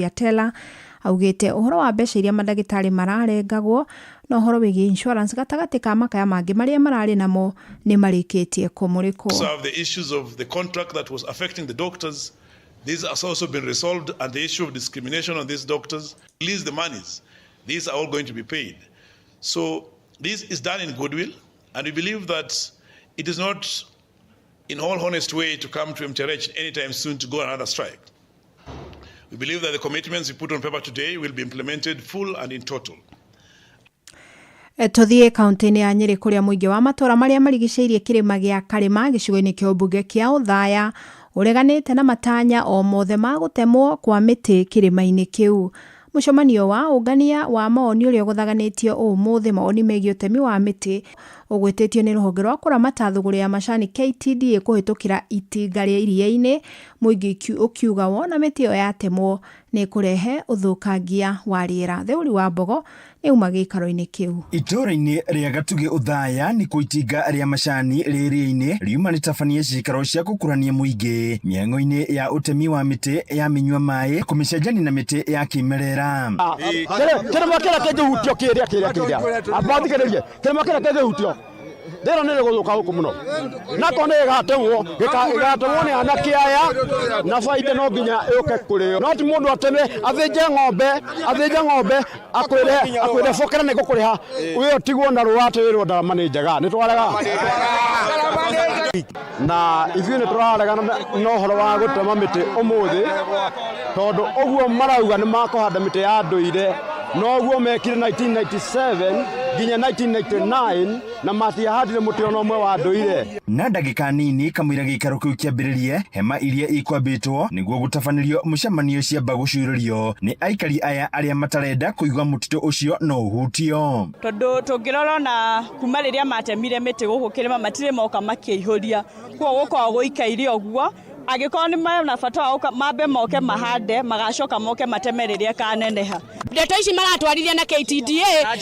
Atellah augĩte ũhoro wa mbeca iria mandagĩtarĩ mararengagwo na ũhoro wĩgiĩ insurance gatagatĩ ka makaya mangĩ marĩa mararĩ namo nĩ marĩkĩtie kũmũrĩkwo. Have the issues of the contract that was affecting the doctors. These has also been resolved, and the issue of discrimination on these doctors, release the monies. These are all going to be paid. So this is done in goodwill, and we believe that it is not in all honest way to come to MTRH anytime soon to go another strike. We believe that the commitments we put on paper today will be implemented full and in total. Tũthiĩ kaunti-inĩ ya Nyĩrĩ kũrĩa mũingĩ wa matũra marĩa marigicĩirie kĩrĩma gĩa Karĩma gĩcigo-inĩ kĩa ũmbunge kĩa Othaya ũreganĩte na matanya o mothe ma gũtemwo kwa mĩtĩ kĩrĩma-inĩ kĩu. Mũcemanio wa ũngania wa mawoni ũrĩa ũgũthaganĩtio ũmũthĩ mawoni megiĩ ũtemi wa mĩtĩ ũgwĩtĩtio nĩ rũhonge rwa kũramata thũgũrĩ ya macani KTDA kũhĩtũkĩra itinga rĩa iria-inĩ, mũingĩ ũkiuga wona mĩtĩ ĩyo yatemwo nĩ ĩkũrehe ũthũkangia wa rĩera. Theuri wa Mbogo nĩ uma gĩikaro-inĩ kĩu. Itũũra-inĩ rĩa Gatugĩ Othaya nĩ kuo itinga rĩa macani rĩrĩa-inĩ riuma rĩtabanie ciikaro cia gũkũrania mũingĩ mĩhang'o-inĩ ya ũtemi wa mĩtĩ ya mĩnyua maĩ kũmĩcenjania na mĩtĩ ya kĩmerera. Kĩrĩma kĩrĩa kĩngĩhutio kĩrĩa kĩrĩa kĩrĩa amba thikĩrĩrie kĩrĩma kĩrĩa kĩngĩhutio rĩro nĩ rĩgũthũka gũkũ mũno nako nĩ gĩgatemwo gĩgatemwo nĩ anake aya na baida no nginya yũke kũrĩo no ti mũndũ ateme athĩnje ng'ombe akwĩre bokera nĩ ngũkũrĩha wĩ ũtigwo na rũa atĩ wĩrwo ndarama nĩ njega nĩ twarega na ithuĩ nĩ tũraregana na ũhoro wa gũtema mĩtĩ ũmũthĩ tondũ ũguo marauga nĩ makũhanda mĩtĩ ya ndũire noguo mekire 1997 nginya 1999 na matiahandire mũtĩ ona ũmwe wa ndũire. Na ndagĩka nini kamũira gĩikaro kĩu kĩambĩrĩrie, hema iria ikwambĩtwo nĩguo gũtabanĩrio mũcemanio ciamba gũcuurũrio nĩ aikari aya arĩa matarenda kũigua mũtitũ ũcio no ũhutio. Tondũ tũngĩrora ona kuma rĩrĩa matemire mĩtĩ gũkũ kĩrĩma matirĩ moka makĩihũria, koguo gũkoragwo gũikaire ũguo. Angĩkorwo nĩ mena bata wa gũka mambe moke mahande, magacoka moke mateme rĩrĩa ĩkaneneha. Ndeto ici maratwarithia na KTDA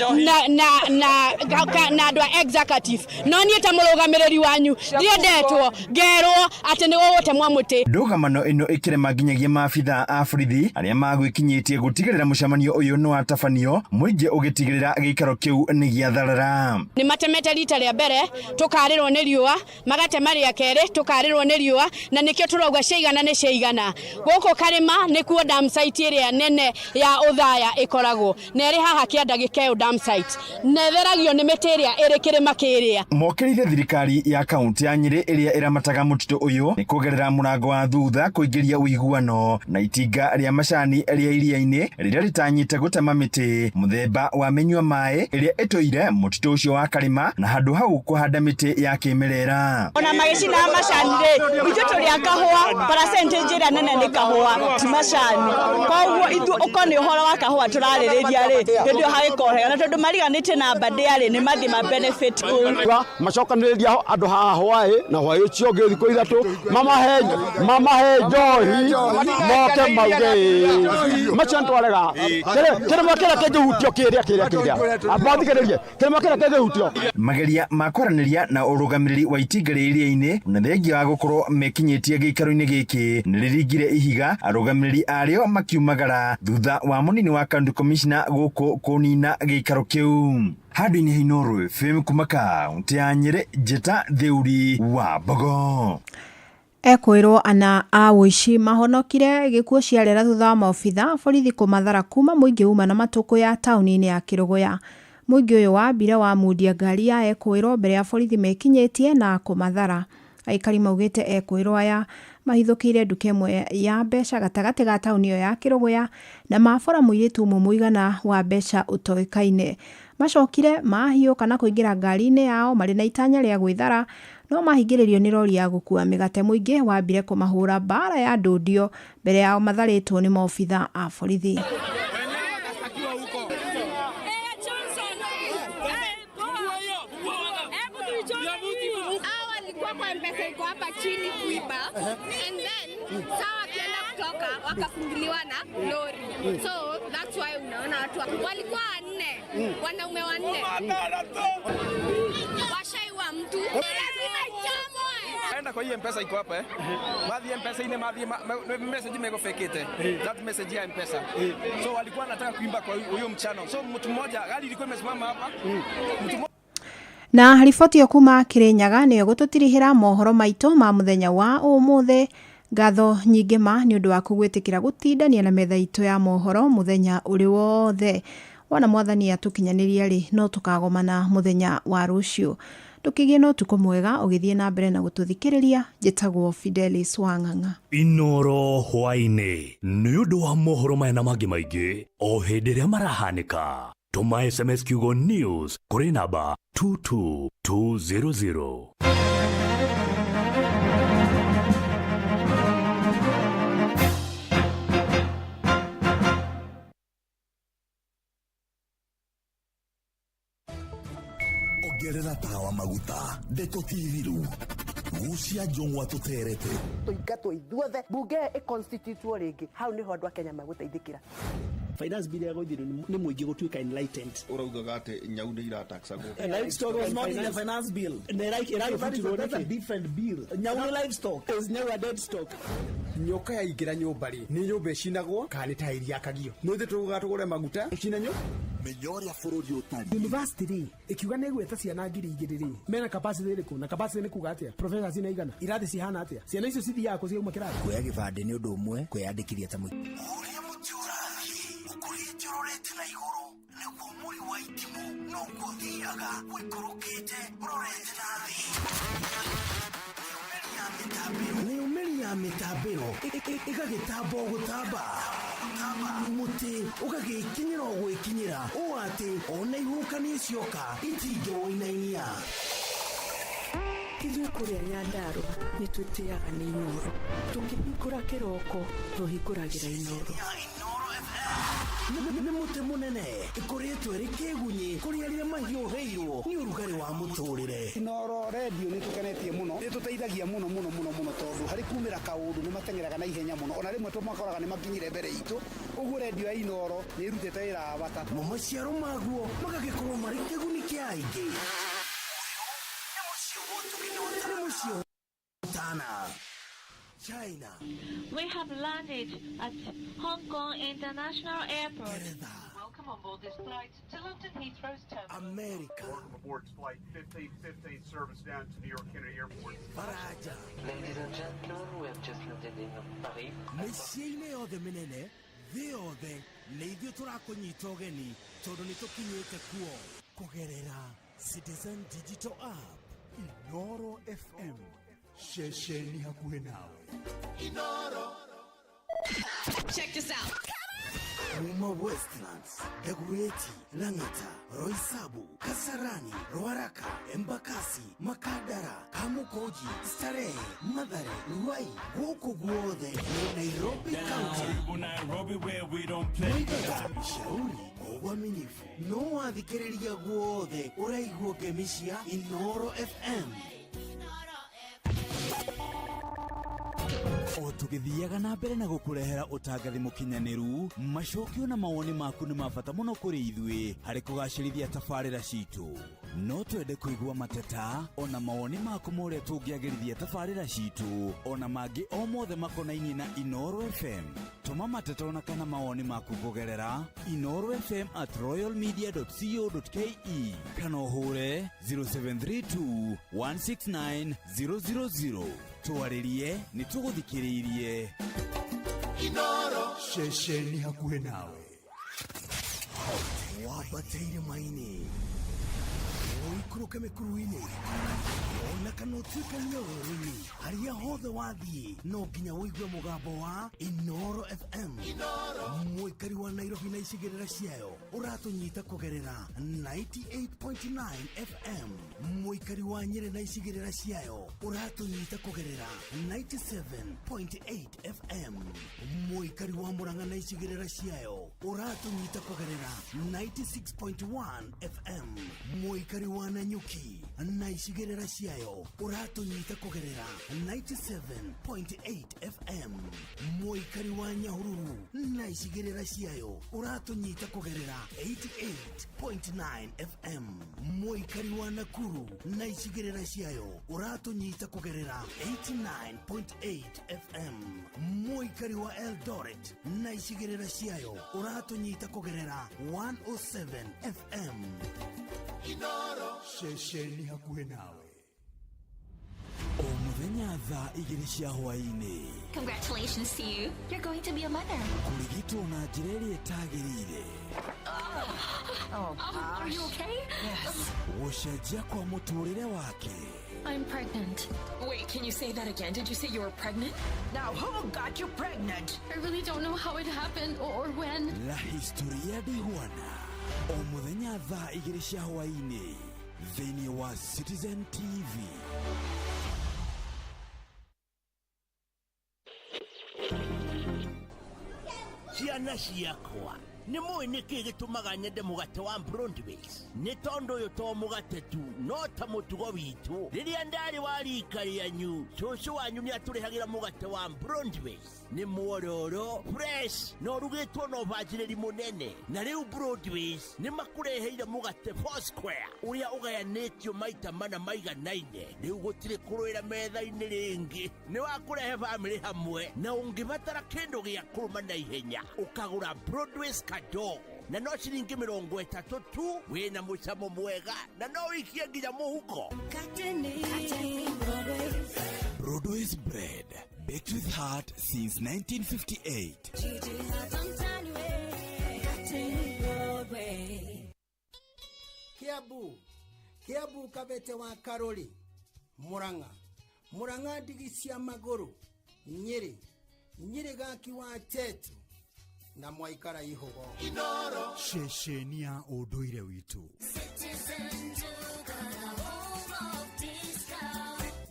na andũ a executive, no niĩ ta mũrũgamĩrĩri wanyu ndiendetwo ngerwo atĩ nĩ gũgũtemwo mũtĩ. Ndũgamano ĩno ĩkĩrema nginyagia maabitha a borithi arĩa magwĩkinyĩtie gũtigĩrĩra mũcemanio ũyũ nĩ watabanio, mũingĩ ũgĩtigĩrĩra gĩikaro kĩu nĩ gĩatharara. Nĩ matemete rita rĩa mbere tũkarĩrwo nĩ riũa, magatema rĩa kerĩ tũkarĩrwo nĩ riũa, na nĩkĩo tũrauga ciaigana nĩ ciaigana. Gũkũ Karĩma nĩkuo dam site ĩrĩa nene ya Othaya ĩkoragwo na ĩrĩ haha kĩanda gĩkeo dam site na ĩtheragio nĩ mĩtĩ ĩrĩa ĩrĩ kĩrĩma kĩrĩa. Mokĩrĩire thirikari ya kaunti ya Nyĩrĩ ĩrĩa ĩramataga mũtitũ ũyũ nĩ kũgerera mũrango wa thutha kũingĩria ũiguano na itinga rĩa macani rĩa iria-inĩ rĩrĩa rĩtanyĩte gũtema mĩtĩ mũthemba wa mĩnyua maĩ ĩrĩa ĩtũire mũtitũ ũcio wa Karĩma na handũ hau kũhanda mĩtĩ ya kĩmerera. Ona magĩcina macani rĩ, ithuĩ tũrĩ a kahũa, percentage ĩrĩa nene nĩ kahũa ti macani, koguo ithuĩ ũkorwo nĩ ũhoro wa kahũa tũrarĩrĩria rĩ, hĩndĩ ĩyo hagĩkorwo na tondũ mariganĩtie na Aberdare rĩ, nĩ mathiĩ ma benefit kũu. Macokanĩrĩria andũ haha hwaĩ na hwaĩ ũcio ũngĩ thikũ 3 mamahe njohi moke mauge ĩĩ macio nĩ twarega. Kĩrĩma kĩrĩa kĩngĩhutio kĩrĩa kĩrĩa kĩrĩa amba thikĩrĩrie kĩrĩma kĩrĩa kĩngĩhutio. Mageria ma kwaranĩria na ũrũgamĩrĩri wa itinga rĩa iria-inĩ na thengia wa gũkorwo mekinyĩtie gĩikaro-inĩ gĩkĩ nĩ rĩringire ihiga, arũgamĩrĩri arĩo makiumagara thutha wa mũnini wa county commissioner gũkũ kũnina gĩikaro kĩu. Handũ-inĩ ha Inooro FM kuma kaunti ya Nyĩrĩ, njĩta Theuri wa Mbogo. Ekwĩrwo ana a ũici mahonokire gĩkuũ ciarera thutha wa maobitha borithi kũmathara kuma mũingĩ uma na matũkũ ya taũni-inĩ ya Kĩrũgũya. Mũingĩ ũyũ wambire wamundia ngari ya ekwĩrwo mbere ya borithi mekinyĩtie na kũmathara. Aikari maugĩte ekwĩrwo aya mahithũkĩire nduka ĩmwe ya mbeca gatagatĩ ga taũni ĩyo ya Kĩrũgũya na mabora mũirĩtu ũmwe mũigana wa mbeca ũtoĩkaine. Macokire mahiũka na kũingĩra ngari-inĩ yao marĩ na itanya rĩa gwĩthara no mahingĩrĩrio nĩ rori ya gũkua mĩgate. Mũingĩ wambire kũmahũra mbara ya ndũndio mbere yao matharĩtwo nĩ maobitha a borithi. Hao walikuwa kwa M-Pesa iko hapa chini kuiba and then sawa wakienda kutoka wakafunguliwa na lori, so that's why unaona watu walikuwa wanne, wanaume wanne washaiwa. Hawajaua mtu. Lazima ichomwe. Enda kwa hii M-Pesa iko hapa eh. Baadhi ya M-Pesa ine baadhi message imegofekete. That message ya M-Pesa. So walikuwa wanataka kuimba kwa huyo mchano. So mtu mmoja gari ilikuwa imesimama hapa. Mtu Na riboti ĩyo kuma Kirinyaga nĩyo ĩgũtũtirihĩra mohoro maitũ ma mũthenya wa ũmũthĩ. Ngatho nyingĩ ma nĩ ũndũ waku gwĩtĩkĩra gũtindania na metha itũ ya mohoro mũthenya ũrĩ wothe. Wona mwathani atũkinyanĩria rĩ, no tũkagomana mũthenya wa rũciũ. Ndũkĩgĩe na ũtukũ mwega ũgĩthiĩ na mbere na gũtũthikĩrĩria. Njĩtagwo Fidelis Wang'ang'a. Inoro hwaĩ-inĩ nĩ ũndũ wa mohoro maya na mangĩ maingĩ o hĩndĩ ĩrĩa marahanĩka, tũma SMS kiugo news kũrĩ namba 22200. Ongerera tawa maguta, ndeto ti thiru, gucia njũng'wa tũterete. Tũingatwo ithuothe, bunge ĩconstitutwo rĩngĩ, hau nĩho andũ a Kenya magũteithĩkĩra. Finance bill yagũithirio nĩ mũingĩ gũtuĩka enlightened. Ũraugaga atĩ nyau nĩ irataxagwo. Livestock was not in the finance bill. Na ĩragĩbutirwo That's a nĩkĩ? Different bill. Nyau nĩ livestock. Is nyau a dead stock? Nyoka yaingĩra nyũmba rĩ, nĩ nyũmba ĩcinagwo kana nĩ tairi yakagio? Nĩ ũthĩ tũgũga tũgũre maguta ĩcine nyũ. Menya ũrĩa bũrũri ũtariĩ. University rĩ, ĩkiuga nĩ ĩgwĩta ciana 2000 rĩ, mena capacity ĩrĩkũ? Na capacity nĩ kuga atĩa? Professors nĩ aigana? Irathi cihana atĩa? Ciana icio cithiaga kũ ciauma kĩrathi? Kuoya gĩbandĩ nĩ ũndũ ũmwe kwĩyandĩkithia ta mũi. Ũrĩa mũtĩ ũrathiĩ ũkũrĩte ũrorete na igũrũ nĩguo mũri wa itimũ noguo ũthiaga ũikũrũkĩte ũrorete na thĩ. Mĩumĩri ya mĩtambĩro ĩgagĩtamba o gũtamba, mũtĩ ũgagĩkinyĩra o gwĩkinyĩra ũũ atĩ ona ihuhũkanio cioka itingĩwũinainia. Ithuĩ kũrĩa Nyandarũa nĩ twĩtĩaga nĩ Inooro. Tũkĩhingũra kĩroko tũhingũragĩra Inooro. Nĩ mũtĩ mũnene ĩkoretwo ĩrĩ kĩgunyĩ kũrĩ arĩa mahiũhĩirwo nĩ ũrugarĩ wa mũtũrĩre. Inooro redio nĩ tũkenetie mũno, nĩ tũteithagia mũno mũno mũno mũno, tondũ harĩ kumĩra kaũndũ nĩ mateng'eraga na ihenya mũno, ona rĩmwe tũmakoraga nĩ makinyire mbere itũ. Ũguo redio ya Inooro nĩ ĩrutĩte wĩra wa bata. Mo maciaro maguo magagĩkorwo marĩ kĩguni kĩa aingĩ. Nĩ mũciĩ ũtana China. We have landed at Hong Kong International Airport. Welcome on board this flight to London Heathrow's terminal. America. Welcome aboard flight 1515 service down to New York Kennedy Airport. Faraja. Ladies and gentlemen, we have just landed in Paris. Mĩciĩ-inĩ yothe mĩnene thĩ yothe nĩ ithuĩ tũrakũnyita ũgeni tondũ nĩ tũkinyĩte kuo kũgerera Citizen Digital App. Inoro FM, ceceni hakuhĩ nawe. Inoro. Check this out. Kuma Westlands, Dagoretti, Lang'ata, Roysambu, Kasarani, Ruaraka, Embakasi, Makadara, Kamukunji, Starehe, Mathare, Ruai, gũkũ guothe nĩ Nairobi County. Nairobi where we don't play. Moigaga shauri kwa uaminifu no wathikĩrĩria guothe ũraigua ngemi cia Inoro FM. O tũgĩthiaga na mbere na gũkũrehera ũtangathi mũkinyanĩru, macokio na mawoni maku nĩ ma bata mũno kũrĩ ithuĩ harĩ kũgacĩrithia tabarĩra citũ. No twende kũigua mateta ona mawoni maku ma ũrĩa tũngĩagĩrithia tabarĩra citũ ona mangĩ o mothe makonainie na Inoro FM. Tũma mateta ona kana mawoni maku kũgerera inorofm@royalmedia.co.ke kana ũhũre 0732 169 000. Twarĩrie, nĩ tũgũthikĩrĩirie. Inoro. Ceceni hakuhĩ nawe. Wambate irĩma-inĩ, ũikũrũke mĩkuru-inĩ, ona kana ũtuĩkanie werũ-inĩ, harĩa hothe wathiĩ no nginya ũigue mũgambo wa Inoro FM. Mũikari wa Nairobi na icigĩrĩra ciayo ũratũnyita kũgerera 98.9 FM. Mũikari wa Nyĩrĩ na icigĩrĩra ciayo ũratũnyita kũgerera 97.8 FM. Mũikari wa Mũrang'a na icigĩrĩra ciayo ũratũnyita kũgerera 96.1 FM. Mũikari wa Nanyuki na icigĩrĩra ciayo ũratũnyita kũgerera 97.8 FM. Mũikari wa Nyahururu na icigĩrĩra icigĩrĩra ciayo ũratũnyita kũgerera 88.9 FM. Mũikari wa Nakuru na icigĩrĩra ciayo ũratũnyita kũgerera 89.8 FM. Mũikari wa Eldoret na icigĩrĩra ciayo ũratũnyita kũgerera 107 FM. Inoro ceceni hakuhĩ nawe. O mũthenya thaa 2 cia hwaĩ-inĩ. Congratulations to you. You're going to be a mother. Kũrigitwo na njĩra ĩrĩa ĩtagĩrĩire. Oh, are you okay? Yes. Gũcenjia kwa mũtũrĩre wake. I'm pregnant. Wait, can you say that again? Did you say you were pregnant? Now who got you pregnant? I really don't know how it happened or when. La Historia de Juana. O mũthenya thaa 2 cia hwaĩ-inĩ thĩinĩ wa Citizen TV. Ciana ciakwa, nĩ mũĩ nĩkĩ gĩtũmaga nyende mũgate wa Broadways? Nĩ tondũ ũyũ to mũgate tu, no ta mũtugo witũ. Rĩrĩa ndarĩ wa rika rĩanyu, cũcũ wanyu nĩ atũrehagĩra mũgate wa Broadways. Nĩ mwororo, fresh, na ũrugĩtwo na ũbacĩrĩri mũnene. Na rĩu Broadways nĩ makũreheire mũgate Four Square ũrĩa ũgayanĩtio maita mana maiganaine. Rĩu gũtirĩ kũrũĩra metha-inĩ rĩngĩ. Nĩ wa kũrehe bamĩrĩ hamwe, na ũngĩbatara kĩndũ gĩa kũrũma na ihenya, ũkagũra Broadways kadogo na no ciringi 30 tu, wĩna mũcamo mwega na no ũikie nginya mũhuko. Broadways Bread, baked with heart since 1958. Kiambu, Kiambu Kabete wa Karori, Murang'a, Murang'a ndigi cia magũrũ, Nyĩrĩ, Nyĩrĩ gaki wa Tetu na mwaikara ihũgo. Inoro ceceni ya ũndũire witũ.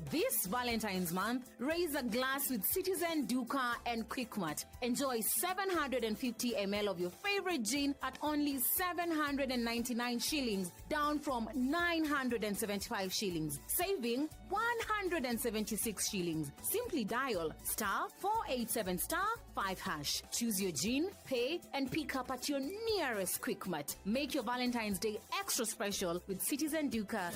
This Valentine's month, raise a glass with Citizen Duka and Quickmart. Enjoy 750 ml of your favorite gin at only 799 shillings, down from 975 shillings, saving 176 shillings. Simply dial *487 *5#. Choose your gin, pay, and pick up at your nearest Quickmart. Make your Valentine's Day extra special with Citizen Duka.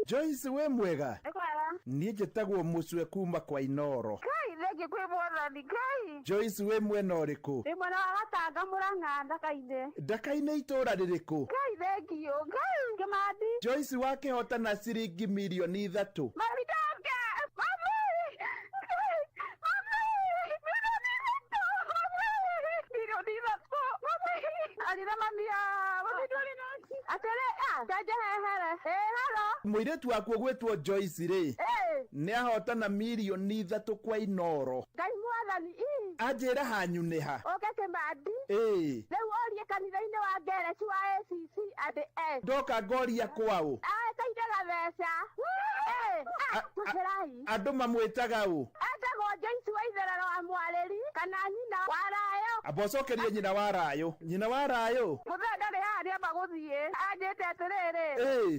Joyce wĩ mwega? Nĩ kwega. Niĩ njĩtagwo Mũcwe kuma kwa Inoro. Ngai thengiũ kwĩ Mwathani Ngai. Joyce wĩ mwena ũrĩkũ? Ndĩ mwena wa Gatanga Mũrang'a Ndaka-inĩ. Ndaka-inĩ itũũra rĩrĩkũ? Ngai thengiũ Ngai Kĩmandi. Joyce wakĩhotana ciringi mirioni 3. Mami ndoke. Mami. Mami. Mirioni 3. Mami. Mirioni 3. Mami. Arĩra mami mami ndũrĩ na atĩrĩ njanjehehere. Hello. Mũirĩtu waku ũgwĩtwo Joyce rĩ, nĩ ahotana mirioni 3 kwa Inoro. Ngai Mwathani ii. Anjĩra hanyu nĩ ha? Ũke Kĩmandi. Rĩu ũrie kanitha-inĩ wa Ngereci wa ACC andĩ S. Ndoka ngoria kwaũ? Etaire gatheca. Tũcĩrai. Andũ mamwĩtaga ũ? Etagwo Joyce wa Itherero wa Mwarĩri kana nyina wa Rayo. Amba ũcokerie nyina wa Rayo. Nyina wa Rayo. Mũthee ndarĩ haha nĩamba gũthiĩ. Anjĩte atĩrĩrĩ,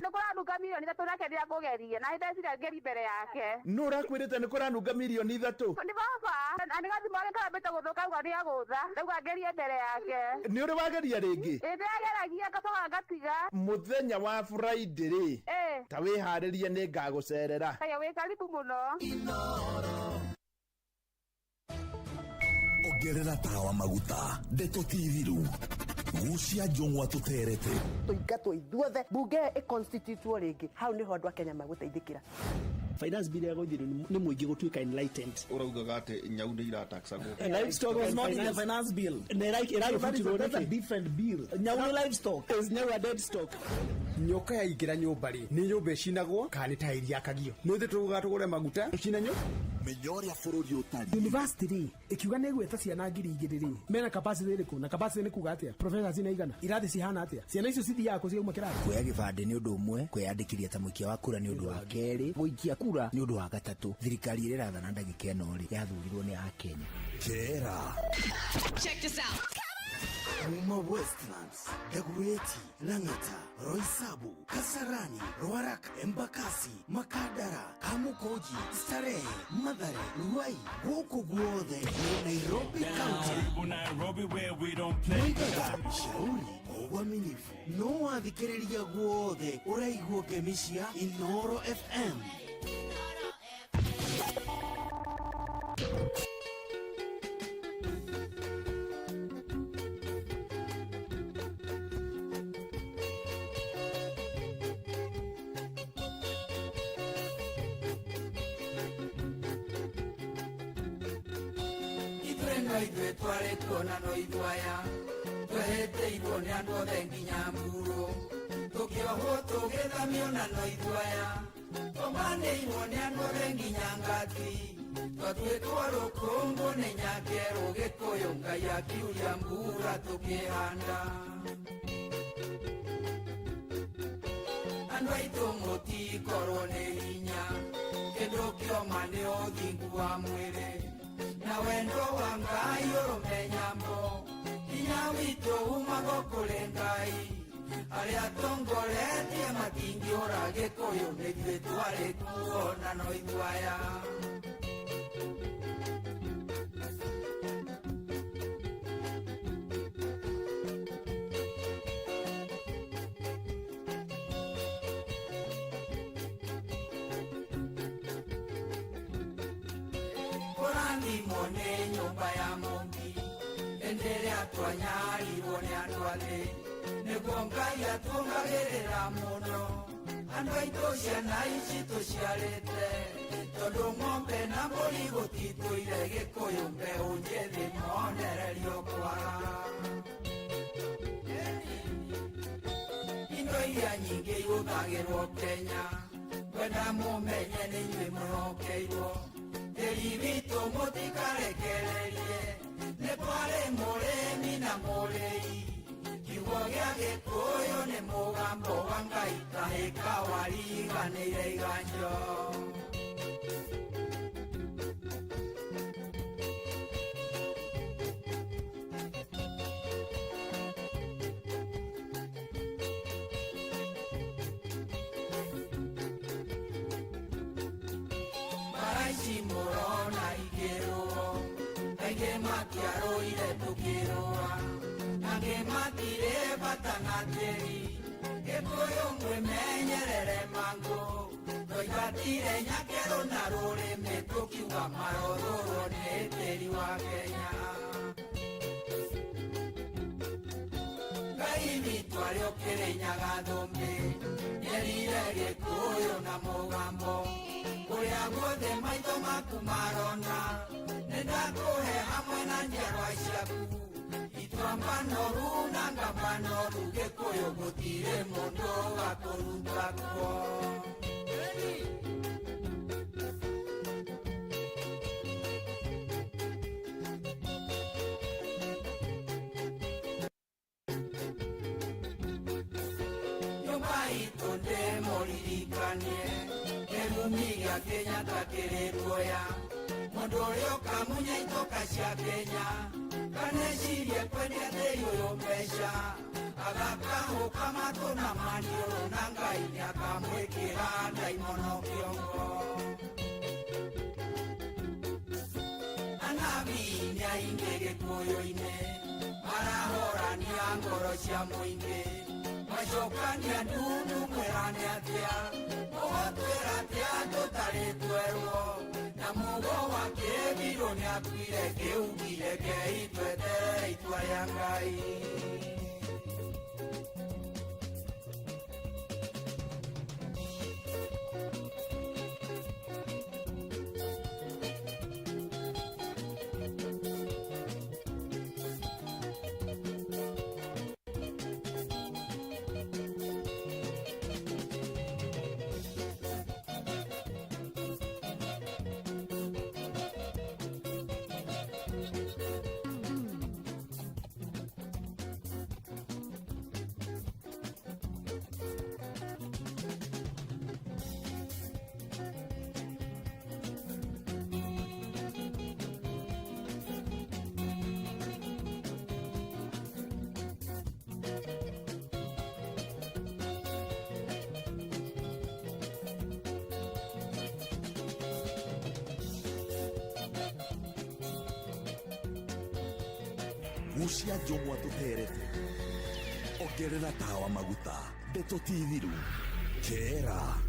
nĩ kũranunga mirioni 3 nake nĩakũgerie na nĩndeciria ngeri mbere yake. Nũ ũrakwĩrĩte nĩ kũranunga mirioni 3? Nĩ baba. Na nĩ gathimũ gake karambĩte gũthũka auga nĩagũtha. Ndauga ngerie mbere yake. Nĩ ũrĩ wageria rĩngĩ? Ĩ ndĩrageragia ngacoka ngatiga. Mũthenya wa Friday rĩ, ta wĩharĩrie nĩ ngagũcerera. Haya wĩ karibu mũno. Ongerera tawa maguta ndeto ti thiru gucia njũng'wa tũterete. Tũingatwo ithuothe bunge ĩconstitutwo rĩngĩ, hau nĩho andũ a Kenya magũteithĩkĩra. Finance bill ya gũithĩrwo nĩ mũingĩ gũtuĩka enlightened. Ũraugaga atĩ nyau nĩ irataxagwo. Livestock was not in the finance bill. Na ĩragĩbutirwo That's a nĩkĩ? different bill. Nyau nĩ livestock. Is nyau a dead stock? Nyoka yaingĩra nyũmba rĩ, nĩ nyũmba ĩcinagwo kana nĩ tairi yakagio? Nĩ ũthĩ tũgũga tũgũre maguta ũcine nyũ. Menya ũrĩa bũrũri ũtariĩ. University rĩ, ĩkiuga nĩ ĩgwĩta ciana 2000 rĩ, mena capacity ĩrĩkũ? Na capacity nĩ kuga atĩa? Professors nĩ aigana? Irathi cihana atĩa? Ciana icio cithiaga kũ ciauma kĩrathi? Kuoya gĩbandĩ nĩ ũndũ ũmwe, kwĩyandĩkithia ta mũikia wa kura nĩ ũndũ wa kerĩ, gũikia kura nĩ ũndũ wa gatatũ. Thirikari ĩrĩa ĩrathana ndagĩka ĩno rĩ, yathurirwo nĩ Akenya. Kera. Check this out. Kuma Westlands, Dagoretti, Lang'ata, Roysambu, Kasarani, Ruaraka, Embakasi, Makadara, Kamukunji, Starehe, Mathare, Ruai, gũkũ guothe nĩ Nairobi County. Karibu Nairobi where we don't play. Moigaga shauri kwa uaminifu no wathikĩrĩria guothe ũraigua ngemi cia Inoro FM. Ithuĩ no ithuĩ twarĩ tuona no ithuaya twehĩtĩirwo nĩ andũ othe nginya mburo tũkĩohwo tũgĩthamio na no ithuaya tũmanĩirwo nĩ andũ othe nginya ngati twatuĩtwo rũkũngũ nĩ nyakerũ gĩkũyũ Ngai akiuria mbura tũkĩhanda andũ aitũ mũtikorwo nĩ hinya kĩndũ kĩoma nĩ ũthingu wa mwĩrĩ na wendo wa Ngai ũrũme nyambo hinya witũ umago kũrĩ Ngai arĩa tongoretie matingĩũra gĩkũyũ nĩithuĩ twarĩ kuo na no ithuaya. Kũrathimwo nĩ nyũmba ya Mũmbi hĩndĩ ĩrĩa twanyarirwo nĩ andũ athĩ nĩguo Ngai atuongagĩrĩra mũno andũ aitũ ciana ici tũciarĩte tondũ ng'ombe na mbũri gũtitũire gĩkũyũ mbeũ njĩthĩ monererio kwaga indo iria nyingĩ ihũthagĩrwo Kenya ngwenda mũmenye nĩ inyuĩ mwĩhokeirwo tĩri witũ mũtikarekererie nĩ kwarĩ mũrĩmi na mũrĩi kiugo gĩa gĩkũyũ nĩ mũgambo wa Ngai kahĩka wariganĩire iganjo. Mbara ici mũrona ikĩrũo aingĩ matiarũire tũkĩrũa angĩ matirĩ bata na tĩri gĩkũyũ mwĩmenyerere mangũ twaingatire nyakerũ na rũrĩmĩ tũkiuga marothũrwo nĩ tĩri wa Kenya. Ngai witũ arĩ ũkĩrĩnyaga thũmbĩ nĩerire gĩkũyũ na mũgambo kũrĩa guothe maitho maku marona nĩndakũhe hamwe na njiarwa ciaku ituamba noru na ngamba noru gĩkũyũ gũtirĩ mũndũ wakũruta kuo. Nyũmba itũ ndĩmũririkanie kĩrumi gĩa Kenyatta kĩrĩ ruoya mũndũ ũrĩa ũkamunya itoka cia Kenya kanecirie kwendia tĩri ũyũ mbeca agakahũka matũ na maniũrũ na Ngai nĩakamwĩkĩra ndaimono kĩongo. Anabii nĩ aingĩ gĩkũyũ-inĩ marahorania ngoro cia mũingĩ macokania ndundu mwĩrane atĩa mũgũtwĩra atĩa tũtarĩ twerwo na mũgo wa kĩbirũ nĩakuire kĩugire kei tweterere itua rĩa Ngai. Gucia njũng'wa tũterete. Ongerera tawa maguta. Ndeto ti thiru. Kera.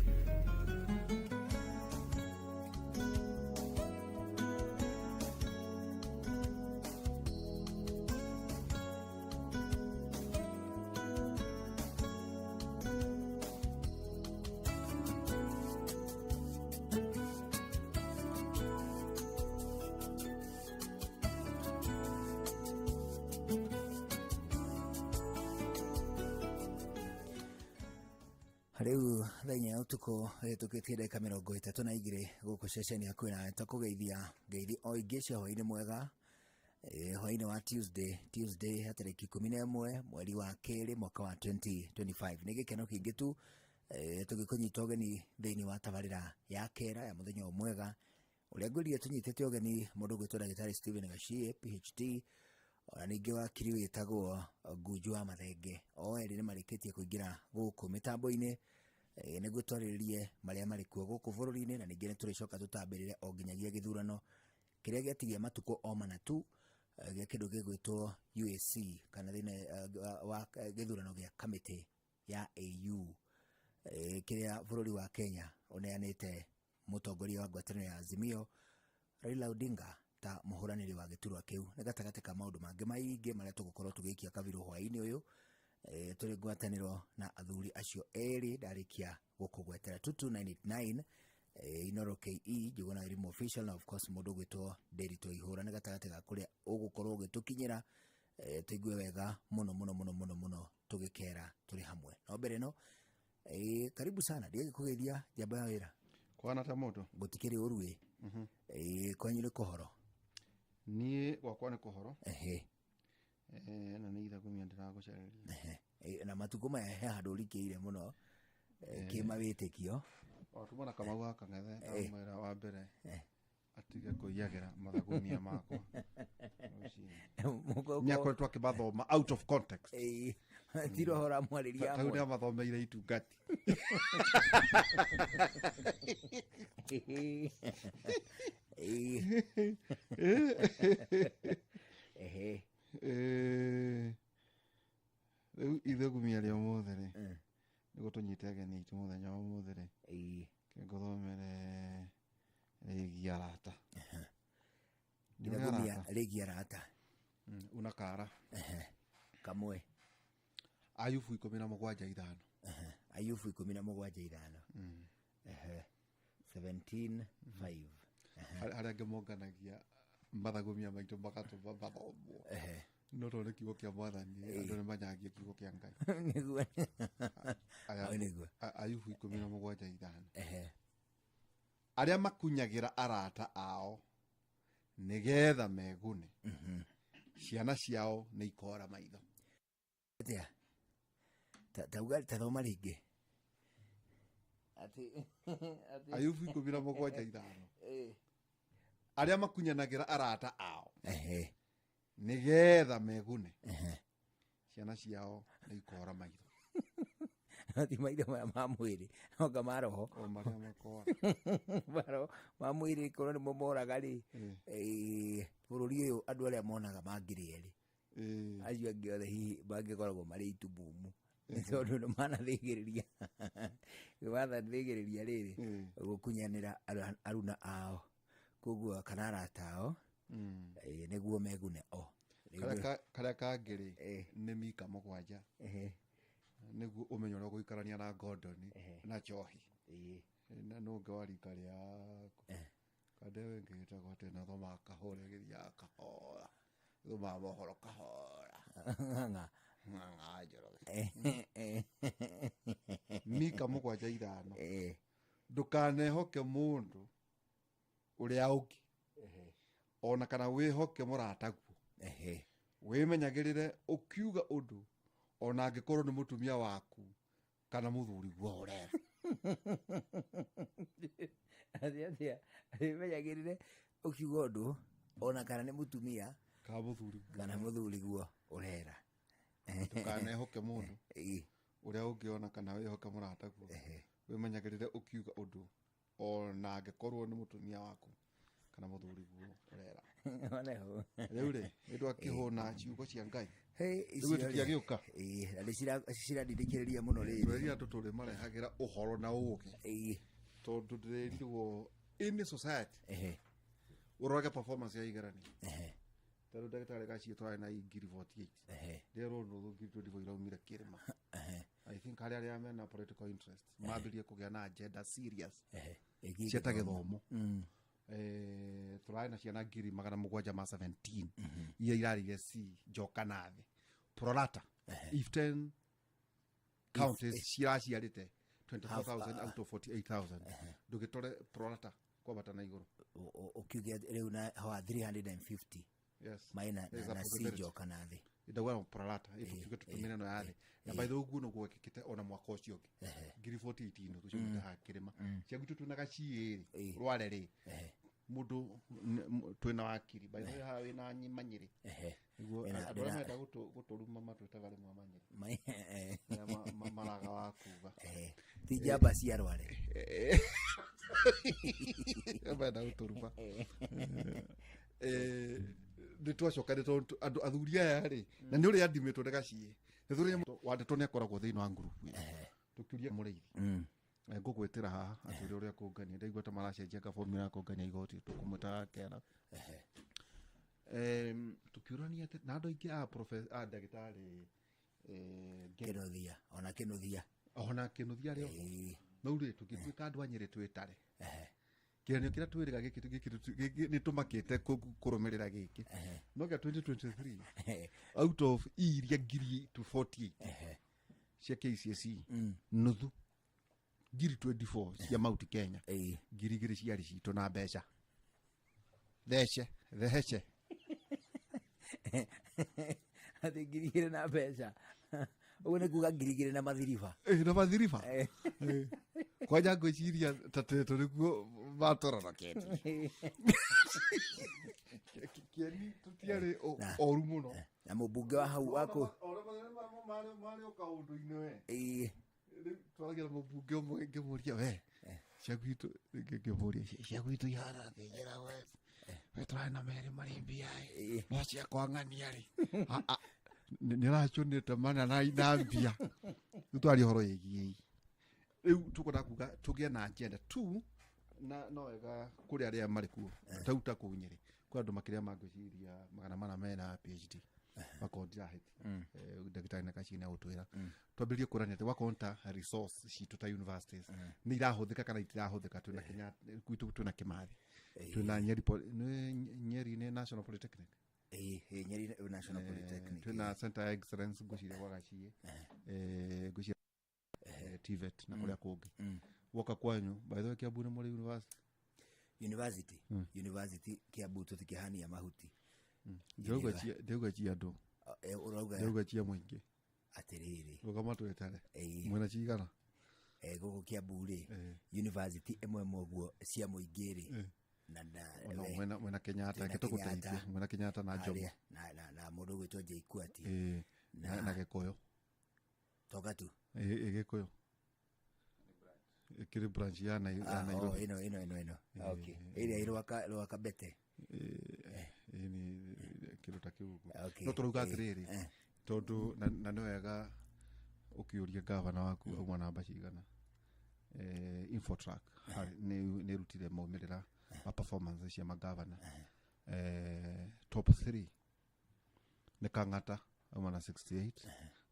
Rĩu thaa inya ya ũtukũ ĩhĩtũkĩtie ndagĩka 32 gũkũ ceceni hakuhĩ nawe tũkũgeithia ngeithi o ingĩ cia hwaĩ-inĩ mwega, hwaĩ-inĩ wa Tuesday ya tarĩki 11 mweri wa kerĩ mwaka wa 2025. Nĩ gĩkeno kĩingĩ tu tũgĩkũnyita ũgeni thĩinĩ wa tabarĩra ya kera ya mũthenya o mwega ũrĩa ngwĩrire tũnyitĩte ũgeni mũndũ ũgwĩtwo ndagĩtarĩ Stephen Gachie PhD, ona ningĩ wakiri wĩtagwo Ngunju wa Mathenge. O erĩ nĩ marĩkĩtie kũingĩra gũkũ mĩtambo-inĩ nĩguo twarĩrĩrie marĩa marĩ kuo gũkũ bũrũri-inĩ, na ningĩ nĩ tũrĩcoka tũtambĩrĩre o nginyagia gĩthurano kĩrĩa gĩatigia matukũ o mana tu gĩa kĩndũ gĩgwĩtwo UAC kana thĩinĩ wa gĩthurano gĩa kamĩtĩ ya AU kĩrĩa bũrũri wa Kenya ũneanĩte mũtongoria wa ngwatanĩro ya Azimio Raila Odinga ta mũhũranĩri wa gĩturwa kĩu. Nĩ gatagatĩ ka maũndũ mangĩ maingĩ marĩa tũgũkorwo tũgĩikia kabirũ hwaĩ-inĩ ũyũ tũrĩ ngwatanĩro na athuri acio erĩ ndarĩkia gũkũgwetera 22989 Inoro KE Njuguna Elimu Official na of course mũndũ ũgwĩtwo Nderitu Ihũra. Nĩ gatagatĩ ga kũrĩa ũgũkorwo ũgĩtũkinyĩra tũigue wega mũno mũno mũno mũno mũno tũgĩkera tũrĩ hamwe. No mbere ĩno karibu sana ndigĩkũgeithia njamba ya wĩra kwana ta mũndũ gũtikĩrĩ ũru ĩ kwanyu nĩ kũhoro? Niĩ gwakwa nĩ kũhoro. Ehe. Na nĩ ithagumia ndĩragũcereria. Na matukũ maya he handũ ũrikĩire mũno kĩmawĩtĩkio. O tuma na Kamau wa Kang'ethe ndamwĩra wa mbere atige kũiyagĩra mathagumia makwa. Nĩ akoretwo akĩmathoma out of context. Ti roho ũramwarĩria amwe. Tau nĩ amathomeire itungati. Rĩu ithagumia rĩa ũmũthĩ rĩ nĩguo tũnyite ageni aitũ mũthenya wa ũmũthĩ rĩ ngũthomere rĩgiĩ arata. Ithagumia rĩgiĩ arata. Una kara kamwe. Ayubu 17:5. Ayubu 17:5. 17:5. Arĩa angĩ monganagia mathagumia maitũ magatũma mathomwo. No tondũ nĩ kiugo kĩa mwathani andũ nĩ manyagia kiugo kĩa Ngai. Nĩguo. Nĩguo. Ayubu 17:5. Arĩa makunyagĩra arata ao nĩgetha megune, ciana ciao nĩ ikora maitho. Atĩa? Tauga tathoma rĩngĩ. Atĩ Ayubu 17:5. Arĩa makunyanagĩra arata ao nĩgetha megune, ciana ciao nĩ ikora maitho. Ti maitho maya ma mwĩrĩ oka ma roho. O marĩa makora. Maroho ma mwĩrĩ korwo nĩmo moraga rĩ, bũrũri ũyũ andũ arĩa monaga mangiri erĩ acio angĩ othe hihi mangĩkoragwo marĩ itumumu nĩ tondũ nĩ manathĩgĩrĩria nĩmanathĩgĩrĩria rĩrĩ gũkunyanĩra aruna ao koguo kana arata ao nĩguo megune o. Karĩa kangĩ rĩ nĩ Mika 7 nĩguo ũmenye ũrĩa ũgũikarania na Gordon na njohi. Na nũ ũngĩ wa rika rĩaku kandewe ĩngĩ ĩtagwo atĩ na thomaga kahora ĩgĩthiaga kahora thomaga mohoro kahora. Ng'ang'a. Ng'ang'a Njoroge. Mika 7:5. Ndũkanehoke mũndũ ũrĩa ũngĩ ona kana wĩhoke mũrataguo. Wĩmenyagĩrĩre ũkiuga ũndũ ona angĩkorwo nĩ mũtumia waku kana mũthuriguo ũrera. Atĩa wĩmenyagĩrĩre ũkiuga ũndũ ona kana nĩ mũtumia kana mũthuriguo ũrera. Ndũkanehoke mũndũ ũrĩa ũngĩ ona kana wĩhoke mũrataguo. Wĩmenyagĩrĩre ũkiuga ũndũ ona angĩkorwo nĩ mũtumia waku kana mũthuriguo ũrera. Oneho. Rĩu rĩ, nĩ twakĩhũna ciugo cia Ngai. Hey, Rĩu icio rĩ. tũtiagĩũka. Ĩĩ, na nĩ ciradindĩkĩrĩria mũno rĩrĩ. Tũrerira andũ tũrĩmarehagĩra ũhoro na ũgĩ. Tondũ ndĩrerirwo in society. Ũrorage performance ya igeranio. Tarĩu ndagĩtarĩ gaciĩ tũrarĩ na ngiri 48. Ndĩrerwo nuthu ngiri 24 iraumire kĩrĩma. I think harĩ arĩa mena political interest mambĩrĩrie kũgĩa na agenda serious Ĩgiĩ cia ta gĩthomo. gĩthomo. Tũrarĩ na ciana 717 iria irarire C njoka na thĩ prorata if 10 counties ciraciarĩte 24,000 out of 48,000, ndũgĩtore prorata kwambata na igũrũ. Ũkiuge rĩu na hawa 350 Yes. maina There's a na possibility. cinjoka na thĩ. Ndauga prorata itukiuge tũtũmĩre ĩno ya thĩ, na by the way ũguo noguo gwekĩkĩte ona mwaka ũcio ũngĩ, ngiri 48 nuthu ciumĩte haha kĩrĩma cia gwitũ twĩna gaciĩ rĩ, rware rĩ, mũndũ twĩna wakiri by the way haha wĩna manyĩrĩ. Nĩguo andũ arĩa marenda gũtũruma matwĩtaga rĩmwe manyĩrĩ. Arĩa maraga wa kuga. Ti njamba cia rware. Marenda gũtũruma. Nĩ twacoka nĩ tondũ andũ athuri aya rĩ, na nĩ ũrĩa andimĩtwo nĩ gaciĩ nĩ thuri wa ndeto nĩ akoragwo thĩinĩ wa ngurubu ĩyo. Tũkiuria mũrĩithi. Ngũgwĩtĩra haha atwĩre ũrĩa kũngania, ndaigua ta maracenjia gabomu ya kũngania igoti, tũkũmwĩta kera. Tũkiũrania atĩ na andũ aingĩ a a ndagĩtarĩ Kĩnuthia, ona Kĩnuthia. Ona Kĩnuthia rĩo no rĩ, tũngĩtuĩka andũ a Nyĩrĩ twĩtare kĩgeranio kĩrĩa twĩrĩga gĩkĩ nĩ tũmakĩte kũrũmĩrĩra gĩkĩ no kĩa 2023, out of iria ngiri 248 cia KCSE, nuthu ngiri 24 cia Mount Kenya, 2,000 ciarĩ citũ na mbeca thece thece. Atĩ 2,000 na mbeca, ũguo nĩ kuga 2,000 na mathiriba. Na mathiriba. Kwanja ngwĩciria ta tetũ nĩkuo matororoketie kĩeni, tũtiarĩ oru mũno. Na mũmbunge wa hau waku. Marĩ o kaũndũ-inĩ we. Rĩu twaragia na mũmbunge ũmwe, ngĩmũria we cia gwitũ, ngĩmũria cia gwitũ ihana atĩa, njĩra we we tũrarĩ na merĩ marĩ mbia ĩ, no ciakwa ng'ania rĩ nĩ racũnĩte mana na mbia. Rĩu twaria ũhoro ĩgiĩ rĩu tũkwenda kuga tũgĩe na agenda tu, na no wega kũrĩ arĩa marĩ kuo tau ta kũu Nyĩrĩ kwĩ andũ makĩria ma ngwĩciria 400 mena PhD, makorwo ndirahĩtia. Ndagĩtarĩ na Gaciĩ nĩ agũtwĩra twambĩrĩrie kũrania atĩ wakorwo ta resource citũ ta universities nĩ irahũthĩka kana itirahũthĩka. Twĩna Kenyatta gwitũ, twĩna Kimathi, twĩna Nyeri nĩ Nyeri nĩ National Polytechnic. Ĩĩ, Nyeri National Polytechnic. Twĩna Center ya Excellence ngwĩciria gwa Gaciĩ, ngwĩciria TVET na kũrĩa kũngĩ woka kwanyu. By the way, Kiambu nĩ mũrĩ university? University? University Kiambu tũtikĩhania mahuti. Ndĩrauga cia andũ. Ũrauga? Ndĩrauga cia mũingĩ. Atĩrĩrĩ. Rũgama twĩtare mwena cigana. Gũkũ Kiambu rĩ, university ĩmwe ĩmwe ũguo cia mũingĩ rĩ, na Ona mwena Kenyatta. Twĩna Reke tũgũteithie. Kenyatta, Mwena Kenyatta na Jomo. Harĩa, na mũndũ ũgwĩtwo JKUAT. Na Gĩkũyũ. Toka tu. Ĩ Gĩkũyũ ĩkĩrĩ branch ya ya Ah, oh, Nairobi. Ĩno. Okay, ĩrĩa ĩ Rwaka Bete. Ĩ nĩ kĩndũ ta kĩu ũguo. Okay. No tũrauga atĩrĩrĩ, tondũ na nĩ wega ũkĩũria gavana waku auma namba cigana. Infotrack nĩ ĩrutire maumĩrĩra ma performance cia magavana. Top 3 nĩ Kang'ata auma na 68,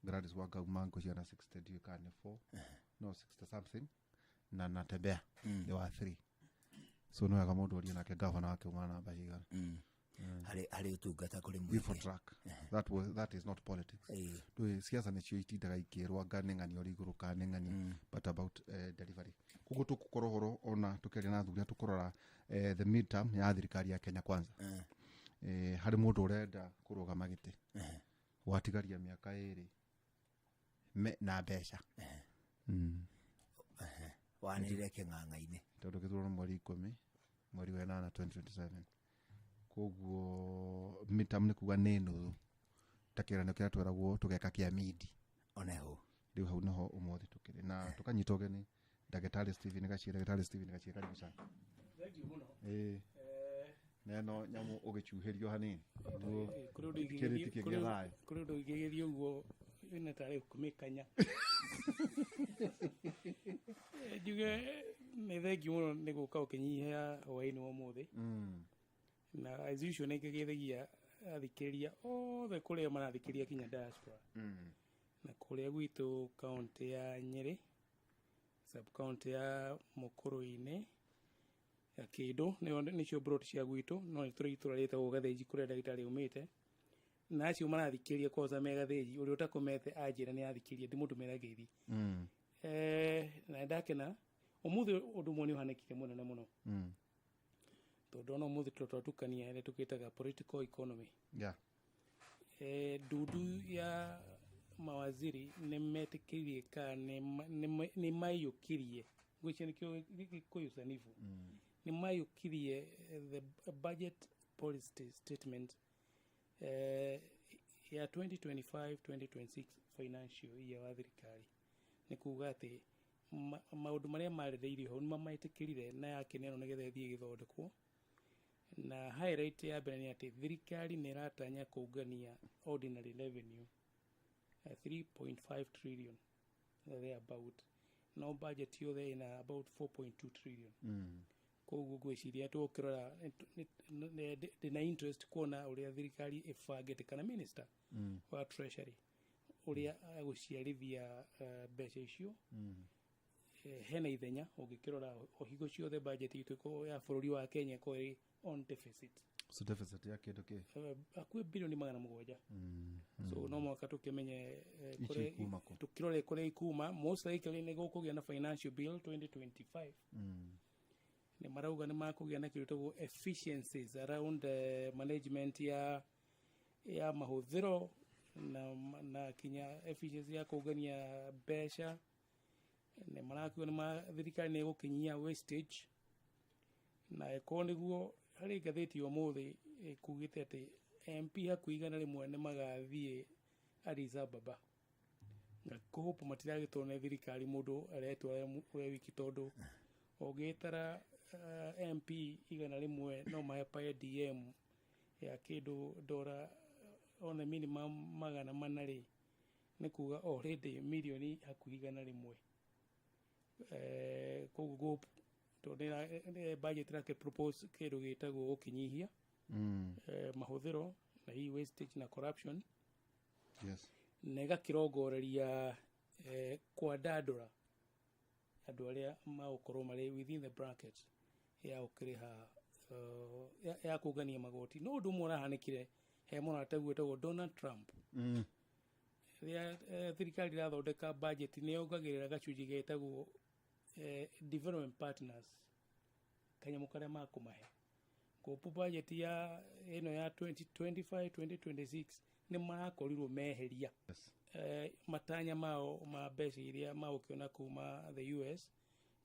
Gladys Wanga auma ngwĩciria na 60, ndiũĩ kana nĩ 4, no 60 something, na Natembeya nĩ wa 3. So nĩ wega mũndũ orie nake gavana wake auma na namba cigana. Harĩ ũtungata kũrĩ mũingĩ. Infotrack, that is not politics. Ndũĩ siasa nĩcio itindaga ikĩrwo anga nĩ ng'ani ũrĩ igũrũ kana nĩ ng'ani, but about delivery. Koguo tũgũkorwo ũhoro ona tũkĩaria na athuri tũkũrora the midterm ya thirikari ya Kenya Kwanza. Harĩ mũndũ ũrenda kũrũgama gĩtĩ, watigaria mĩaka 2 na mbeca. Wanĩrĩre kĩng'ang'a-inĩ. Tondũ gĩthurano mweri 10 mweri wa ĩnana 2027, koguo midterm nĩ kuga nĩ nuthu ta kĩgeranio kĩrĩa tweragwo tũgeka kĩa midi. Oneho. Rĩu hau nĩho ũmũthĩ tũkĩrĩ na tũkanyita ũgeni ndagĩtarĩ Stephen Gachie. Ndagĩtarĩ Stephen Gachie, karibu sana. Thank you mũno. Na ĩno nyamũ ũgĩcuhĩrio hanini. Nĩguo Kũrĩ ũndũ kĩrĩti kĩgĩe thayũ. Kũrĩ ũndũ ingĩgeria ũguo ĩna tarĩ kũmĩkanya. Njuge nĩ thengiũ mũno nĩ gũka ũkĩnyihia hwaĩ-inĩ wa ũmũthĩ. Na as usual nĩ ngĩgeithagia athikĩrĩria othe kũrĩa marathikĩrĩria kinya diaspora. Na kũrĩa gwitũ kaũntĩ ya Nyĩrĩ, sub county ya Mũkũrũ-inĩ, ya Kĩndũ nĩyo nĩcio plot cia gwitũ, no nĩ tũrĩ itũra rĩtagwo Gathĩnji kũrĩa ndagĩtarĩ aumĩte. Na acio marathikĩrĩria kwanza me Gathĩnji, ũrĩa ũtakomete anjĩra nĩ athikĩrĩria ndĩmũtũmĩra ngeithi. Na nĩ ndakena ũmũthĩ ũndũ ũmwe nĩ ũhanĩkire mũnene mũno. Tondũ ona ũmũthĩ tũratukania ĩrĩa tũgĩtaga political economy. Ndundu ya mawaziri nĩ metĩkĩrie kana nĩ maiyũkirie, ngwĩciria nĩkĩo Gĩkũyũ sanifu, nĩ maiyũkirie the budget policy statement ya 2025-2026 financial year wa thirikari. Nĩ kuga atĩ maũndũ marĩa marereirio hau nĩ mametĩkĩrire na yakĩneanwo nĩgetha ĩthiĩ ĩgĩthondekwo. Na highlight ya mbere nĩ atĩ thirikari nĩ ĩratanya kũngania ordinary revenue 3.5 trillion thereabout, no budget yothe ĩna about 4.2 trillion. Koguo ngwĩciria tũkĩrora ndĩna interest kuona ũrĩa thirikari ĩbangĩte kana minister wa treasury ũrĩa agũciarithia mbeca icio. Hena ithenya ũngĩkĩrora o hingo ciothe budget itũ ya bũrũri wa Kenya ĩkoragwo ĩrĩ on deficit. So deficit ya kĩndũ kĩ? Hakuhĩ bilioni 700. So no mũhaka tũkĩmenye Icio ikuma kũ? Tũkĩrore kũrĩa ikuma. Most likely nĩ gũkũgĩa na financial bill 2025. Nĩ marauga nĩ makũgĩa na kĩndũ gĩtagwo efficiencies around management ya mahũthĩro na kinya efficiency ya kũngania mbeca. Nĩ marakiuga thirikari nĩ ĩgũkinyia wastage, na ĩkorwo nĩguo harĩ ngathĩti ya ũmũthĩ ĩkugĩte atĩ MP hakuhĩ 100 nĩ magathiĩ Addis Ababa, na kũhope matiragĩtwo nĩ thirikari mũndũ aretwara we wiki, tondũ ũngĩtara MP 100 no mahe per diem ya kĩndũ dora on the minimum 400 rĩ, nĩ kuga already mirioni hakuhĩ 100. Koguo tondũ budget ĩrake propose kĩndũ gĩtagwo gũkĩnyihia mahũthĩro na hihi wastage na corruption. Na ĩgakĩrongoreria kwandandũra andũ arĩa magũkorwo marĩ within the bracket ya gũkĩrĩha ya kũngania magoti. No ũndũ ũmwe ũrahanĩkire he mũrata wĩtagwo Donald Trump. Rĩrĩa thirikari ĩrathondeka budget nĩ yongagĩrĩra gacunjĩ getagwo development partners, kanyamũ karĩa makũmahe kopu budget ya ĩno ya 2025 2026 nĩ marakorirwo meheria matanya mao ma mbeca iria magũkĩona kuma the US,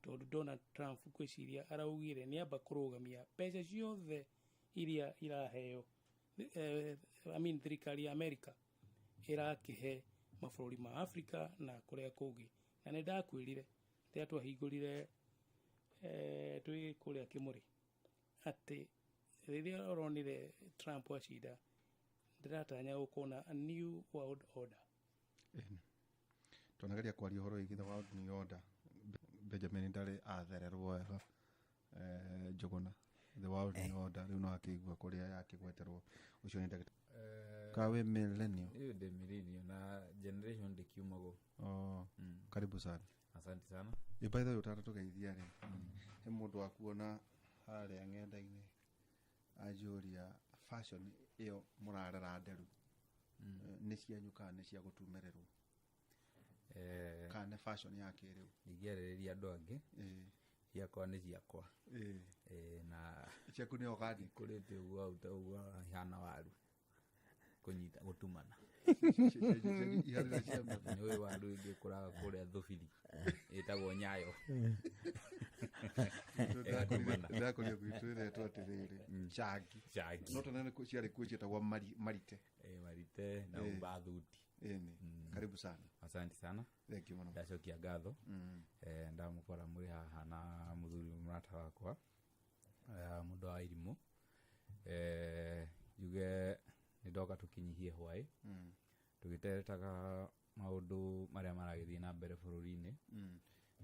tondũ Donald Trump ngwĩciria araugire nĩ amba kũrũgamia mbeca ciothe iria iraheo, I mean thirikari ya America ĩrakĩhe mabũrũri ma Africa na kũrĩa kũngĩ. Na nĩ ndakwĩrire rĩrĩa twahingũrire twĩ kũrĩa Kĩmũrĩ atĩ rĩrĩa ũronire Trump acinda, ndĩratanya gũkorwo na a new world order. Twanageria kwaria ũhoro wĩgiĩ the world new order. Benjamin ndarĩ athererwo wega. Njũgũna, the world new order rĩu no akĩigua kũrĩa yakĩgweterwo, ũcio nĩ ndagĩtarĩ kawe millennial. Hiyo ndĩ millennial na generation ndĩkiumagwo. Oh, karibu sana. Asante sana. Ĩ, by the way, ũtanatũgeithia rĩ, he mũndũ wakuona harĩa ng'enda-inĩ anjũria fashion ĩyo mũrarera nderu nĩ cianyu kana nĩ cia gũtumĩrĩrwo kana nĩ fashion ya kĩrĩu? Ndingĩarĩrĩria andũ angĩ, ciakwa nĩ ciakwa. Na ciaku nĩ organic. Kũrĩte ũguo ũguo ihana waru kũnyita gũtumana. Iharĩra cia mbeũ. Nĩ ũĩ waru ĩngĩ ĩkũraga kũrĩa thũbiri ĩtagwo nyayo. Ĩgatumana. Ndakũria gwitũ ĩretwo atĩrĩrĩ, changi. Changi. No tene ciarĩ kuo ciĩtagwo marite. Marite na umbathuti. Ĩni. Karibu sana. Asante sana. Thank you mũno. Ndacokia ngatho. Ndamũkora mũrĩ haha na mũthuri mũrata wakwa, mũndũ wa irimũ. Njuge nĩ ndoka tũkinyihie hwaĩ, tũgĩteretaga maũndũ marĩa maragĩthiĩ na mbere bũrũri-inĩ,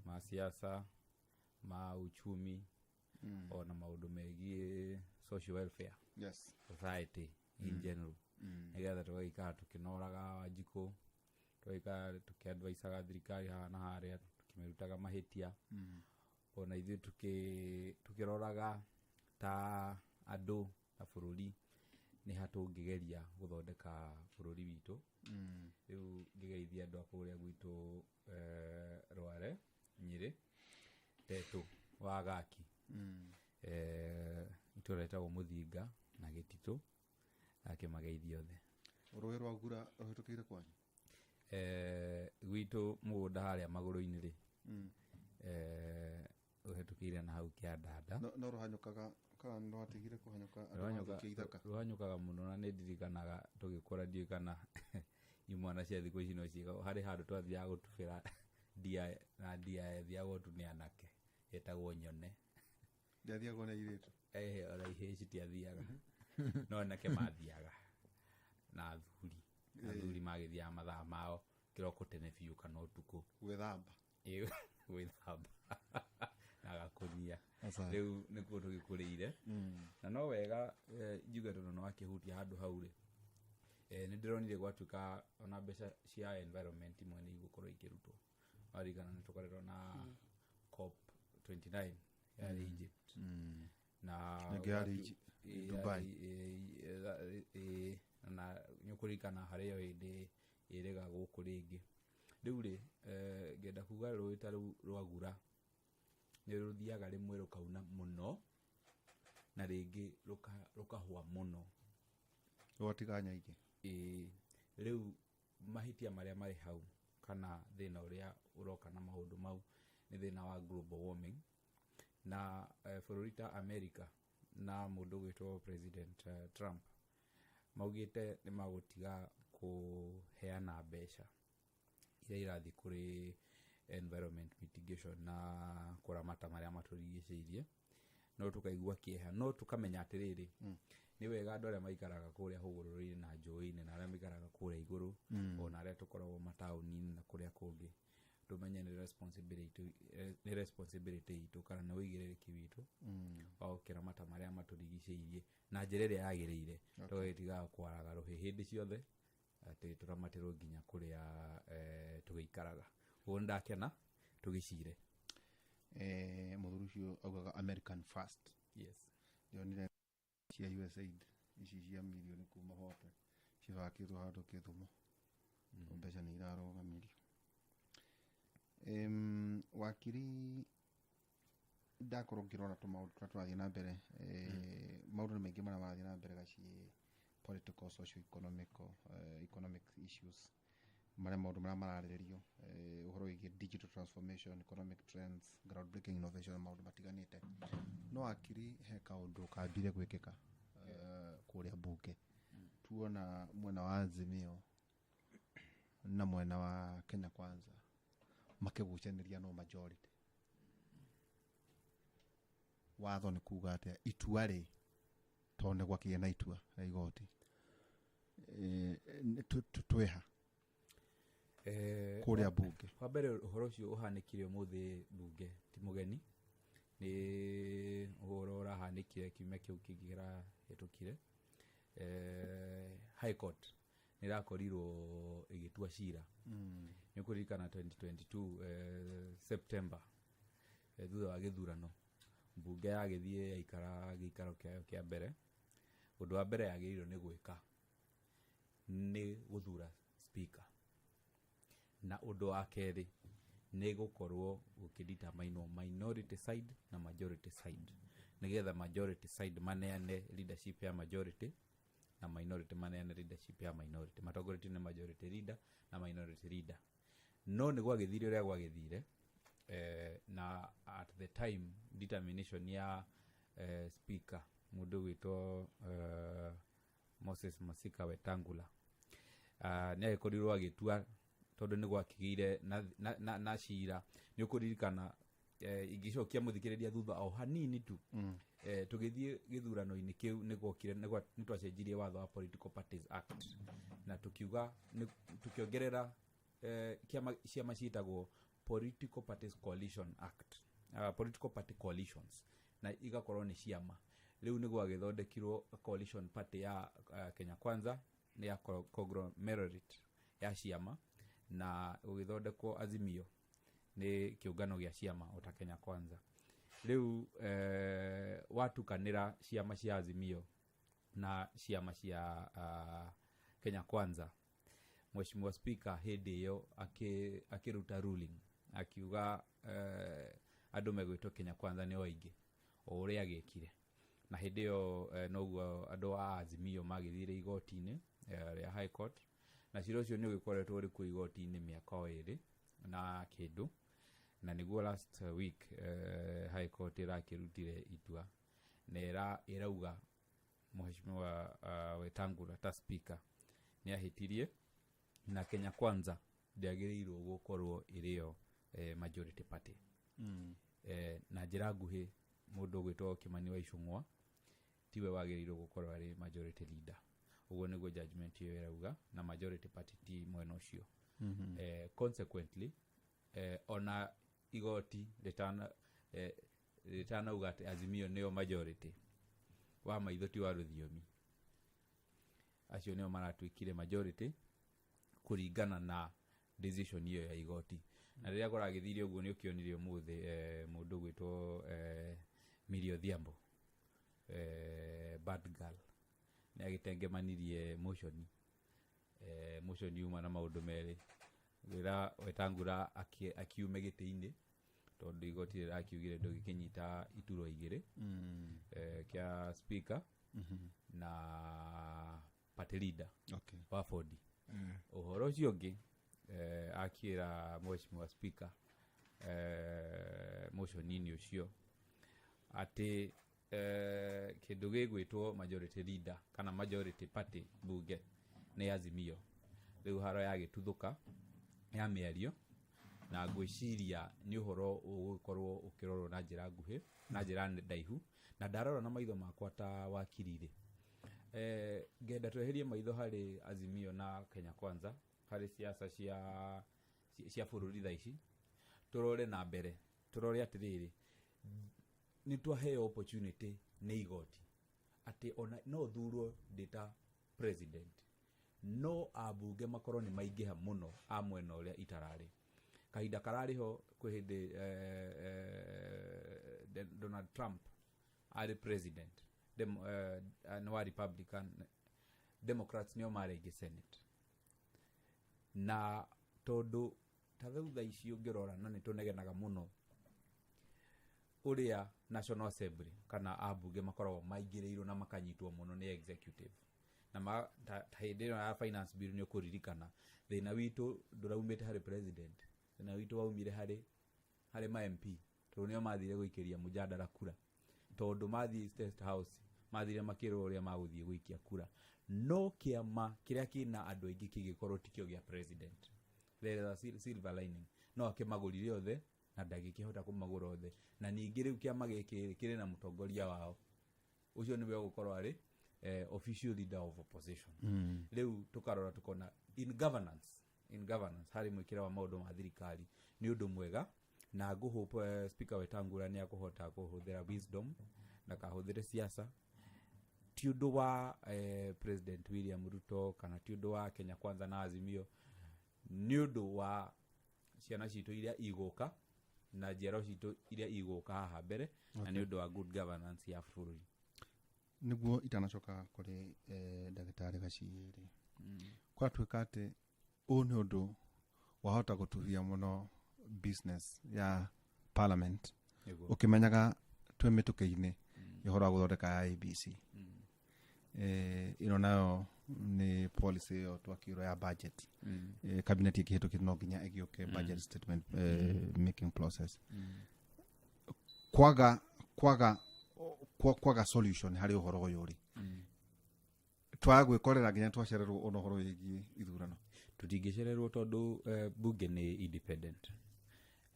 ma siasa, ma uchumi, ona maũndũ megiĩ social welfare, society in general, nĩgetha tũgagĩikara tũkĩnoraga Wanjikũ, tũgagĩikara tũkĩadvisaga thirikari haha na harĩa, tũkĩmĩrutaga mahĩtia, ona ithuĩ tũkĩroraga ta andũ na bũrũri nĩ ha tũngĩgeria gũthondeka bũrũri witũ. Rĩu ngĩgeithia andũ a kũrĩa gwitũ, Rware, Nyĩrĩ, Tetũ wa Gaki, itũra rĩtagwo Mũthinga na Gĩtitũ, akĩmageithia othe. Rũĩ rwa Gura rũhĩtũkĩire kwanyu? Gwitũ mũgũnda harĩa magũrũ-inĩ rĩ, ũhĩtũkĩire na hau kĩandanda. No rũhanyũkaga kana nĩ rwatigire kũhanyũka andũ mathũkia ithaka? Rũhanyũkaga mũno, na nĩ ndirikanaga tũgĩkũra, ndiũĩ kana imwana cia thikũ ici no ciĩka, harĩ handũ twathiaga gũtubĩra ndia, na ndia yathiagwo tu nĩ anake, yetagwo nyone. Ndiathiagwo nĩ airĩtu? Ona ihĩĩ citiathiaga, no anake mathiaga na athuri. Athuri magĩthiaga mathaa mao kĩroko tene biũ kana ũtukũ gwĩthamba. Ĩĩ, gwĩthamba na gakũnia. Asante. Rĩu nĩkuo tũgĩkũrĩire. Na no wega, njuge tondũ nĩ wakĩhutia handũ hau rĩ, nĩ ndĩronire gwatuĩka ona mbeca cia environment imwe nĩ igũkorwo ikĩrutwo. Waririkana nĩ tũkoretwo na COP 29 yarĩ Egypt. Na Ĩngĩ yarĩ Dubai. Ĩĩ, na nĩ ũkũririkana harĩ o hĩndĩ ĩrĩga gũkũ rĩngĩ. Rĩu rĩ, ngenda kuga rũĩ ta rũu rwa Gura nĩ rũthiaga rĩmwe rũkauna mũno na rĩngĩ rũkahũa mũno, rũgatiga nyaingĩ. Ĩĩ, rĩu mahĩtia marĩa marĩ hau kana thĩna ũrĩa ũroka na maũndũ mau nĩ thĩna wa global warming, na bũrũri ta America na mũndũ ũgwĩtwo President Trump maugĩte nĩ magũtiga kũheana mbeca iria irathiĩ kũrĩ environment mitigation na kũramata marĩa matũrigicĩirie. No tũkaigua kĩeha, no tũkamenya atĩrĩrĩ, nĩ wega andũ arĩa maikaraga kũrĩa hũgũrũrũ-inĩ na njũĩ-inĩ na arĩa maikaraga kũrĩa igũrũ, ona arĩa tũkoragwo mataũni-inĩ na kũrĩa kũngĩ, tũmenye nĩ responsibility itũ kana nĩ ũigĩrĩrĩki witũ wa gũkĩramata marĩa matũrigicĩirie na njĩra ĩrĩa yagĩrĩire. Tũgagĩtigaga kwaraga rũhĩ hĩndĩ ciothe atĩ tũramatĩrwo nginya kũrĩa tũgĩikaraga. Ũguo nĩndakena tũgĩcire. Mũthuri ũcio augaga American first. Yes. Ndionire cia USAID ici cia mirioni kuma hote cibakĩtwo handũ Kĩthumo. Mbeca nĩ irarũgamirio. Wakiri, ndakorwo ngĩrora tũmaũndũ tũrĩa tũrathiĩ na mbere, maũndũ nĩ maingĩ marĩa marathiĩ na mbere gaciĩ political, social, economic issues, marĩa maũndũ marĩa mararĩrĩrio, ũhoro wĩgiĩ digital transformation, economic trends, groundbreaking innovation, maũndũ matiganĩte. No wakiri, he kaũndũ kambire gwĩkĩka kũrĩa mbunge, tuona mwena wa Azimio na mwena wa Kenya Kwanza makĩgucanĩria no majority. Watho nĩ kuga atĩa itua rĩ, tondũ nĩ gwakĩgĩa na itua rĩa igoti, twĩha kũrĩa mbunge? Wa mbere, ũhoro ũcio ũhanĩkire ũmũthĩ mbunge ti mũgeni, nĩ ũhoro ũrahanĩkire kiumia kĩu kĩngĩ kĩrahĩtũkire. High Court nĩ ĩrakorirwo ĩgĩtua cira. Nĩ ũkũririkana 2022, September, thutha wa gĩthurano, mbunge yagĩthiĩ yaikara gĩikaro kĩayo kĩa mbere. Ũndũ wa mbere yagĩrĩirwo nĩ gwĩka nĩ gũthura speaker, na ũndũ wa kerĩ nĩ gũkorwo gũkĩdetermine minority side na majority side, nĩgetha majority side maneane leadership ya majority na minority maneane leadership ya minority, matongoretio nĩ majority leader na minority leader. No nĩ gwagĩthire ũrĩa gwagĩthire, na at the time determination ya speaker, mũndũ ũgwĩtwo Moses Masika Wetangula, nĩ agĩkorirwo agĩtua, tondũ nĩ gwakĩgĩire na cira. Nĩ ũkũririkana Ingĩcokia mũthikĩrĩria thutha o hanini tu, tũgĩthiĩ gĩthurano-inĩ kĩu nĩgwokire nĩ twacenjirie watho wa Political Parties Act na tukiuga tukiongerera kiama ciama ciĩtagwo Political Parties Coalition Act, Political Party Coalitions, na igakorwo nĩ ciama. Rĩu nĩ gwagĩthondekirwo coalition party ya Kenya Kwanza, nĩ ya conglomerate ya ciama, na gũgĩthondekwo Azimio nĩ kĩũngano gĩa ciama ota Kenya Kwanza. Rĩu watukanĩra ciama cia Azimio na ciama cia Kenya Kwanza, Mheshimiwa Speaker hĩndĩ ĩyo akĩruta ruling akiuga andũ megwĩtwo Kenya Kwanza nĩo aingĩ, o ũrĩa agĩkire. Na hĩndĩ ĩyo noguo andũ a Azimio magĩthire igoti-inĩ rĩa High Court, na cira ũcio nĩ ũgĩkoretwo ũrĩ kuo igoti-inĩ mĩaka o 2 na kĩndũ, na nĩguo last week High Court ĩrakĩrutire itua na ĩrauga Mheshimiwa Wetangula ta speaker nĩ ahĩtirie na Kenya Kwanza ndĩagĩrĩirwo gũkorwo ĩrĩ yo majority party. Na njĩra nguhĩ, mũndũ ũgwĩtwo Kimani wa Ichung'wa tiwe wagĩrĩirwo gũkorwo arĩ majority leader. Ũguo nĩguo judgment ĩyo ĩrauga, na majority party ti mwena ũcio. Consequently, ona igoti rĩtanauga atĩ Azimio nĩyo majority, wa maitho ti wa rũthiomi, acio nĩo maratuĩkire majority kũringana na decision ĩyo ya igoti. Na rĩrĩa kũragĩthire ũguo, nĩ ũkĩonire ũmũthĩ mũndũ ũgwĩtwo Millie Odhiambo, bad girl, nĩ agĩtengemanirie motion. Motion yuma na maũndũ merĩ, wĩra Wetangula akiume gĩtĩ-inĩ tondũ igoti rĩrakiugire ndũgĩkĩnyita iturwa igĩrĩ, kĩa speaker na party leader wa Ford. Ũhoro ũcio ũngĩ, akĩra Mheshimiwa Speaker motion-inĩ ũcio atĩ kĩndũ gĩgwĩtwo majority leader kana majority party bunge nĩ Azimio. Rĩu haro yagĩtuthũka ya mĩario, na ngwĩciria nĩ ũhoro ũgũkorwo ũkĩrorwo na njĩra nguhĩ na njĩra ndaihu, na ndarora na maitho makwa ta wakiri-rĩ, ngenda tweherie maitho harĩ Azimio na Kenya Kwanza harĩ siasa cia bũrũri thaa ici, tũrore na mbere, tũrore atĩrĩrĩ, nĩ twaheo opportunity nĩ igoti atĩ ona no thurwo ndĩ ta president, no ambunge makorwo nĩ maingĩha mũno a mwena ũrĩa itararĩ. Kahinda kararĩ ho kwĩ hĩndĩ Donald Trump arĩ president, nĩ wa Republican, Democrats nĩo marĩ aingĩ Senate, na tondũ ta rĩu thaa ici ũngĩrora na nĩ tũnegenaga mũno ũrĩa National Assembly kana ambunge makoragwo maingĩrĩirwo na makanyitwo mũno nĩ executive, na ta hĩndĩ ĩno ya finance bill nĩ ũkũririkana thĩna witũ ndũraumĩte harĩ president, thĩna witũ waumire harĩ ma MP, tondũ nĩo mathire gũikĩria mũjandara kura, tondũ mathiĩ State House mathire makĩrwo ũrĩa magũthiĩ gũikia kura, no kĩama kĩrĩa kĩna andũ aingĩ kĩngĩkorwo tikĩo gĩa president, there is a silver lining, no akĩmagũrire othe na ndangĩkĩhota kũmagũra othe. Na ningĩ rĩu kĩama gĩkĩ kĩrĩ na mũtongoria wao, ũcio nĩwe ũgũkorwo arĩ official leader of opposition. Rĩu tũkarora tukona in governance harĩ mwĩkĩre wa maũndũ ma thirikari nĩ ũndũ mwega, na ngũhope Speaker Wetangula nĩ akũhota kũhũthĩra wisdom ndakahũthĩre siasa. Ti ũndũ wa President William Ruto kana ti ũndũ wa Kenya Kwanza na Azimio, nĩ ũndũ wa ciana citũ iria igũka na njiaro citũ iria igũka haha mbere, na nĩ ũndũ wa good governance ya bũrũri. Nĩguo itanacoka kũrĩ ndagĩtarĩ Gaciyĩrĩ, kwatuĩka atĩ ũũ nĩ ũndũ wahota gũtubia mũno business ya parliament. Ũkĩmenyaga twĩ mĩtũkĩ-inĩ ũhoro wa gũthondeka IEBC, ĩno nayo nĩ policy ĩyo twakĩrwo ya budget. Cabinet ĩkĩhĩtũkire no nginya ĩgĩũke budget statement making process. Kwaga solution harĩ ũhoro ũyũ rĩ, twaga gwĩkorera nginya twacererwo ona ũhoro wĩgiĩ ithurano. Tũtingĩcererwo tondũ bunge nĩ independent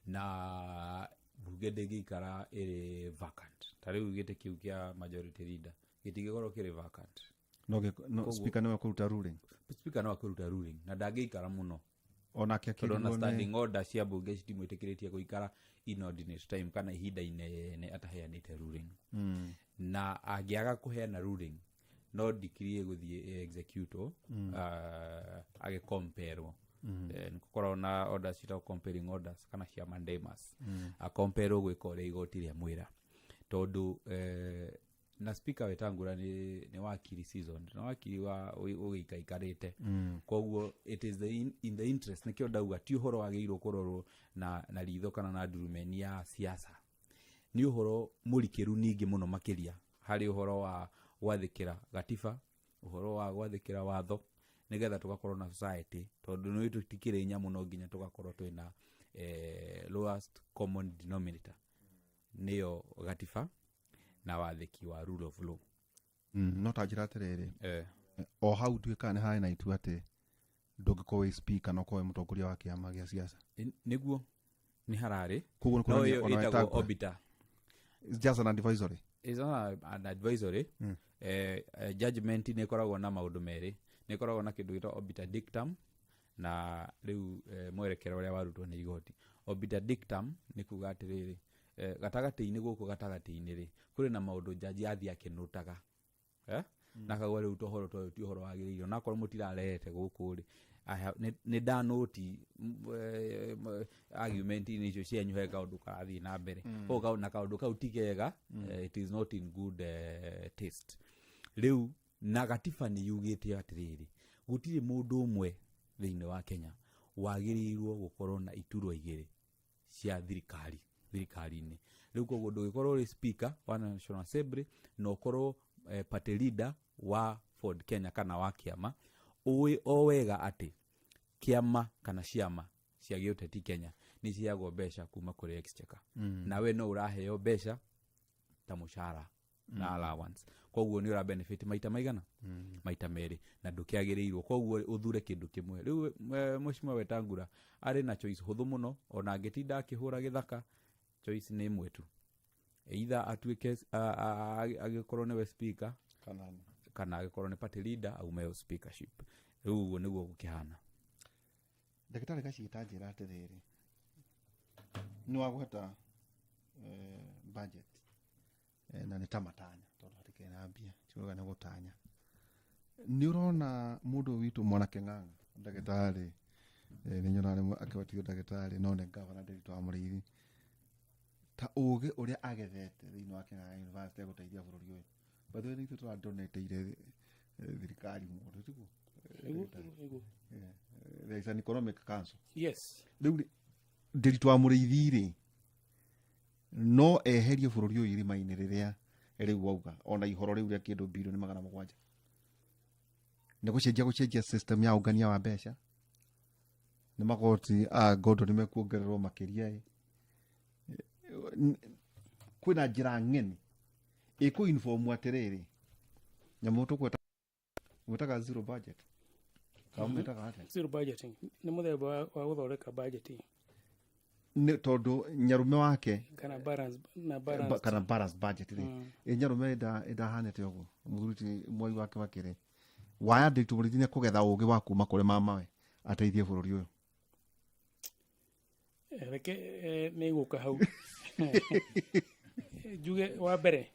na Mbunge ndĩngĩikara ĩrĩ vacant. Ta rĩu gĩtĩ kĩu kĩa majority leader gĩtingĩkorwo kĩrĩ vacant. No, no speaker nĩwe kũruta ruling. Speaker no akũruta ruling na ndangĩikara mũno. Onake Tondũ ona akĩrigwo nĩ standing order cia mbunge citimwĩtĩkĩrĩtie gũikara inordinate time kana ihinda inene ataheanĩte ruling. Na angĩaga kũheana ruling, no decree ĩgũthiĩ execute agĩkomperwo. Nĩ gũkoragwo na orders ciĩtagwo compelling orders kana cia mandamus. Akomperwo gwĩka ũrĩa igoti rĩa mwĩra, tondũ na Speaker Wetangula nĩ wakiri seasoned na wakiri wa ũgĩikaikarĩte. Koguo it is in the interest, nĩkĩo ndauga ti ũhoro wagĩrĩirwo kũrorwo na ritho kana na ndurumeni ya siasa, nĩ ũhoro mũrikĩru ningĩ mũno makĩria harĩ ũhoro wa gwathĩkĩra gatiba, ũhoro wa gwathĩkĩra watho, nĩgetha tũgakorwo na society, tondũ nĩ tũtikĩrĩ nyamũ, no nginya tũgakorwo twĩna lowest common denominator, nĩyo gatiba na wathĩki wa rule of law. No ta njĩra atĩrĩrĩ, o hau nduĩkaga nĩ harĩ na itua atĩ ndũngĩkorwo wĩ speaker no ũkorwo wĩ mũtongoria wa kĩama gĩa siasa. Nĩguo nĩ hararĩ. Koguo nĩ No kuonania ĩyo ona ĩtagwo Wetangula. Obiter. It's just an advisory. It's not an advisory. Judgment nĩ ĩkoragwo na maũndũ merĩ, nĩ ĩkoragwo na kĩndũ gĩtagwo obiter dictum na rĩu mwerekero ũrĩa warutwo nĩ igoti. Obiter dictum nĩ kuga atĩrĩrĩ, gatagatĩ-inĩ gũkũ, gatagatĩ-inĩ rĩ, kũrĩ na maũndũ jaji athiĩ akĩnũtaga, eh? Na akauga rĩu tohoro toyũ ti ũhoro wagĩrĩire, onakorwo mũtirarehete gũkũ rĩ, nĩ ndanũti argument-inĩ icio cianyu he kaũndũ karathiĩ na mbere. Koguo na kaũndũ kau ti kega. It is not in good taste. Rĩu na gatiba nĩ yugĩte atĩrĩrĩ, gũtirĩ mũndũ ũmwe thĩinĩ wa Kenya wagĩrĩirwo gũkorwo na iturwa igĩrĩ cia thirikari thirikari-inĩ. Rĩu koguo ndũgĩkorwo ũrĩ speaker wa National Assembly na ũkorwo party leader wa Ford Kenya kana wa kĩama, ũĩ o wega atĩ kĩama kana ciama cia gĩũteti Kenya nĩ ciheagwo mbeca kuma kũrĩ exchequer. Nawe no ũraheo mbeca ta mũcara na allowance, koguo nĩ ũra benefit maita maigana? Maita merĩ, na ndũkĩagĩrĩirwo. Koguo ũthure kĩndũ kĩmwe. Rĩu Mheshimiwa Wetangula arĩ na choice hũthũ mũno, ona angĩtinda akĩhũra gĩthaka, choice nĩ ĩmwe tu, either atuĩke agĩkorwo nĩwe speaker kana kana agĩkorwo nĩ party leader aume speakership. Rĩu ũguo nĩguo gũkĩhana. Ndagĩtarĩ Gaciĩta, njĩra atĩrĩrĩ, nĩ wagweta budget, na nĩ ta matanya, tondũ hatikĩrĩ na mbia tiugaga nĩ gũtanya. Nĩ ũrona mũndũ ũyũ witũ mwanake Ng'ang'a, ndagĩtarĩ, nĩ nyonaga rĩmwe akĩbatithio ndagĩtarĩ, no nĩ gavana Ndiritu wa Mũrĩithi, ta ũgĩ ũrĩa agethete thĩinĩ wa Kĩng'ang'a University gũteithia bũrũri ũyũ. By the way, nĩ ithuĩ tũradonateire thirikari mũndũ, tiguo? Nĩguo, nĩguo. Yeah. There is an economic council. Yes. Rĩu rĩ, Ndiritu wa Mũrĩithi rĩ, no eherie bũrũri ũyũ irima-inĩ rĩrĩa rĩu wauga, ona ihoro rĩu rĩa kĩndũ bilioni 700, nĩ gũcenjia system ya ũngania wa mbeca, nĩ magoti a ngondo nĩ mekuongererwo makĩria ĩ. Kwĩna njĩra ng'eni ĩkũ inform atĩrĩrĩ, nyamũ tũkweta gwĩtaga zero budget kana mwĩtaga atĩa? Zero budgeting nĩ mũthemba wa gũthondeka budgeting. Nĩ tondũ nyarume wake kana balance na balance kana balance budget rĩ. Ĩ nyarume ĩndahanĩte ũguo, mũthuri ti mwai wake wakĩrĩ waya Ndiritu Mũrĩithi nĩ kũgetha ũgĩ wa kuma kũrĩ mamawe ateithie bũrũri ũyũ. Reke nĩ gũka hau njuge wa mbere,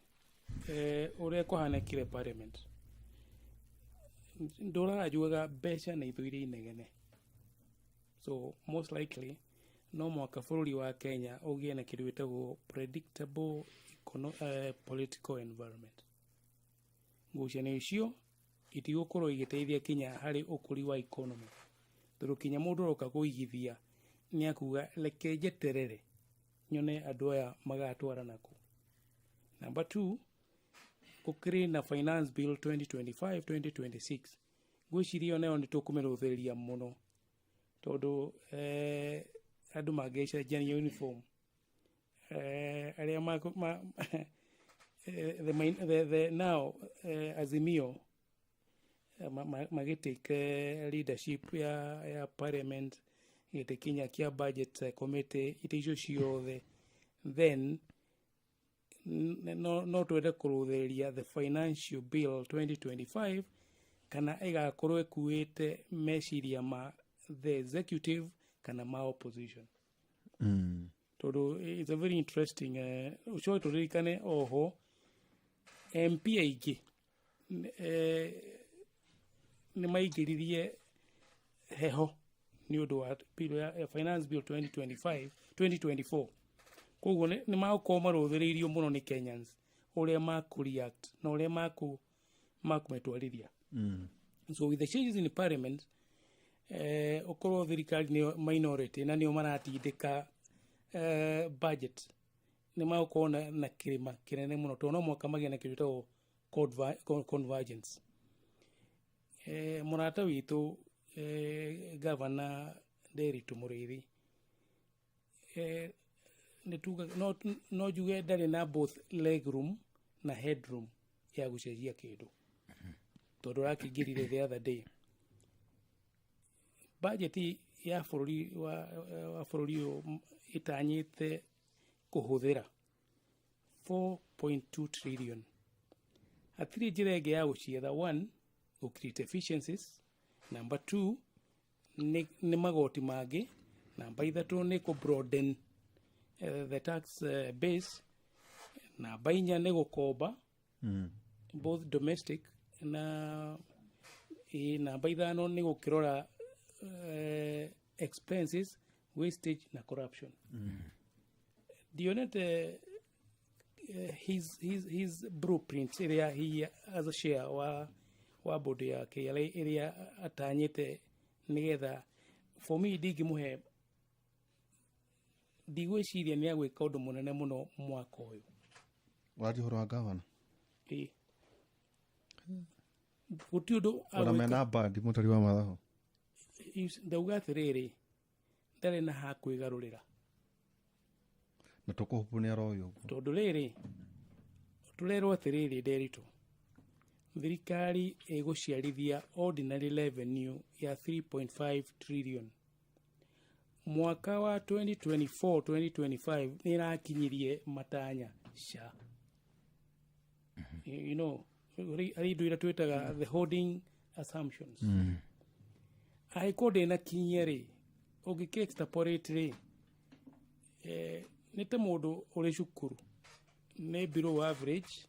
ũrĩa kũhanĩkire parliament, ndũraga njugaga mbeca nĩ ithũire inegene, so most likely no mwaka bũrũri wa Kenya ũgĩe na kĩndũ gĩtagwo predictable political environment. Ngucanio icio itigũkorwo igĩteithia kinya harĩ ũkũri wa economy, tondũ kinya mũndũ ũroka kũigithia nĩ akuga, "Reke njeterere nyone andũ aya magatwara nakũ." Number two, gũkĩrĩ na Finance Bill 2025 2026, ngwĩciria ĩyo nayo nĩ tũkũmĩrũthĩrĩria mũno, tondũ andũ mangĩcenjania uniform, arĩa ma, the now Azimio magĩtake leadership ya parliament, gĩtĩ kinya kĩa budget committee, itĩ icio ciothe. Then no twende kũrũthĩrĩria the financial bill 2025 kana ĩgakorwo ĩkuĩte meciria ma the executive kana ma opposition. Tondũ it's a very interesting, ũcoke tũririkane oho MP aingĩ nĩ maingĩririe heho nĩ ũndũ wa bill ya finance bill 2025 2024. Koguo nĩ magũkorwo marũthĩrĩirio mũno nĩ Kenyans ũrĩa makũreact na ũrĩa makũmetwarithia. So with the changes in parliament, ũkorwo thirikari nĩyo minority na nĩo maratindĩka budget, nĩ magũkorwo na kĩrĩma kĩnene mũno, tondũ no mũhaka magĩe na kĩndũ gĩtagwo convergence. Mũrata witũ, Gavana Nderitu Mũrĩithi, nĩ tuga no njuge ndarĩ na both leg room na head room ya gũcenjia kĩndũ, tondũ arakĩingĩrire the other day budget ya bũrũri wa bũrũri ũyũ ĩtanyĩte kũhũthĩra 4.2 trillion. Hatirĩ njĩra ĩngĩ ya gũcietha. One, gũ create efficiencies; number two, nĩ magoti mangĩ; namba 3, nĩ kũ broaden the tax base; namba 4, nĩ gũkomba, both domestic na namba 5, nĩ gũkĩrora expenses, wastage na corruption. Ndionete his blueprint ĩrĩa he as a share wa board ya KRA ĩrĩa atanyĩte, nĩgetha for me ndingĩmũhe, ndigwĩciria nĩ agwĩka ũndũ mũnene mũno mwaka ũyũ. Waria ũhoro wa gavana? Ĩ, gũtirĩ ũndũ ona agwĩka. Mena bandi mũtari wa mathabu. Ndauga atĩrĩrĩ, ndarĩ na ha kwĩgarũrĩra. Na tũkũhupu nĩ aroĩ ũguo. Tondũ rĩrĩ, tũrerwo atĩrĩrĩ, Nderitu, thirikari ĩgũciarithia ordinary revenue ya 3.5 trillion mwaka wa 2024 2025. Nĩ ĩrakinyirie matanya ca harĩ indo iria twĩtaga the holding assumptions. Angĩkorwo ndĩnakinyia rĩ, ũngĩkĩ extrapolate rĩ, nĩ ta mũndũ ũrĩ cukuru nĩ below average,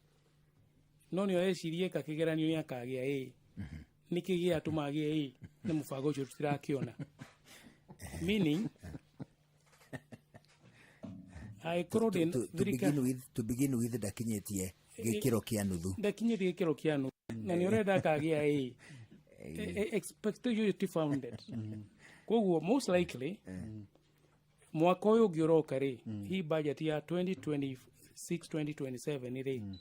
no nĩ areciria eka kĩgeranio nĩ akagĩa A. Nĩkĩ gĩatũma agĩe A? Nĩ mũbango ũcio tũtirakĩona, meaning angĩkorwo ndĩ To begin with ndakinyĩtie gĩkĩro kĩa nuthu. Ndakinyĩtie gĩkĩro kĩa nuthu na nĩ ũrenda akagĩa A. Expectation ti founded. Koguo most likely mwaka ũyũ ũngĩ ũroka rĩ, hi budget ya 2026 2027 rĩ,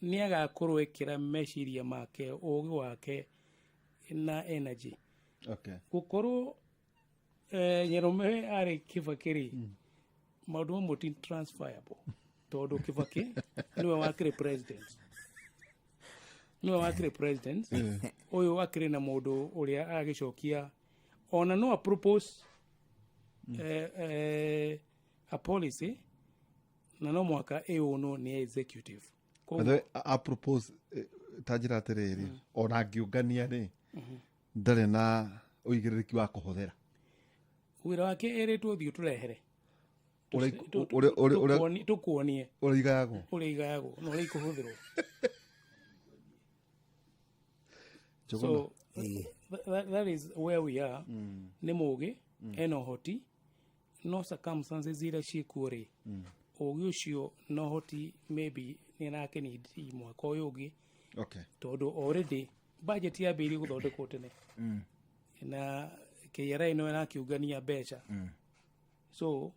nĩ agakorwo ĩkĩra meciria make, ũgĩ wake na energy. Gũkorwo Nyerome arĩ Kibaki rĩ, maũndũ mamwe ti transferable, tondũ Kibaki nĩwe wakĩrĩ president, nĩwe wakĩrĩ president. Ũyũ akĩrĩ na mũndũ ũrĩa agĩcokia, ona no a propose a policy, na no mũhaka ĩũnwo nĩ executive. By the way, a propose, ta njĩra atĩrĩrĩ, ona angĩũngania rĩ, ndarĩ na ũigĩrĩrĩki wa kũhũthĩra. Wĩra wake ĩrĩtwo thiĩ ũtũrehere. Tũkuonie ũrĩa igayagwo. Ũrĩa igayagwo na ũrĩa ikũhũthĩrwo. Njũgũna. So that is where we are. Nĩ mũgĩ, ena ũhoti, no circumstances iria ciĩkuo rĩ, ũgĩ ũcio na ũhoti maybe nĩ arakĩnidi mwaka ũyũ ũngĩ, tondũ already budget yambĩrĩirie gũthondekwo tene na KRA no ĩrakiũngania mbeca. So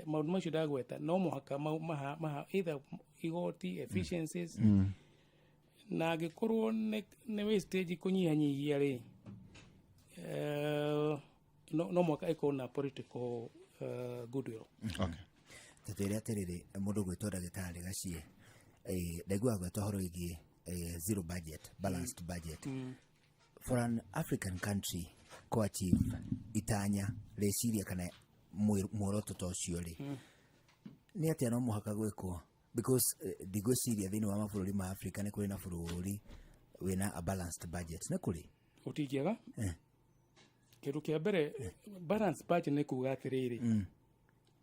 maũndũ macio ndagweta no mũhaka maha either igoti, efficiencies, na angĩkorwo nĩ wastage kũnyihanyihia rĩ, no mũhaka ĩkorwo na political goodwill. Tũtwĩre atĩrĩrĩ, mũndũ gwĩtwo ndagĩtarĩ Gacie, ndaiguaga gwĩtwo ũhoro wĩgiĩ zero budget, balanced budget. For an African country kũ achieve itanya, rĩciria kana muoroto ta ũcio rĩ, Nĩ atĩa no mũhaka gwĩkwo? Because ndigwĩciria thĩinĩ wa mabũrũri ma Africa nĩ kũrĩ na bũrũri wĩna a balanced budget. Nĩ kũrĩ? Ũtingĩaga. Kĩndũ kĩa mbere, balance budget nĩ kuga atĩrĩrĩ,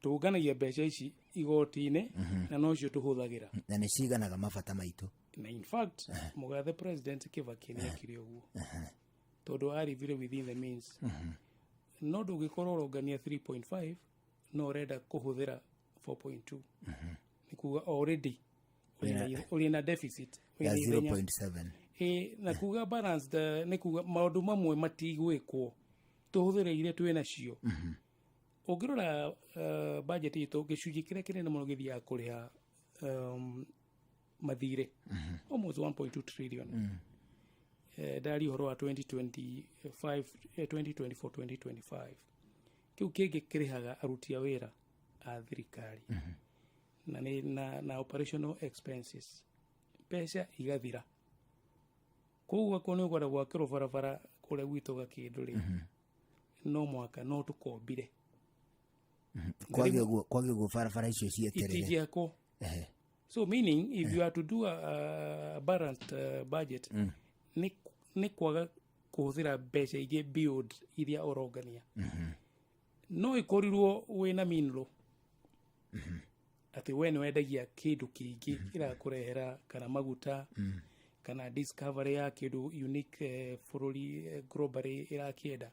tũnganagia mbeca ici igoti-inĩ na nocio tũhũthagĩra. Na nĩ ciganaga mabata maitũ. Na in fact, mũgathe President Kibaki nĩ ekire ũguo tondũ arivire within the means. No ndũngĩkorwo ũrongania 3.5 no ũrenda kũhũthĩra 4.2, nĩ kuga already ũrĩ na deficit ya wĩna ithenya. 0.7. Ĩ, na kuga balanced nĩ kuga maũndũ mamwe matigwĩkwo, tũhũthĩre iria twĩ nacio. Ũngĩrora budget itũ, gĩcunjĩ kĩrĩa kĩnene mũno gĩthiaga kũrĩha mathirĩ, almost 1.2 trillion. Ndari ũhoro wa 2025, 2024 2025. Kĩu kĩngĩ kĩrĩhaga aruti a wĩra a thirikari na, nĩ, na operational expenses, mbeca igathira. Koguo akorwo nĩ ũkwenda gwakĩrwo barabara kũrĩa gwitũ Gakĩndũ rĩ, no mwaka no tũkombire. Kwage ũguo barabara icio cieterere. Itingĩakwo. So meaning, if you are to do a balanced budget, nĩ kwaga kũhũthĩra mbeca ingĩ beyond iria ũrongania. No ĩkorirwo wĩna mineral, atĩ we nĩ wendagia kĩndũ kĩngĩ kĩrakũrehera kana maguta kana discovery ya kĩndũ unique, bũrũri globally ĩrakĩenda.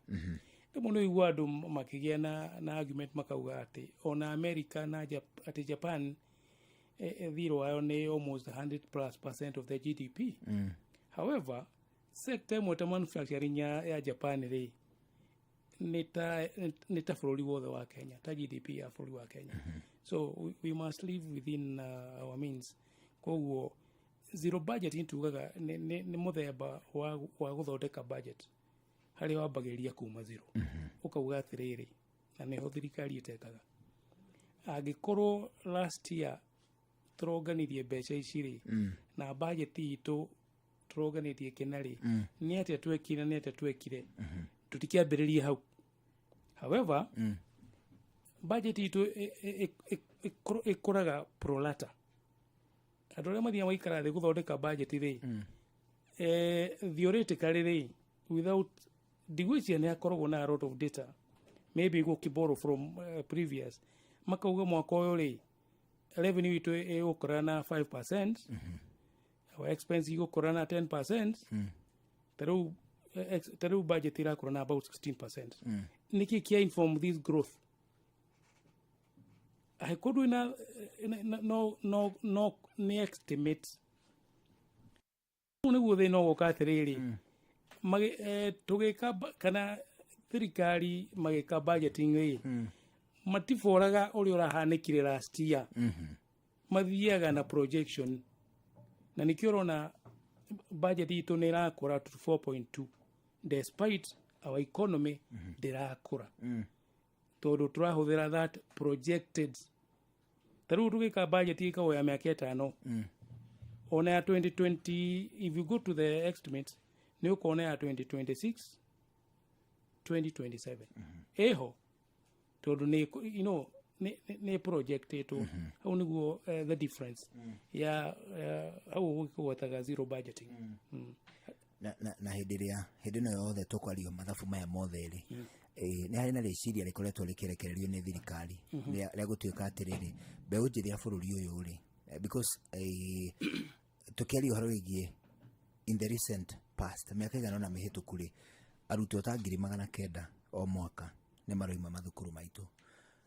Rĩmwe nĩ ũigua andũ makĩgĩa na argument, makauga atĩ ona America na atĩ Japan, thirĩ wayo nĩ almost 100 plus percent of the GDP. However, sector ĩmwe ta manufacturing ya Japan rĩ, nĩ ta bũrũri wothe wa Kenya, ta GDP ya bũrũri wa Kenya. So we must live within our means. Koguo zero budget tugaga nĩ mũthemba wa gũthondeka budget harĩa wambagĩrĩria kuma zero, ũkauga atĩrĩrĩ, na nĩho thirikari ĩtekaga, angĩkorwo last year tũronganirie mbeca ici rĩ, na budget itũ tũronganĩtie kĩna rĩ, nĩ atĩa twekire, nĩ atĩa twekire, tũtikĩambĩrĩrie hau. However, budget itũ ĩkũraga prorata. Andũ arĩa mathiaga maikara thĩ gũthondeka budget rĩ, theoretically rĩ, without ndigwĩciria nĩ akoragwo na a lot of data, maybe gũkĩborrow from previous, makauga mwaka ũyũ rĩ, revenue itũ ĩgũkũra na 5%, our expense igũkũra na 10%. Ta rĩu budget ĩrakũra na about 16%. Nĩkĩ kĩa inform this growth? Angĩkorwo ndwĩna no nĩ estimate. Ũguo nĩguo thĩna ũgoka atĩrĩrĩ, tũgĩka kana thirikari magĩka budgeting rĩ, matiboraga ũrĩa ũrahanĩkire last year, mathiaga na projection, na nĩkĩo ũrona budget itũ nĩ ĩrakũra to 4.2 despite our economy ndĩrakũra, tondũ tũrahũthĩra that projected. Ta rĩu tũgĩka budget ĩkagwo ya mĩaka 5, ona ya 2020, if you go to the estimate, nĩ ũkuona ya 2026 2027 ĩho, tondũ nĩ nĩ projectĩtwo hau. Nĩguo the difference ya hau gũkĩgwetaga zero budgeting. Na hĩndĩ ĩrĩa hĩndĩ ĩno yothe tũkwario mathabu maya mothe rĩ, nĩ harĩ na rĩciria rĩkoretwo rĩkĩrekererio nĩ thirikari rĩa gũtuĩka atĩrĩrĩ, mbeũ njĩthĩ ya bũrũri ũyũ rĩ, because tũkĩaria ũhoro wĩgiĩ in the recent past, mĩaka ĩigana ũna mĩhĩtũku rĩ, arutwo ta 900,000 o mwaka nĩ maroima mathukuru maitũ,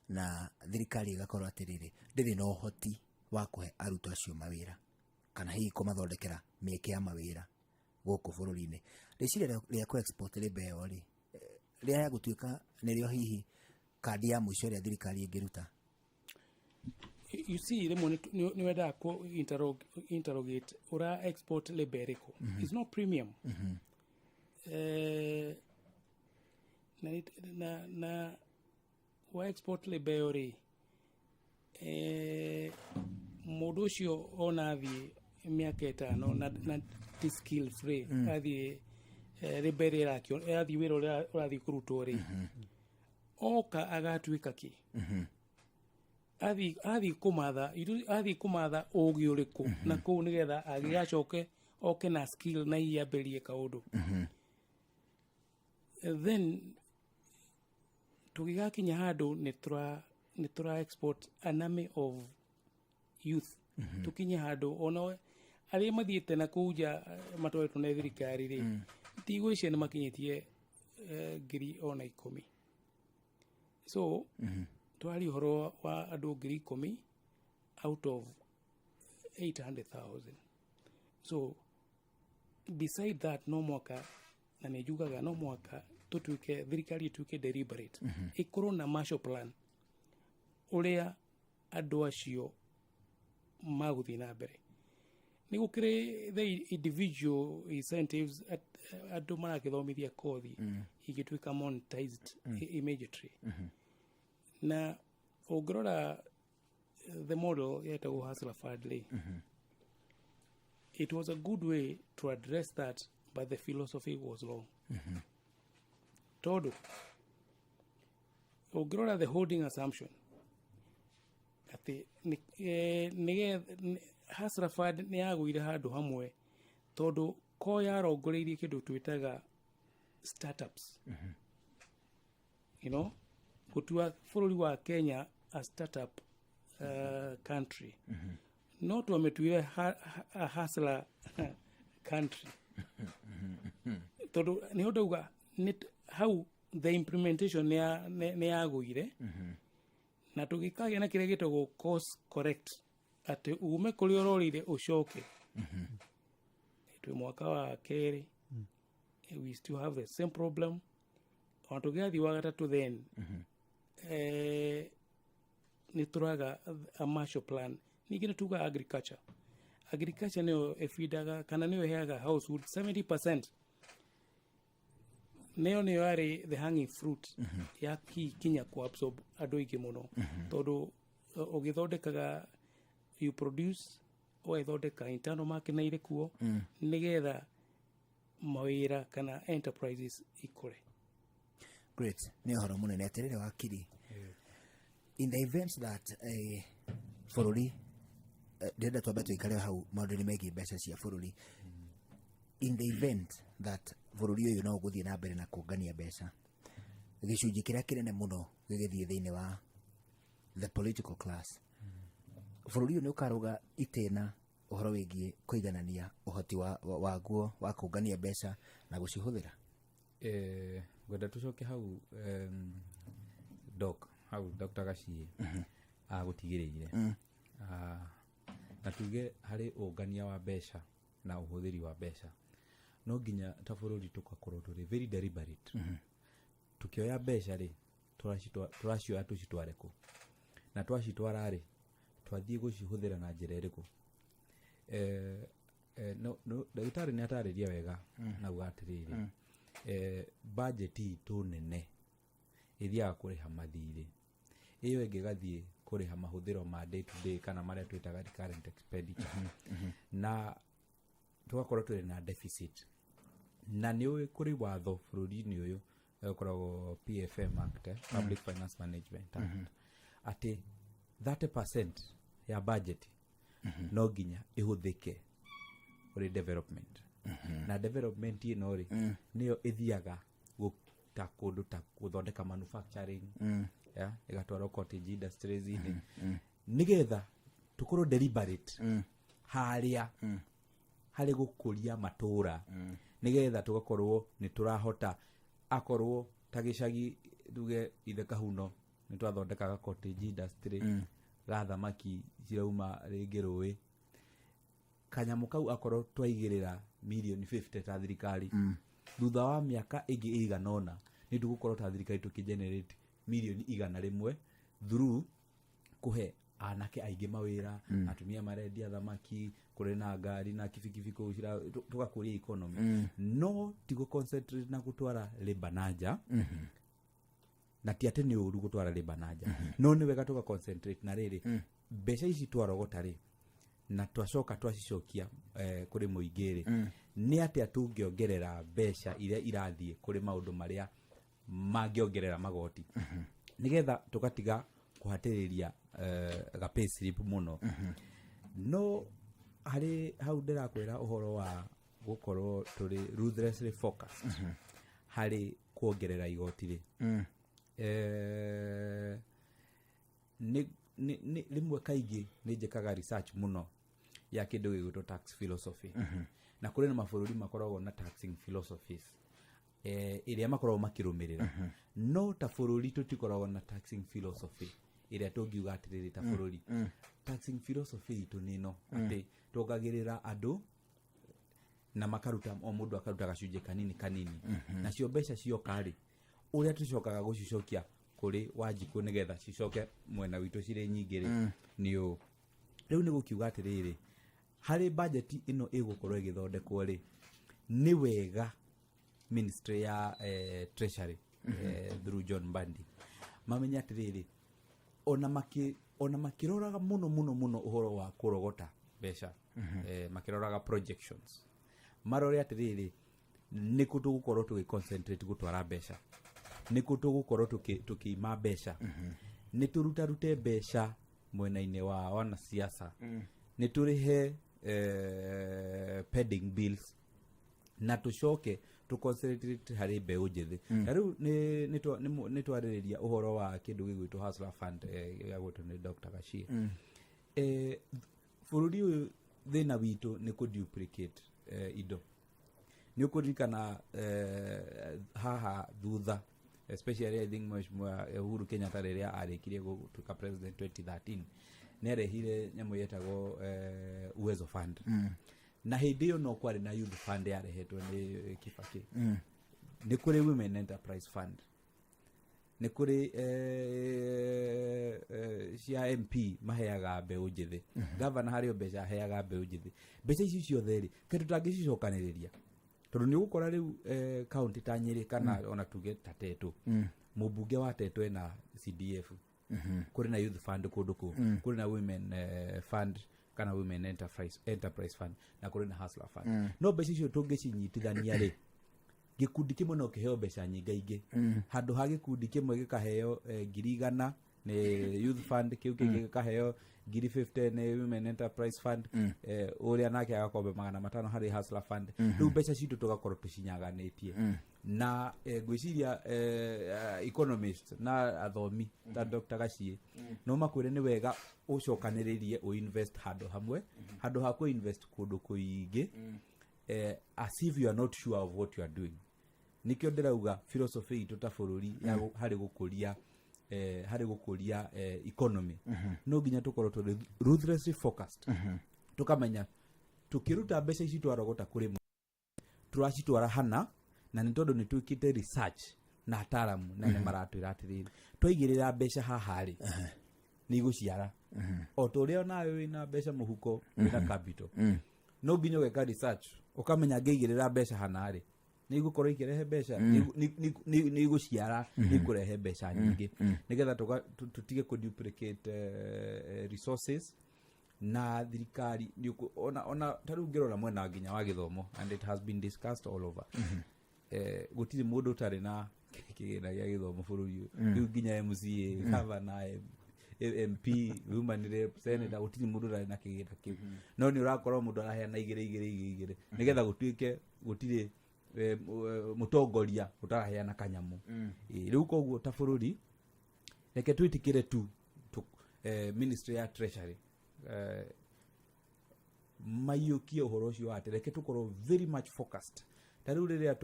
na thirikari ĩgakorwo atĩrĩrĩ, ndĩrĩ na ũhoti wa kũhe arutwo acio mawĩra kana hihi kũmathondekera mĩeke ya mawĩra gũkũ bũrũri-inĩ. Rĩciria rĩa kũ export labour ĩyo rĩ, rĩa gũtuĩka nĩrĩo hihi kandi ya mũico ĩrĩa thirikari ĩngĩruta. You see, rĩmwe nĩ wendaga kũ interrogate ũra export labour ĩrĩkũ. It's not premium. Na wa export labour ĩyo rĩ, mũndũ ũcio ona athiĩ mĩaka 5 na ti skill free, athiĩ labour ĩrĩa athiĩ wĩra ũrĩa ũrathiĩ kũrutwo rĩ, oka agatuĩka kĩ? Athiĩ kũmatha athiĩ kũmatha ũgĩ ũrĩkũ na kũu nĩgetha agĩgacoke oke na skill na hihi ambĩrĩrie kaũndũ. Then tũgĩgakinya handũ nĩ tũra export an army of youth. Tũkinye handũ ona arĩa mathiĩte na kũu nja, matwaretwo nĩ thirikari rĩ, ndigwĩciria nĩ makinyĩtie 10,000. So twaria ũhoro wa andũ 10,000 out of 800,000. So beside that, no mwaka, na nĩ njugaga no mwaka tũtuĩke thirikari ĩtuĩke deliberate, ĩkorwo na Marshall Plan ũrĩa andũ acio magũthiĩ na mbere. Nĩ gũkĩrĩ the individual incentives andũ marakĩthomithia kothi ingĩtuĩka monetized immediately. Na ũngĩrora the model yetagwo Hustler Fund rĩ, it was a good way to address that, but the philosophy was wrong, tondũ ũngĩrora the holding assumption atĩ nĩgetha Hustler Fund nĩ yagũire handũ hamwe tondũ ko yarongoreirie kĩndũ twĩtaga startups, gũtua bũrũri wa Kenya a startup country. No twamĩtuire a hustler country, tondũ nĩho ndauga hau the implementation nĩ yagũire na tũgĩkagĩa na kĩrĩa gĩtagwo course correct, atĩ ume kũrĩa ũrorire ũcoke. Twĩ mwaka wa kerĩ, we still have the same problem. Ona tũgĩathiĩ wa gatatũ, then nĩ tũraga a Marshall Plan. Ningĩ nĩ tuga agriculture nĩyo ĩbindaga kana nĩyo ĩheaga household 70%. Nĩyo yarĩ the hanging fruit ya kinya ku absorb andũ aingĩ mũno, tondũ ũgĩthondekaga, you produce, ũgagĩthondeka internal market na irĩ kuo nĩgetha mawĩra kana enterprises ikũre. Great, nĩ ũhoro mũnene. Atĩrĩrĩ wakiri, in the event that bũrũri, ndĩrenda twambe tũikare hau maũndũ-inĩ megiĩ mbeca cia bũrũri, in the event that bũrũri ũyũ no ũgũthiĩ na mbere na kũngania mbeca, gĩcunjĩ kĩrĩa kĩnene mũno gĩgĩthiĩ thĩinĩ wa the political class, bũrũri ũyũ nĩ ũkarũga itĩna ũhoro wĩgiĩ kũiganania ũhoti waguo wa kũngania mbeca na gũcihũthĩra? Ngwenda tũcoke hau, doc, hau Dr. Gaciĩ agũtigĩrĩire. Na tuge harĩ ũngania wa mbeca na ũhũthĩri wa mbeca, no nginya ta bũrũri tũgakorwo tũrĩ very deliberate. Tukĩoya mbeca rĩ, tũracioya tũcitware kũ, na twacitwara rĩ, twathiĩ gũcihũthĩra na njĩra ĩrĩkũ? No, ndagĩtarĩ nĩ atarĩria wega nauga atĩrĩrĩ, budget itũ nene ĩthiaga kũrĩha mathirĩ, ĩyo ĩngĩ ĩgathiĩ kũrĩha mahũthĩro ma day to day kana marĩa twĩtaga recurrent expenditure, na tũgakorwo tũrĩ na deficit. Na nĩ ũĩ kũrĩ watho bũrũri-inĩ ũyũ ũkoragwo PFM Act, Public Finance Management Act, atĩ 30% ya budget no nginya ĩhũthĩke kũrĩ development. Na development ĩno rĩ, nĩyo ĩthiaga ta kũndũ ta gũthondeka manufacturing, yeah, ĩgatwarwo cottage industries-inĩ nĩgetha tũkorwo deliberate harĩa harĩ gũkũria matũra, nĩgetha tũgakorwo nĩ tũrahota akorwo ta gĩcagi tuge ithe Kahuno nĩ twathondekaga cottage industry ga thamaki cirauma rĩngĩ rũĩ kanyamũ kau, akorwo twaigĩrĩra mirioni 50 ta thirikari, thutha wa mĩaka ĩngĩ ĩigana ũna nĩ tũgũkorwo ta thirikari tũkĩgenerate mirioni 100 through kũhe anake aingĩ mawĩra, atumia marendia thamaki, kũrĩ na ngari na kibikibi kũu tũgakũria economy. No ti gũ concentrate na gũtwara labour na nja. Na ti atĩ nĩ ũru gũtwara labour na nja, no nĩ wega tũga concentrate na rĩrĩ mbeca ici twarogota rĩ, na twacoka twacicokia kũrĩ mũingĩ rĩ, nĩ atĩa tũngĩongerera mbeca iria irathiĩ kũrĩ maũndũ marĩa mangĩongerera magoti, nĩgetha tũgatiga Kũhatĩrĩria ga pay slip mũno. No harĩ hau ndĩrakwĩra ũhoro wa gũkorwo tũrĩ ruthlessly focused harĩ kuongerera igoti rĩ, nĩ rĩmwe kaingĩ nĩ njĩkaga research mũno ya kĩndũ gĩgwĩtwo tax philosophy. Na kũrĩ na mabũrũri makoragwo na taxing philosophies ĩrĩa makoragwo makĩrũmĩrĩra, no ta bũrũri tũtikoragwo na taxing philosophy ĩrĩa tũngiuga atĩrĩrĩ, ta bũrũri taxing philosophy itũ nĩ ĩno, atĩ tuongagĩrĩra andũ na makaruta, o mũndũ akaruta gacunjĩ kanini kanini. Nacio mbeca cioka rĩ, ũrĩa tũcokaga gũcicokia kũrĩ Wanjikũ nĩgetha cicoke mwena witũ cirĩ nyingĩ rĩ, nĩ ũũ. Rĩu nĩ gũkiuga atĩrĩrĩ, harĩ bajeti ĩno ĩgũkorwo ĩgĩthondekwo rĩ, nĩ wega ministry ya treasury, through John Mbadi, mamenye atĩrĩrĩ, ona makĩroraga mũno mũno mũno ũhoro wa kũrogota mbeca, makĩroraga projections, marore atĩrĩrĩ, nĩkũ tũgũkorwo tũgĩ concentrate gũtwara mbeca, nĩkũ tũgũkorwo tũkĩima mbeca, nĩ tũrutarute mbeca mwena-inĩ wa wanasiasa, nĩ tũrĩhe pending bills, na tũcoke tũconcentrate harĩ mbeũ njĩthĩ. Na rĩu nĩ twarĩrĩria ũhoro wa kĩndũ gĩgwĩtwo Hustler Fund, gĩa gwĩtwo nĩ Dr. Gachie. Bũrũri ũyũ thĩna witũ nĩ kũ duplicate indo. Nĩ ũkũririkana haha thutha, especially I think Mheshimiwa Uhuru Kenyatta rĩrĩa arĩkirie gũtuĩka president 2013, nĩ arehire nyamũ yetagwo Uwezo Fund. Na hĩndĩ ĩyo no kwarĩ na Youth Fund yarehetwo nĩ Kibaki. Nĩ kũrĩ Women Enterprise Fund, nĩ kũrĩ cia MP maheaga mbeũ njĩthĩ, gavana harĩ o mbeca aheaga mbeũ njĩthĩ. Mbeca ici ciothe rĩ, kĩndũ tũtangĩcicokanĩrĩria, tondũ nĩ ũgũkora rĩu kaunti ta Nyĩrĩ kana ona tuge ta Tetu, mũmbunge wa Tetu ena CDF, kũrĩ na Youth Fund kũndũ kũu, kũrĩ na Women Fund kana Women Enterprise Fund, na kũrĩ na Hustler Fund. No mbeca icio tũngĩcinyitithania rĩ, gĩkundi kĩmwe no kĩheo mbeca nyingaingĩ, handũ ha gĩkundi kĩmwe gĩkaheo 100,000 nĩ Youth Fund, kĩu kĩngĩ gĩkaheo 50,000 nĩ Women Enterprise Fund, ũrĩa nake agakombe 500 harĩ Hustler Fund. Rĩu mbeca citũ tũgakorwo tũcinyaganĩtie. Na ngwĩciria economist na athomi ta Dr. Gachie no makwĩre nĩ wega ũcokanĩrĩrie, ũinvest handũ hamwe handũ ha kũinvest kũndũ kũingĩ, as if you are not sure of what you are doing. Nikĩo ndĩrauga philosophy itũ ta bũrũri ya harĩ gũkũria economy, no nginya tũkorwo tũrĩ ruthlessly focused, tũkamenya tũkĩruta mbeca ici twarogota kũrĩ tũracitwara hana, na nĩ tondũ nĩ twĩkĩte research na ataramu na nĩ maratwĩra atĩrĩrĩ, twaigĩrĩra mbeca haha rĩ, nĩ igũciara. O ta ũrĩa onawe wĩna mbeca mũhuko, wĩna capital, no nginya ũgeka research ũkamenya ngĩigĩrĩra mbeca hana rĩ, nĩ igũkorwo ikĩrehe mbeca, nĩ igũciara, nĩ ikũrehe mbeca nyingĩ, nĩgetha tũtige kũ duplicate resources. Na thirikari ona ta rĩu ngĩrora mwena nginya wa gĩthomo, and it has been discussed all over, gũtirĩ mũndũ ũtarĩ na kĩgĩna gĩa gĩthomo bũrũri ũyũ. Rĩu nginya MCA, governor, MP, women rep, senator, gũtirĩ mũndũ ũtarĩ na kĩgĩna kĩu. No nĩ ũrakorwo mũndũ araheana igĩrĩ igĩrĩ igĩrĩ igĩrĩ, nĩgetha gũtuĩke gũtirĩ mũtongoria ũtaraheana kanyamũ. Rĩu koguo ta bũrũri reke twĩtĩkĩre tu, ministry ya treasury maiyũkie ũhoro ũcio wa atĩ reke tũkorwo very much focused. Ta rĩu rĩrĩa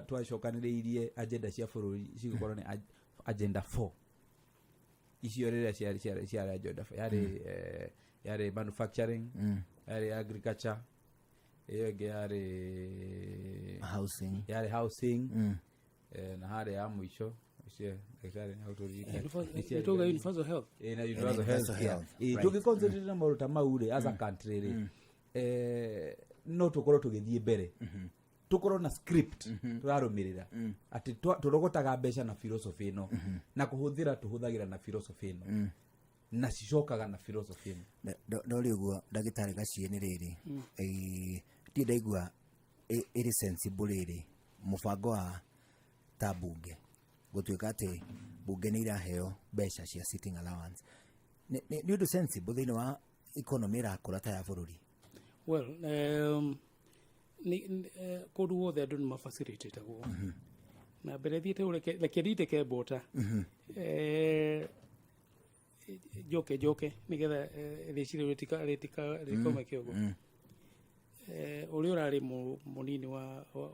twacokanĩrĩirie agenda cia bũrũri cigũkorwo nĩ agenda 4 icio, rĩrĩa ciarĩ agenda 4, yarĩ yarĩ manufacturing, yarĩ agriculture, ĩyo ĩngĩ yarĩ housing, yarĩ housing, na harĩa ya mũico ũcio ndagĩtarĩ no ũtũririkanie. Nĩ tuga universal health. Na universal universal health care. Health, right. Tũngĩconcentrate na maũndũ ta mau rĩ, as a country rĩ, no tũkorwo tũgĩthiĩ mbere, tũkorwo na script tũrarũmĩrĩra atĩ tũrogotaga mbeca na philosophy ĩno, na kũhũthĩra tũhũthagĩra na philosophy ĩno, na cicokaga na philosophy ĩno. Ndori ũguo ndagĩtarĩ Gaciĩ nĩ rĩrĩ, ndirĩ ndaigua ĩrĩ sensible rĩrĩ mũbango wa ta bunge. Gũtuĩka atĩ bunge nĩ iraheo mbeca cia sitting allowance nĩ ũndũ sensible thĩinĩ wa economy ĩrakũra ta ya bũrũri? Well, kũndũ guothe andũ nĩ mafacilitatagwo na mbere thiĩte reke ndindĩke mbota. Njoke nĩgetha rĩciria rĩtikaume kĩongo. Ũrĩa ũrarĩ mũnini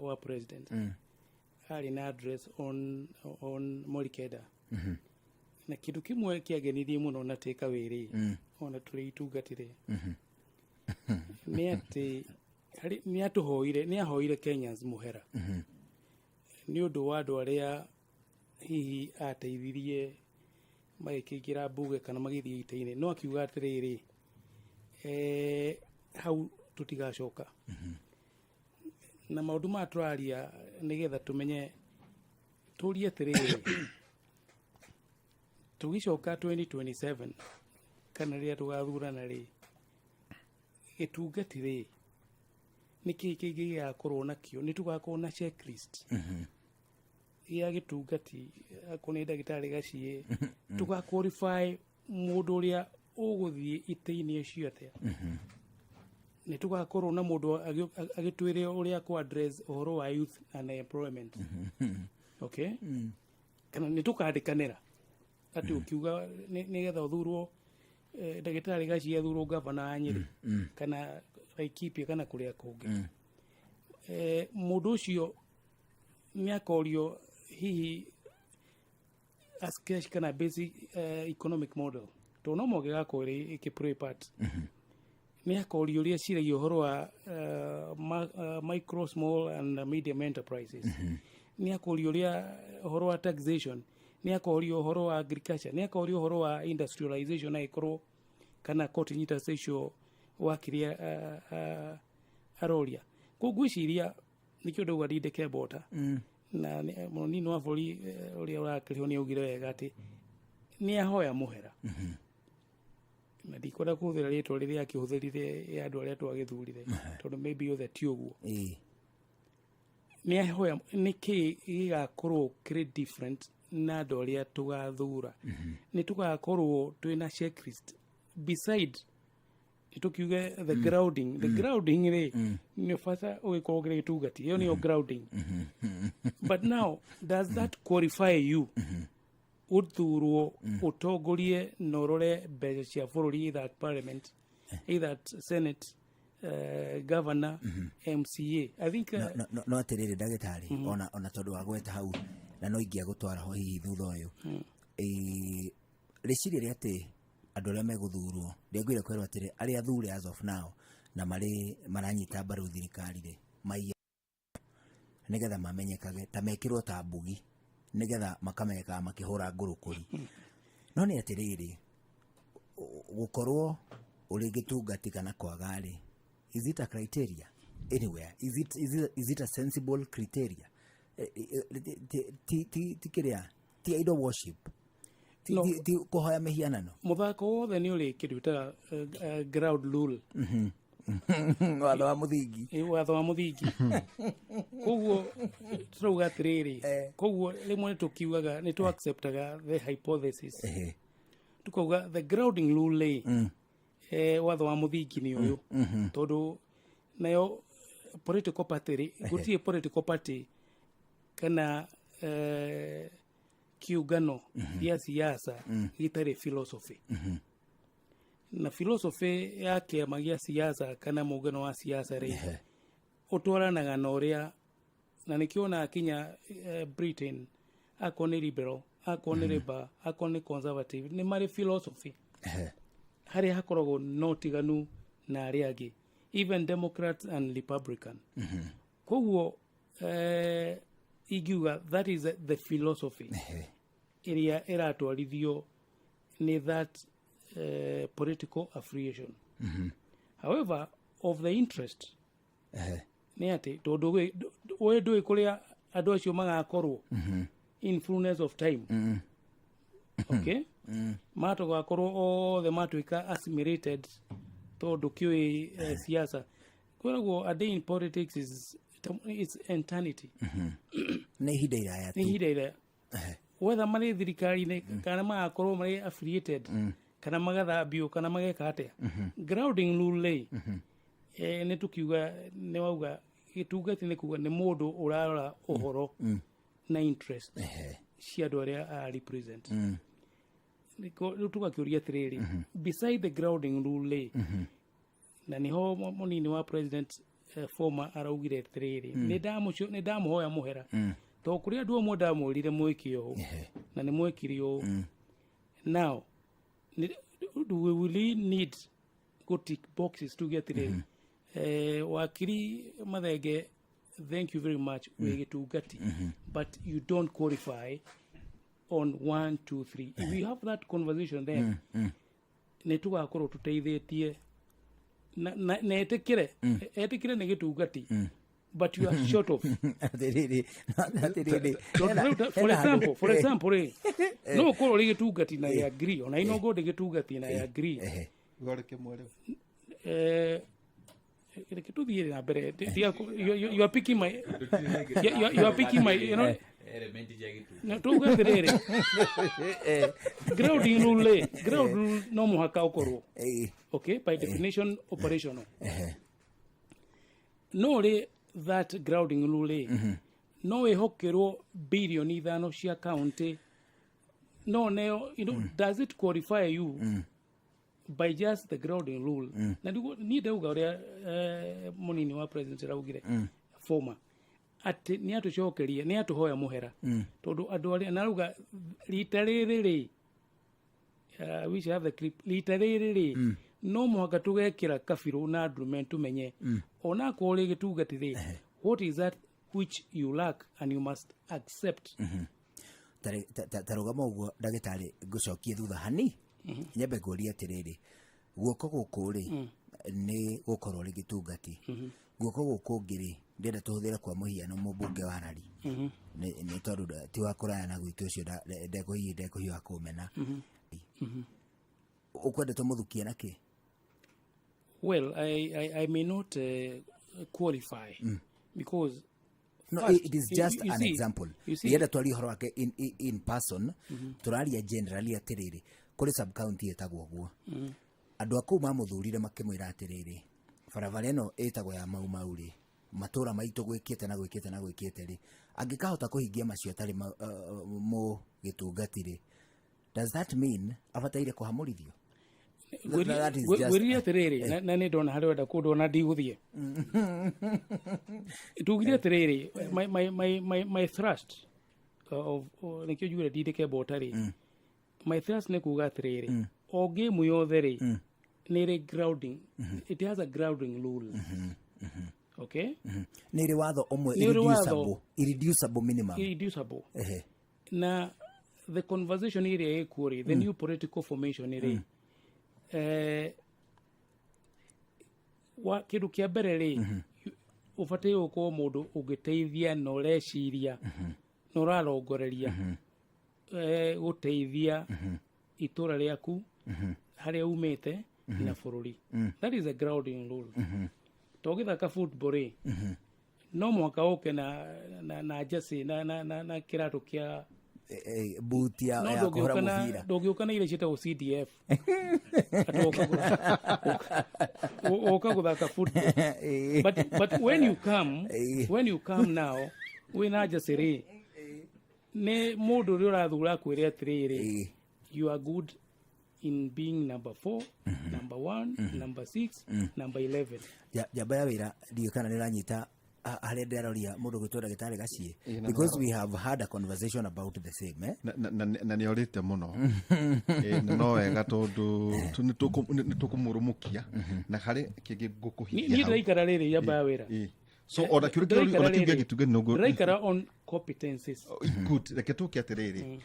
wa president arĩ na address on mweri 9 na kĩndũ kĩmwe kĩangenirie mũno na take away rĩ, ona tũrĩ itungati rĩ, nĩ atĩ nĩ atũhoire, nĩ ahoire Kenyans mũhera nĩ ũndũ wa andũ arĩa hihi ateithirie magĩkĩingĩra mbunge kana magĩthiĩ itĩ-inĩ, no akiuga atĩrĩrĩ, hau tũtigacoka na maũndũ maya tũraria nĩgetha tũmenye tũrie atĩrĩrĩ, tũgĩcoka 2027 kana rĩrĩa tũgathurana rĩ, gĩtungati rĩ, nĩ kĩĩ kĩngĩ gĩgakorwo nakĩo? Nĩ tũgakorwo na checklist ya gĩtungati, akorwo nĩ ndagĩtarĩ gaciĩ, tũga qualify mũndũ ũrĩa ũgũthiĩ itĩ-inĩ icio atĩa? Nĩ tũgakorwo na mũndũ agĩtwĩre ũrĩa kũ address ũhoro wa youth unemployment, okay? Kana nĩ tũkandĩkanĩra atĩ ũkiuga nĩgetha ũthurwo, ndagĩtarĩ gaciĩ athurwo gavana wa Nyĩrĩ kana Laikipia kana kũrĩa kũngĩ, mũndũ ũcio nĩ akorio hihi a sketch kana basic economic model, tondũ no mũhaka ĩgakorwo ĩkĩ play part. Nĩ akorio ũrĩa aciragia ũhoro wa micro, small and medium enterprises. Nĩ akorio ũrĩa ũhoro wa taxation. Nĩ akorio ũhoro wa agriculture. Nĩ akorio ũhoro wa industrialization agĩkorwo kana cotton industry icio wa kĩrĩa aroria. Koguo ngwĩciria nĩkĩo ndauga ndindĩke mbota na mũnini wa bũrũri, ũrĩa ũrakĩrĩho, nĩ augire wega atĩ nĩ ahoya mũhera, na ndikwenda kũhũthĩra rĩtwa rĩrĩa akĩhũthĩrire ya andũ arĩa twagĩthurire, tondũ maybe othe ti ũguo. Nĩ ahoya. Nĩkĩ gĩgakorwo kĩrĩ different na andũ arĩa tũgathura? Nĩ tũgakorwo twĩna checklist beside tũkiuge the grounding. The grounding rĩ, nĩ bata ũgĩkorwo kĩrĩ gĩtungati, ĩyo nĩyo grounding, but now does that qualify you ũthurwo ũtongorie na ũrore mbeca cia bũrũri, either at parliament, either at senate, governor, MCA? I think No atĩrĩrĩ, ndagĩtarĩ, ona tondũ wa gweta hau na no ingĩa gũtwara ho hihi thutha ũyũ. Rĩciria rĩa atĩ andũ arĩa megũthurwo, ndĩngwire kwĩrwo atĩrĩ, arĩa athure as of now na marĩ maranyita mbaru thirikari rĩ, maiye nĩgetha mamenyekage ta mekĩrwo ta mbugi nĩgetha makamenyekaga makĩhũra ngũrũkũri. No nĩ atĩrĩrĩ, gũkorwo ũrĩ gĩtungati kana kwaga rĩ, is it a criteria anywhere? Is it a sensible criteria? Ti kĩrĩa ti idol worship, ti, No. ti kũhoya mĩhianano? Mũthako wothe nĩ ũrĩ kĩndũ ĩtaga ground rule. Watho wa mũthingi. Watho wa mũthingi. Koguo tũrauga atĩrĩrĩ, koguo rĩmwe nĩ tũkiugaga nĩ tũ acceptaga the hypothesis, tukauga the grounding rule rĩ, watho wa mũthingi nĩ ũyũ, tondũ nayo political party rĩ, gũtirĩ political party kana kiũngano gĩa siasa gĩtarĩ philosophy, na philosophy ya kĩama gĩa siasa kana mũngano wa siasa rĩ, ũtwaranaga na ũrĩa, na nĩkĩo ona kinya Britain, akorwo nĩ liberal, akorwo nĩ Labour, akorwo nĩ Conservative, nĩ marĩ philosophy harĩa hakoragwo no ũtiganu na arĩa angĩ, even Democrats and Republican. Koguo ingiuga that is the philosophy ĩrĩa ĩratwarithio nĩ that political affiliation. However, of the interest nĩ atĩ tondũ we ndũĩ kũrĩa andũ acio magakorwo in fullness of time, okay? Matũgakorwo othe matuĩka assimilated, tondũ kĩũĩ siasa kwĩragwo a day in politics is it's eternity. Nĩ ihinda iraya Nĩ tu. Ihinda iraya. Whether marĩ thirikari-inĩ kana magakorwo marĩ affiliated kana magathambio kana mageka atĩa. Grounding rule rĩ, nĩ tũkiuga nĩ wauga gĩtungati nĩ kuga nĩ mũndũ ũrarora ũhoro na interest cia andũ arĩa a represent. Rĩu tũgakĩũria atĩrĩrĩ, beside the grounding rule rĩ, na niho mũnini wa president, former, araugire atĩrĩrĩ, nĩ ndamũhoya mũhera tondũ kũrĩ andũ amwe ndamwĩrire mwĩke ũũ na nĩ mwekire ũũ. Now do we really need go tick boxes tuge atĩrĩrĩ, wakiri Mathenge, thank you very much, wĩ gĩtungati, but you don't qualify on one two three? If we have that conversation, then nĩ tũgakorwo tũteithĩtie na etĩkĩre nĩ gĩtungati, but you are short of Atiriri, atiriri. Tondũ rĩu for example rĩ, no ũkorwo ũrĩ gĩtungati na I agree, ona ino ngũ ndĩ gĩtungati na I agree. Ũrĩ kĩmwe rĩu. Reke tũthiĩ na mbere. You are picking my you are picking my you know Element cia gĩtungati. No, tuge atĩrĩrĩ, grounding rule rĩ, ground rule no mũhaka ũkorwo okay, by definition operational. No rĩ, that grounding rule rĩ, no wĩhokerwo 5 billion cia county, no neo does it qualify you by just the grounding rule? Na nĩguo niĩ ndauga ũrĩa mũnini wa president araugire, former, atĩ nĩ atũcokeria, nĩ atũhoya mũhera tondũ andũ arĩa narauga rita rĩrĩ rĩ, we shall have the clip, rita rĩrĩ rĩ, no mũhaka tũgekĩra kabirũ na ndurume tumenye onakorwo rĩ gĩtungati rĩ, what is that which you lack and you must accept. Ta rũgama ũguo, ndagĩtarĩ, ngũcokie thutha hani, nyambe ngũrie atĩrĩrĩ, guoko gũkũ rĩ, nĩ gũkorwo rĩ gĩtungati, guoko gũkũ ũngĩ rĩ, ndĩrenda tũhũthĩre kwa mũhiano mũmbunge wa Rari, nĩ tondũ ti wa kũraya na gwitũ ũcio, ndekũhiũha kũmena. Ũkwenda tũmũthukie na kĩ? Well, I may not qualify because No, first, it is just you an see, example. You see, Ndienda twarie ũhoro wake in person. Tũraria generally atĩrĩrĩ, kũrĩ sub county ĩtagwo ũguo, andũ a kũu mamũthurire makĩmwĩra atĩrĩrĩ, barabara ĩno ĩtagwo ya Mau Mau rĩ, matũra maitũ gwĩkĩte na gwĩkĩte na gwĩkĩte rĩ, angĩkahota kũhingia macio atarĩ mũ gĩtungati rĩ, does that mean abataire kũhamũrithio? That is just- Ngwĩrire atĩrĩrĩ, na nĩ ndona harĩa ũrenda kũndwo na ndigũthiĩ. Tugire atĩrĩrĩ, my thrust of nĩkĩo njugire ndindĩke mbota rĩ, my thrust nĩ kuga atĩrĩrĩ, o game yothe rĩ, nĩ ĩrĩ grounding, it has a grounding rule, okay? Nĩ ĩrĩ watho ũmwe Nĩ ĩrĩ watho. Irreducible minimum. Irreducible. Na the conversation ĩrĩa ĩkuo rĩ, the new political formation rĩ, wa kĩndũ kĩa mbere rĩ, ũbataire gũkorwo mũndũ ũngĩteithia na ũreciria na ũrarongoreria gũteithia itũra rĩaku harĩa umĩte na bũrũri. That is a grounding rule. To ũgĩthaka football rĩ, no mũhaka ũke na jersey na kĩratũ kĩa Buti ya no ya kũhũra ndũngĩũka na mũbira. Ndũngĩũka na iria ciĩtagwo CDF atĩ ũka gũthaka football. But when you come now wĩna jersey rĩ, nĩ mũndũ ũrĩa ũrathura akwĩre atĩrĩrĩ, you are good in being number 4, number 1, number 6, number 11. Njamba ya wĩra, ndiũĩ kana nĩ ũranyita harĩa ndĩraroria mũndũ gwĩtwo ndagĩtarĩ Gaciĩ, Ĩĩ, na because we have had a conversation about the same, eh? Na nĩ orĩte mũno. Na no wega tondũ nĩ tũkũmũrũmũkia na harĩ kĩngĩ ngũkũhingia Niĩ hau. ndĩraikara rĩrĩ, njamba ya wĩra. So ona kĩũria Ndĩraikara ona kĩu rĩrĩ. gĩa gĩtungati noguo. Ndĩraikara on competencies. Good, reke tũke atĩrĩrĩ,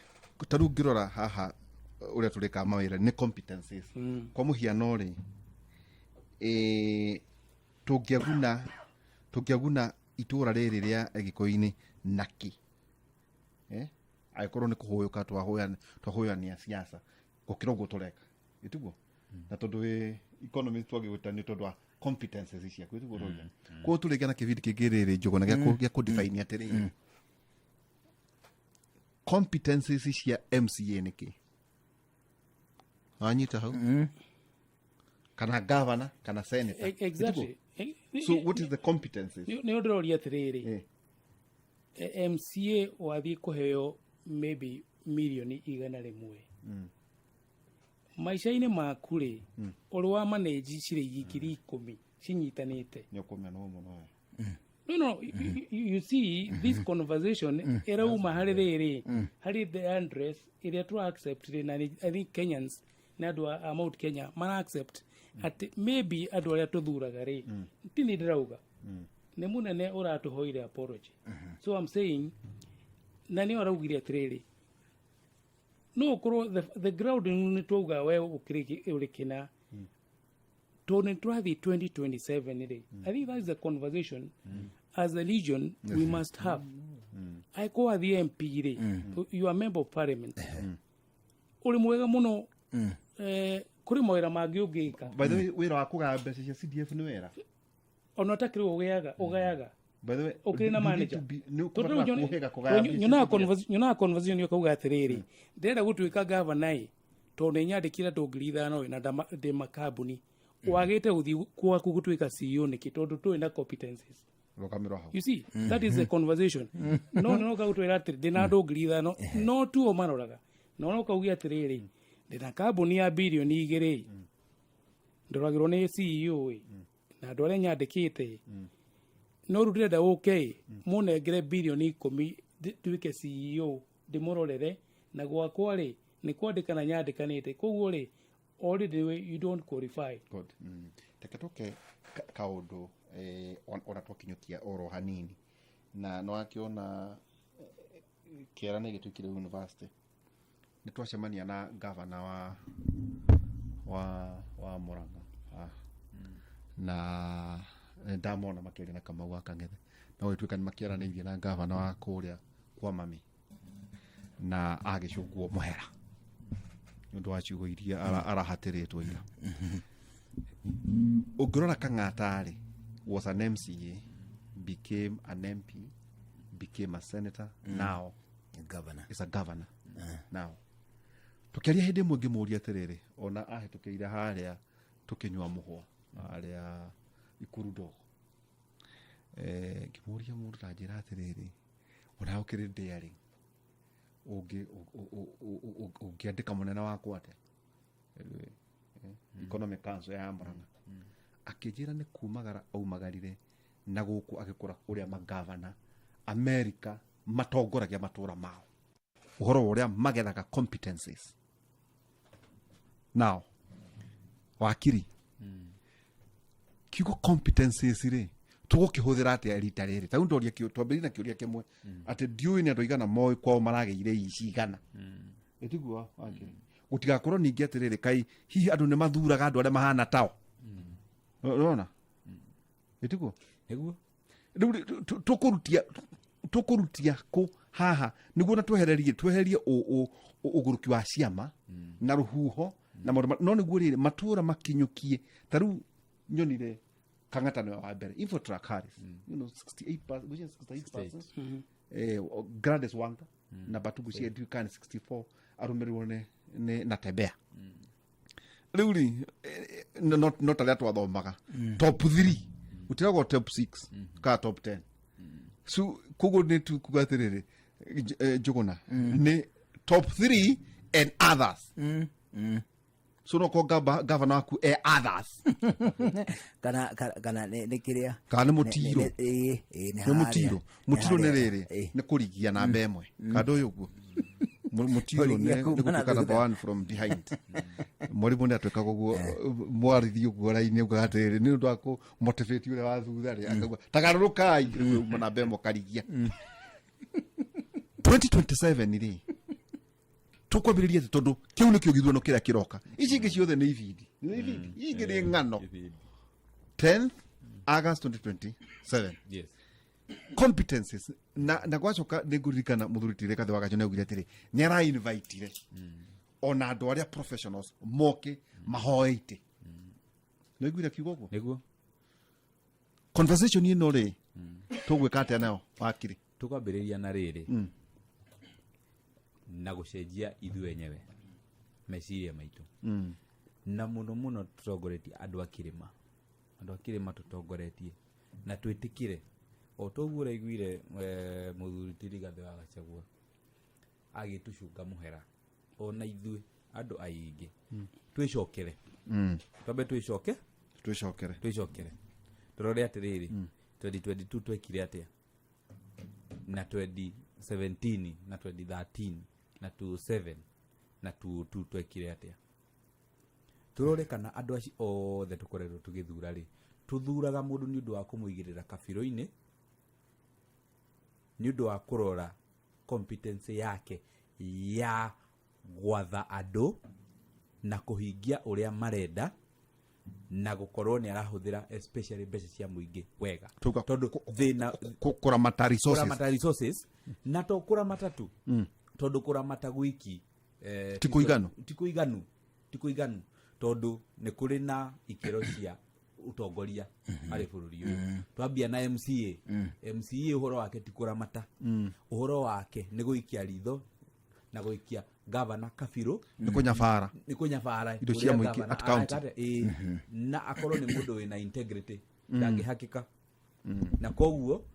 ta rĩu ngĩrora haha ũrĩa tũrĩkaga mawĩra nĩ competencies. Kwa mũhiano rĩ, tũngĩaguna itũra rĩrĩ rĩa Gĩkũyũ-inĩ nakĩ, eh? Angĩkorwo nĩ kũhũyũka twahũyania siasa gũkĩra ũguo tũreka, ĩtiguo? Na tondũ wĩ economist twagĩgwĩta nĩ tondũ wa competences ciaku, ĩtiguo? Tũrauga koguo tũrĩgĩa na kĩbindi kĩngĩ rĩrĩ, Njũgũna, gĩa kũ define atĩrĩrĩ, Competencies cia MCA nĩ kĩ? Wanyita hau? Kana governor kana senator. Exactly. So what is the competencies? Nĩ ũndĩroria atĩrĩrĩ, MCA wathiĩ kũheo maybe mirioni 100, maica-inĩ maku rĩ, ũrĩ wa manage ciringi 10,000 cinyitanĩte? Nĩ ũkũmenwo mũno we. No, you see, this conversation ĩrauma harĩ rĩrĩ, harĩ the address ĩrĩa tũ accept rĩ, na I think Kenyans nĩ andũ a Mount Kenya mara accept atĩ maybe andũ arĩa tũthuraga rĩ, ti nĩ ndĩrauga nĩ mũnene ũratũhoire apology. So I'm saying, na nĩ araugire atĩrĩrĩ, no ũkorwo the ground nĩ twauga we ũkĩrĩ ũrĩ kĩna, tondũ nĩ tũrathiĩ 2027 rĩ. I think that is the conversation as a legion we must have. Angĩkorwo wathiĩ MP rĩ, you are member of parliament, ũrĩ mwega mũno, kũrĩ mawĩra mangĩ ũngĩka. By the way, wĩra wa kũgaya mbeca cia CDF nĩ wĩra. Ona ũtakĩrĩ ũgĩaga ũgayaga By the way, ũkĩrĩ na you need manager. to be- nĩ ũkũbatara kũhĩga kũgaya mbeca cia CDF. Nyonaga conversation ũkauga atĩrĩrĩ, ndĩrenda gũtuĩka gavana ĩ, tondũ nĩ nyandĩkire andũ 5,000 ĩ, na ndĩ makambuni, wagĩte gũthiĩ gwaku gũtuĩka CEO nĩkĩ, tondũ tũĩ na competencies? Rũgamĩrwo hau. You see, that is the conversation. No no ũgagũtwĩra atĩrĩ, ndĩna andũ 5,000, no tuo maroraga, no no ũkaugia atĩrĩrĩ, ndĩna kambuni ya birioni 2, ndoragĩrwo nĩ CEO ĩ, na andũ arĩa nyandĩkĩte ĩ, no rĩu ndĩrenda ũke ĩ, mũnengere birioni 10, nduĩke CEO ndĩmũrorere, na gwakwa rĩ, nĩ kwandĩkana nyandĩkanĩte, koguo rĩ, already you don't qualify. Good. Reke tũke kaũndũ ona twakinyũkia oro hanini, na nĩ wakĩona kĩera nĩ gĩtuĩkire university, nĩ twacemania na gavana wa Murang'a, na ndamona makĩaria na Kamau wa Kang'ethe, na gũgĩtuĩka nĩ makĩaranĩirie na gavana wa kũrĩa kwa mami, na agĩcũngwo mũhera nĩ ũndũ wa ciugo iria arahatĩrĩtwo ira. Ũngĩrora Kang'ata rĩ, was an MCA, became an MP, became a senator, now governor. Is a governor now. Tũkĩaria hĩndĩ ĩmwe ngĩmũria atĩrĩrĩ, ona ahĩtũkĩire harĩa tũkĩnyua mũhwa harĩa Ikuru ndogo, ngĩmũria, mũndũ ta njĩra atĩrĩrĩ, ona ũkĩrĩ daring, ũngĩandĩka mũnene wakwa atĩa, Economic Council ya Murang'a? Akĩnjĩra nĩ kumagara aumagarire na gũkũ agĩkora ũrĩa magavana America matongoragia matũra mao, ũhoro wa ũrĩa magethaga competencies. Now wakiri, kiugo competencies rĩ, tũgũkĩhũthĩra atĩa rita rĩrĩ? Ta rĩu ndoria twambĩrĩrie na kĩũria kĩmwe, atĩ ndiũĩ nĩ andũ aigana moĩ kwao maragĩire ici igana. Ĩtiguo wakiri, gũtigakorwo ningĩ atĩrĩrĩ, kai hihi andũ nĩ mathuraga andũ arĩa mahana tao? Ũrona, ĩtiguo? Nĩguo. Rĩu rĩ, tũkũrutia kũ haha nĩguo na twehererie ũgũrũki wa ciama na rũhuho na maũndũ no nĩguo rĩrĩ matũra makinyũkie. Ta rĩu nyonire Kang'ata nĩwe wa mbere, Infotrack Harris, 68%, which is 68%. Gladys Wanga na Batugu cia ndiũĩ kana 64, arũmĩrĩrwo nĩ Natembea. Rĩu rĩ, no tarĩa twathomaga top 3, gũtiragwo top 6 kana top 10. So koguo nĩ tukuga atĩrĩrĩ, Njũgũna nĩ top 3 and others. So no ko gavana waku e others. Kana nĩ kĩrĩa? Kana nĩ mũtiro? Ĩĩ, nĩ nĩ mũtiro. harĩa. Mũtiro nĩ harĩa. rĩrĩ, nĩ kũrigia namba 1 kandũ ũyũ ũguo. Mũtiro Kũrigia nĩ kuma na gũtuĩka number thutha. one from behind. Mwarimũ nĩ atwĩkaga ũguo, mwarithi ũguo raini ugaga atĩrĩrĩ, nĩ ũndũ wa kũ motivate ũrĩa wa thutha rĩ, akauga tagarũrũkai, rĩu uma namba 1 ũkarigia. 2027 rĩ, tũkwambĩrĩria atĩ tondũ kĩu nĩkĩo gĩthurano kĩrĩa kĩroka, ici ingĩ ciothe nĩ ibindi, nĩ ibindi, ici ingĩ nĩ ng'ano. 10th August 2027. Yes. Competencies na gwacoka nĩ ngũririkana mũthuri Tire Kathĩ wa Gacho nĩ augire atĩrĩ, nĩ arainvitire ona andũ arĩa professionals moke mahoe itĩ. Nĩ waiguire kiugo ũguo? Nĩguo. Conversation ĩno rĩ, tũgwĩka atĩa nayo wakiri? Tũkwambĩrĩria na rĩrĩ, Na gũcenjia ithuĩ enyewe meciria maitũ. Na mũno mũno tũtongoretie andũ a kĩrĩma, andũ a kĩrĩma tũtongoretie na twĩtĩkĩre o toguo ũraiguire mũthuri ti Rigathĩ wa Gachagua agĩtũcunga mũhera, ona ithuĩ andũ aingĩ twĩcokere. Twambe twĩcoke. Twĩcokere. Twĩcokere, tũrore atĩrĩrĩ, 2022 twekire atĩa na 2017 na 2013 na 2007 na 2002 twekire atĩa. Tũrore kana andũ acio othe tũkoretwo tũgĩthura rĩ, tũthuraga mũndũ nĩ ũndũ wa kũmũigĩrĩra kabirũ-inĩ, nĩ ũndũ wa kũrora competence yake ya gwatha andũ na kũhingia ũrĩa marenda na gũkorwo nĩ arahũthĩra especially mbeca cia mũingĩ wega. Tuga tondũ thĩna kũramata resources. Kũramata resources, na to kũramata tu, tondũ kũramata gwiki Ti kũiganu. Ti kũiganu, ti kũiganu, tondũ nĩ kũrĩ na ikĩro cia ũtongoria harĩ bũrũri ũyũ. Twambia na MCA. MCA ũhoro wake ti kũramata, ũhoro wake nĩ gũikia ritho na gũikia gavana kabirũ. Nĩ kũnyabara. Nĩ kũnyabara indo cia ũrĩa mũingĩ gavana at county. areka atĩa, ĩĩ. Na akorwo nĩ mũndũ wĩna integrity, ndangĩhakĩka, na koguo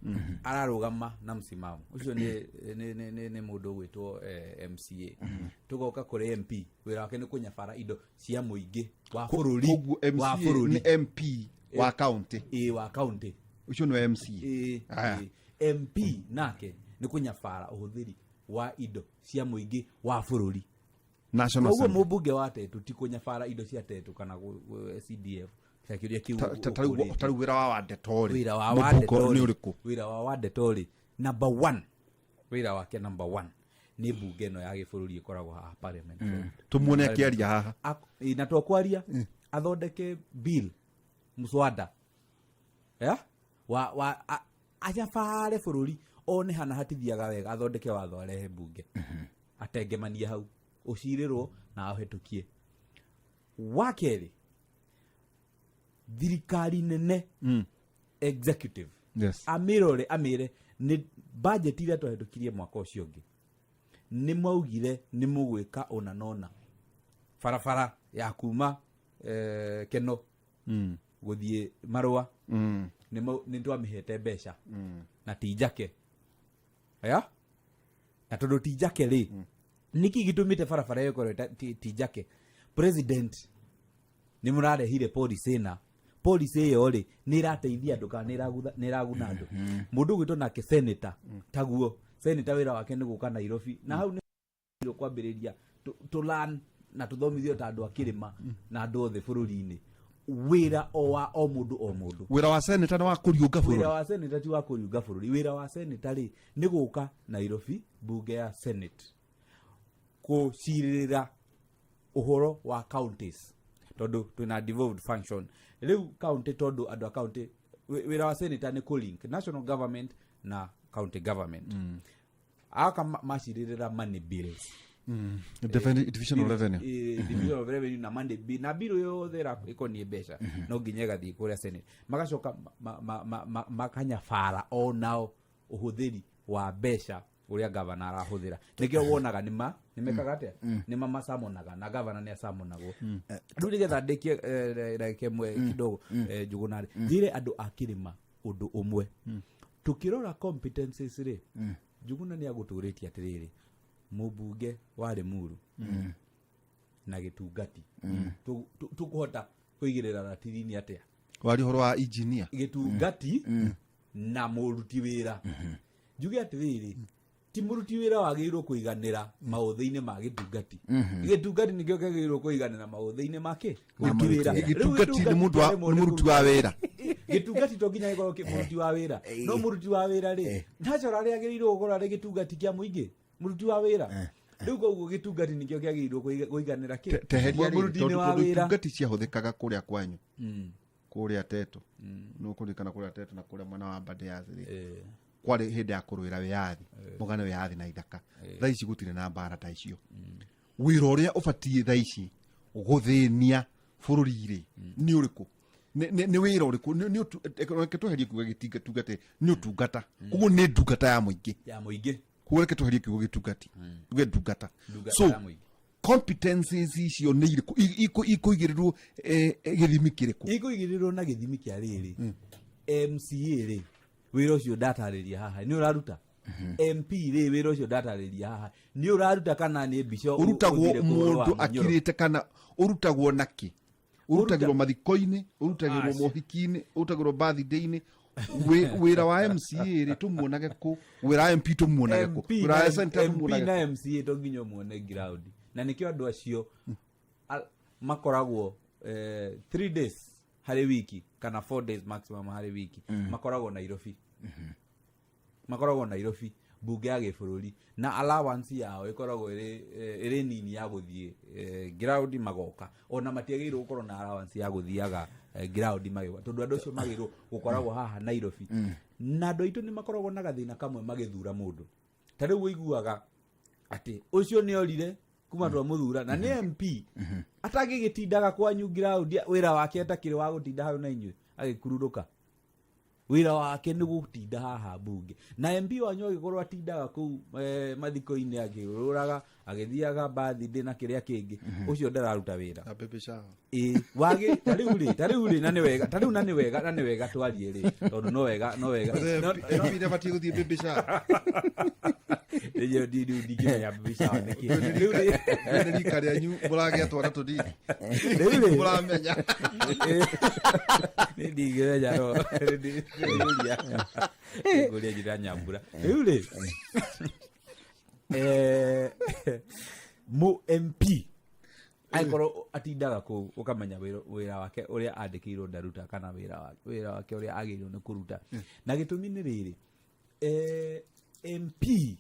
ararũgama na msimamo ũcio. Nĩ mũndũ ũgwĩtwo MCA. Tũgoka kũrĩ MP, wĩra wake nĩ kũnyabara indo cia mũingĩ wa bũrũri. Koguo wa MCA bũrũri. Nĩ MP wa county. Ĩĩ, wa county. Ũcio nĩ MCA. Ĩĩ. Aya. Ĩĩ. MP nake nĩ kũnyabara ũhũthĩri wa indo cia mũingĩ wa bũrũri. National Koguo Assembly. mũmbunge wa Tetu ti kũnyabara indo cia Tetu kana CDF ta kĩũria kĩu ũkũrĩtie. Ta rĩu wĩra wa Wandeto rĩ, Wĩra wa mũmbunge Wandeto nĩ rĩ, ũrĩkũ? Wĩra wa Wandeto rĩ, number one, wĩra wake number one nĩ mbunge ĩno ya gĩbũrũri ĩkoragwo haha, parliament. Tũmuone akĩaria haha. Ĩ, na to kwaria, athondeke bill, mswada ya wa anyabare bũrũri one hana hatithiaga wega, athondeke watho, arehe mbunge, atengemanie hau, ũcirĩrwo na ahĩtũkie. Wa kerĩ, thirikari nene, executive, amĩrore, amĩre nĩ budget iria twahĩtũkirie mwaka ũcio ũngĩ, nĩ mwaugire nĩ mũgwĩka ũna nona barabara ya kuma Keno gũthiĩ Marũa, nĩ twamĩhete mbeca na ti njake ya na tondũ ti njake rĩ, nĩkĩ gĩtũmĩte barabara ĩyo ĩkorwo ti njake? President, nĩ mũrarehire policy, na policy ĩyo rĩ, nĩ ĩrateithia andũ kana nĩ ĩraguna andũ? Mũndũ ũgwĩtwo nake senator, taguo senator wĩra wake nĩ gũka Nairobi, na hau nĩ kwambĩrĩria tũ learn na tũthomithio ta andũ a kĩrĩma na andũ othe bũrũri-inĩ, wĩra o wa o mũndũ o mũndũ. Wĩra wa senator nĩ wa kũriũnga Wĩra bũrũri? Wa senator ti wa kũriũnga bũrũri. Wĩra wa senator rĩ, nĩ gũka Nairobi, mbunge ya Senate, kũcirĩrĩra ũhoro wa counties, tondũ twĩna devolved function rĩu county, tondũ andũ a county, wĩra wa senator nĩ kũ-link national government na county government. Aka macirĩrĩra money bills. Division of revenue. Division of revenue na money bill na bill yothe ĩkoniĩ mbeca no nginya ĩgathiĩ kũrĩa Senate, magacoka makanyabara o nao ũhũthĩri wa mbeca ũrĩa gavana arahũthĩra. Nĩkĩo wonaga nĩma nĩmekaga atĩa, nĩma macamonaga na gavana nĩ acamonagwo. Rĩu nĩgetha ndĩkie ndagĩka ĩmwe kidogo, Njũgũna rĩ, njĩre andũ a kĩrĩma ũndũ ũmwe. Tũkĩrora competencies rĩ, Njũgũna nĩ agũtũrĩtie atĩrĩrĩ, mũmbunge wa Limuru na gĩtungati, tũkũhota kũigĩrĩra ratiri-inĩ atĩa? Wari ũhoro wa engineer. Gĩtungati na mũruti wĩra, njuge atĩrĩrĩ, ti mũruti wĩra wagĩrĩirwo kũiganĩra maũthĩ-inĩ ma gĩtungati. Gĩtungati nĩkĩo kĩagĩrĩirwo kũiganĩra maũthĩ-inĩ ma kĩ? Mũruti wĩra. Rĩu Gĩtungati nĩ mũndũ kĩaremwo nĩ mũruti wa wĩra. Gĩtungati to nginya gĩkorwo mũruti wa wĩra, no mũruti wa wĩra rĩ, naturally agĩrĩirwo gũkorwo arĩ gĩtungati kĩa mũingĩ, mũruti wa wĩra. Rĩu koguo gĩtungati nĩkĩo kĩagĩrĩirwo kũiganĩra kĩ? Teheria rĩrĩ, Mũruti-inĩ tondũ wa tondũ wĩra. itungati ciahũthĩkaga kũrĩa kwanyu, kũrĩa Teto, nĩ kũririkana kũrĩa Teto na kũrĩa mwena wa Mbadias rĩ, kwarĩ hĩndĩ ya kũrũĩra wĩyathi, mũgane wĩyathi na ithaka. Thaa ici gũtirĩ na mbara ta icio. Wĩra ũrĩa ũbatiĩ thaa ici gũthĩnia bũrũri rĩ, nĩ ũrĩkũ? Nĩ wĩra ũrĩkũ? Reke tweherie kuga gĩtungati, nĩ ũtungata, koguo nĩ ndungata ya mũingĩ. Ya mũingĩ. Koguo reke tweherie kiugo gĩtungati, tuge ndungata. Ndungata So ya mũingĩ. competencies icio nĩ irĩkũ? Ikũigĩrĩrwo gĩthimi kĩrĩkũ? Ikũigĩrĩrwo na gĩthimi kĩa rĩrĩ, MCA rĩ, wĩra ũcio ndatarĩria haha nĩ ũraruta? MP rĩ, wĩra ũcio ndatarĩria haha nĩ ũraruta, kana nĩ mbica Ũrutagwo ũthire kũhũrwo wa mũndũ mũnyoro? akirĩte, kana ũrutagwo nakĩ? Ũrutagĩrwo mathiko-inĩ, ũrutagĩrwo Aca. mohiki-inĩ, ũrutagĩrwo birthday-inĩ? Wĩra wa MCA rĩ, tũmuonage kũ? Wĩra wa MP tũmuonage kũ? MP Wĩra wa na senator MP tũmuonage na kũ? MCA to nginya ũmuone ground, na nĩkĩo andũ acio makoragwo 3 days harĩ wiki kana 4 days maximum harĩ wiki. Makoragwo Nairobi, makoragwo Nairobi mbunge ya gĩbũrũri, na allowance yao ĩkoragwo ĩrĩ nini ya gũthiĩ ground magoka. Ona matiagĩrĩirwo gũkorwo na allowance ya gũthiaga ground magĩũka, tondũ andũ acio magĩrĩirwo gũkoragwo haha Nairobi. Na andũ aitũ nĩ makoragwo na gathĩna kamwe magĩthura mũndũ. Ta rĩu ũiguaga atĩ ũcio nĩ orire kuma twamũthura, na nĩ MP atangĩgĩtindaga kwanyu ground. Wĩra wake atakĩrĩ wa gũtinda hau na inyuĩ agĩkururũka, wĩra wake nĩ gũtinda haha mbunge. Na MP wanyu agĩkorwo atindaga kũu mathiko-inĩ, akĩũrũraga, agĩthiaga birthday na kĩrĩa kĩngĩ, ũcio ndararuta wĩra. Na baby shower. Ĩ wagĩ ta rĩu rĩ, na nĩ wega, ta rĩu na nĩ wega, na nĩ wega twarie rĩ, tondũ no wega. MP ndabatiĩ gũthiĩ baby shower? Rĩu ndingĩmenya baby shower nĩkĩ. Rĩu rĩ- Nĩ rika rĩanyu mũragĩa twana tũnini. Rĩu rĩ- Mũramenya. Nĩ ndingĩmenya, no ndĩũria, ngũria njĩra nyambura. Rĩu rĩ, mũ MP angĩkorwo atindaga kũu, ũkamenya wĩra wake ũrĩa andĩkĩirwo ndaruta, kana wĩra wake ũrĩa agĩrĩirwo nĩ kũruta. Na gĩtũmi nĩ rĩrĩ, MP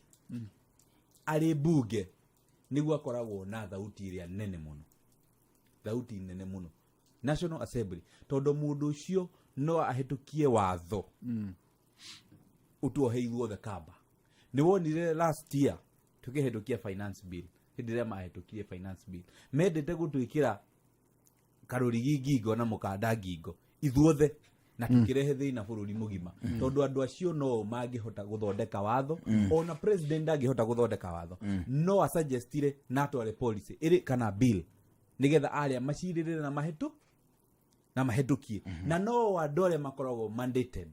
arĩ mbunge nĩguo akoragwo na thauti ĩrĩa nene mũno, thauti nene mũno National Assembly, tondũ mũndũ ũcio no ahĩtũkie watho ũtuohe ithuothe kamba. Nĩ wonire last year tũkĩhĩtũkia finance bill, hĩndĩ ĩrĩa mahĩtũkirie finance bill mendete gũtwĩkĩra karũrigi ngingo na mũkanda ngingo ithuothe, na tũkĩrehe thĩna bũrũri mũgima, tondũ andũ acio no mangĩhota gũthondeka watho. Ona president ndangĩhota gũthondeka watho, no asuggestire na atware policy ĩrĩ kana bill nĩgetha arĩa macirĩrĩre na mahĩtũ na mahĩtũkie. Na no andũ arĩa makoragwo mandated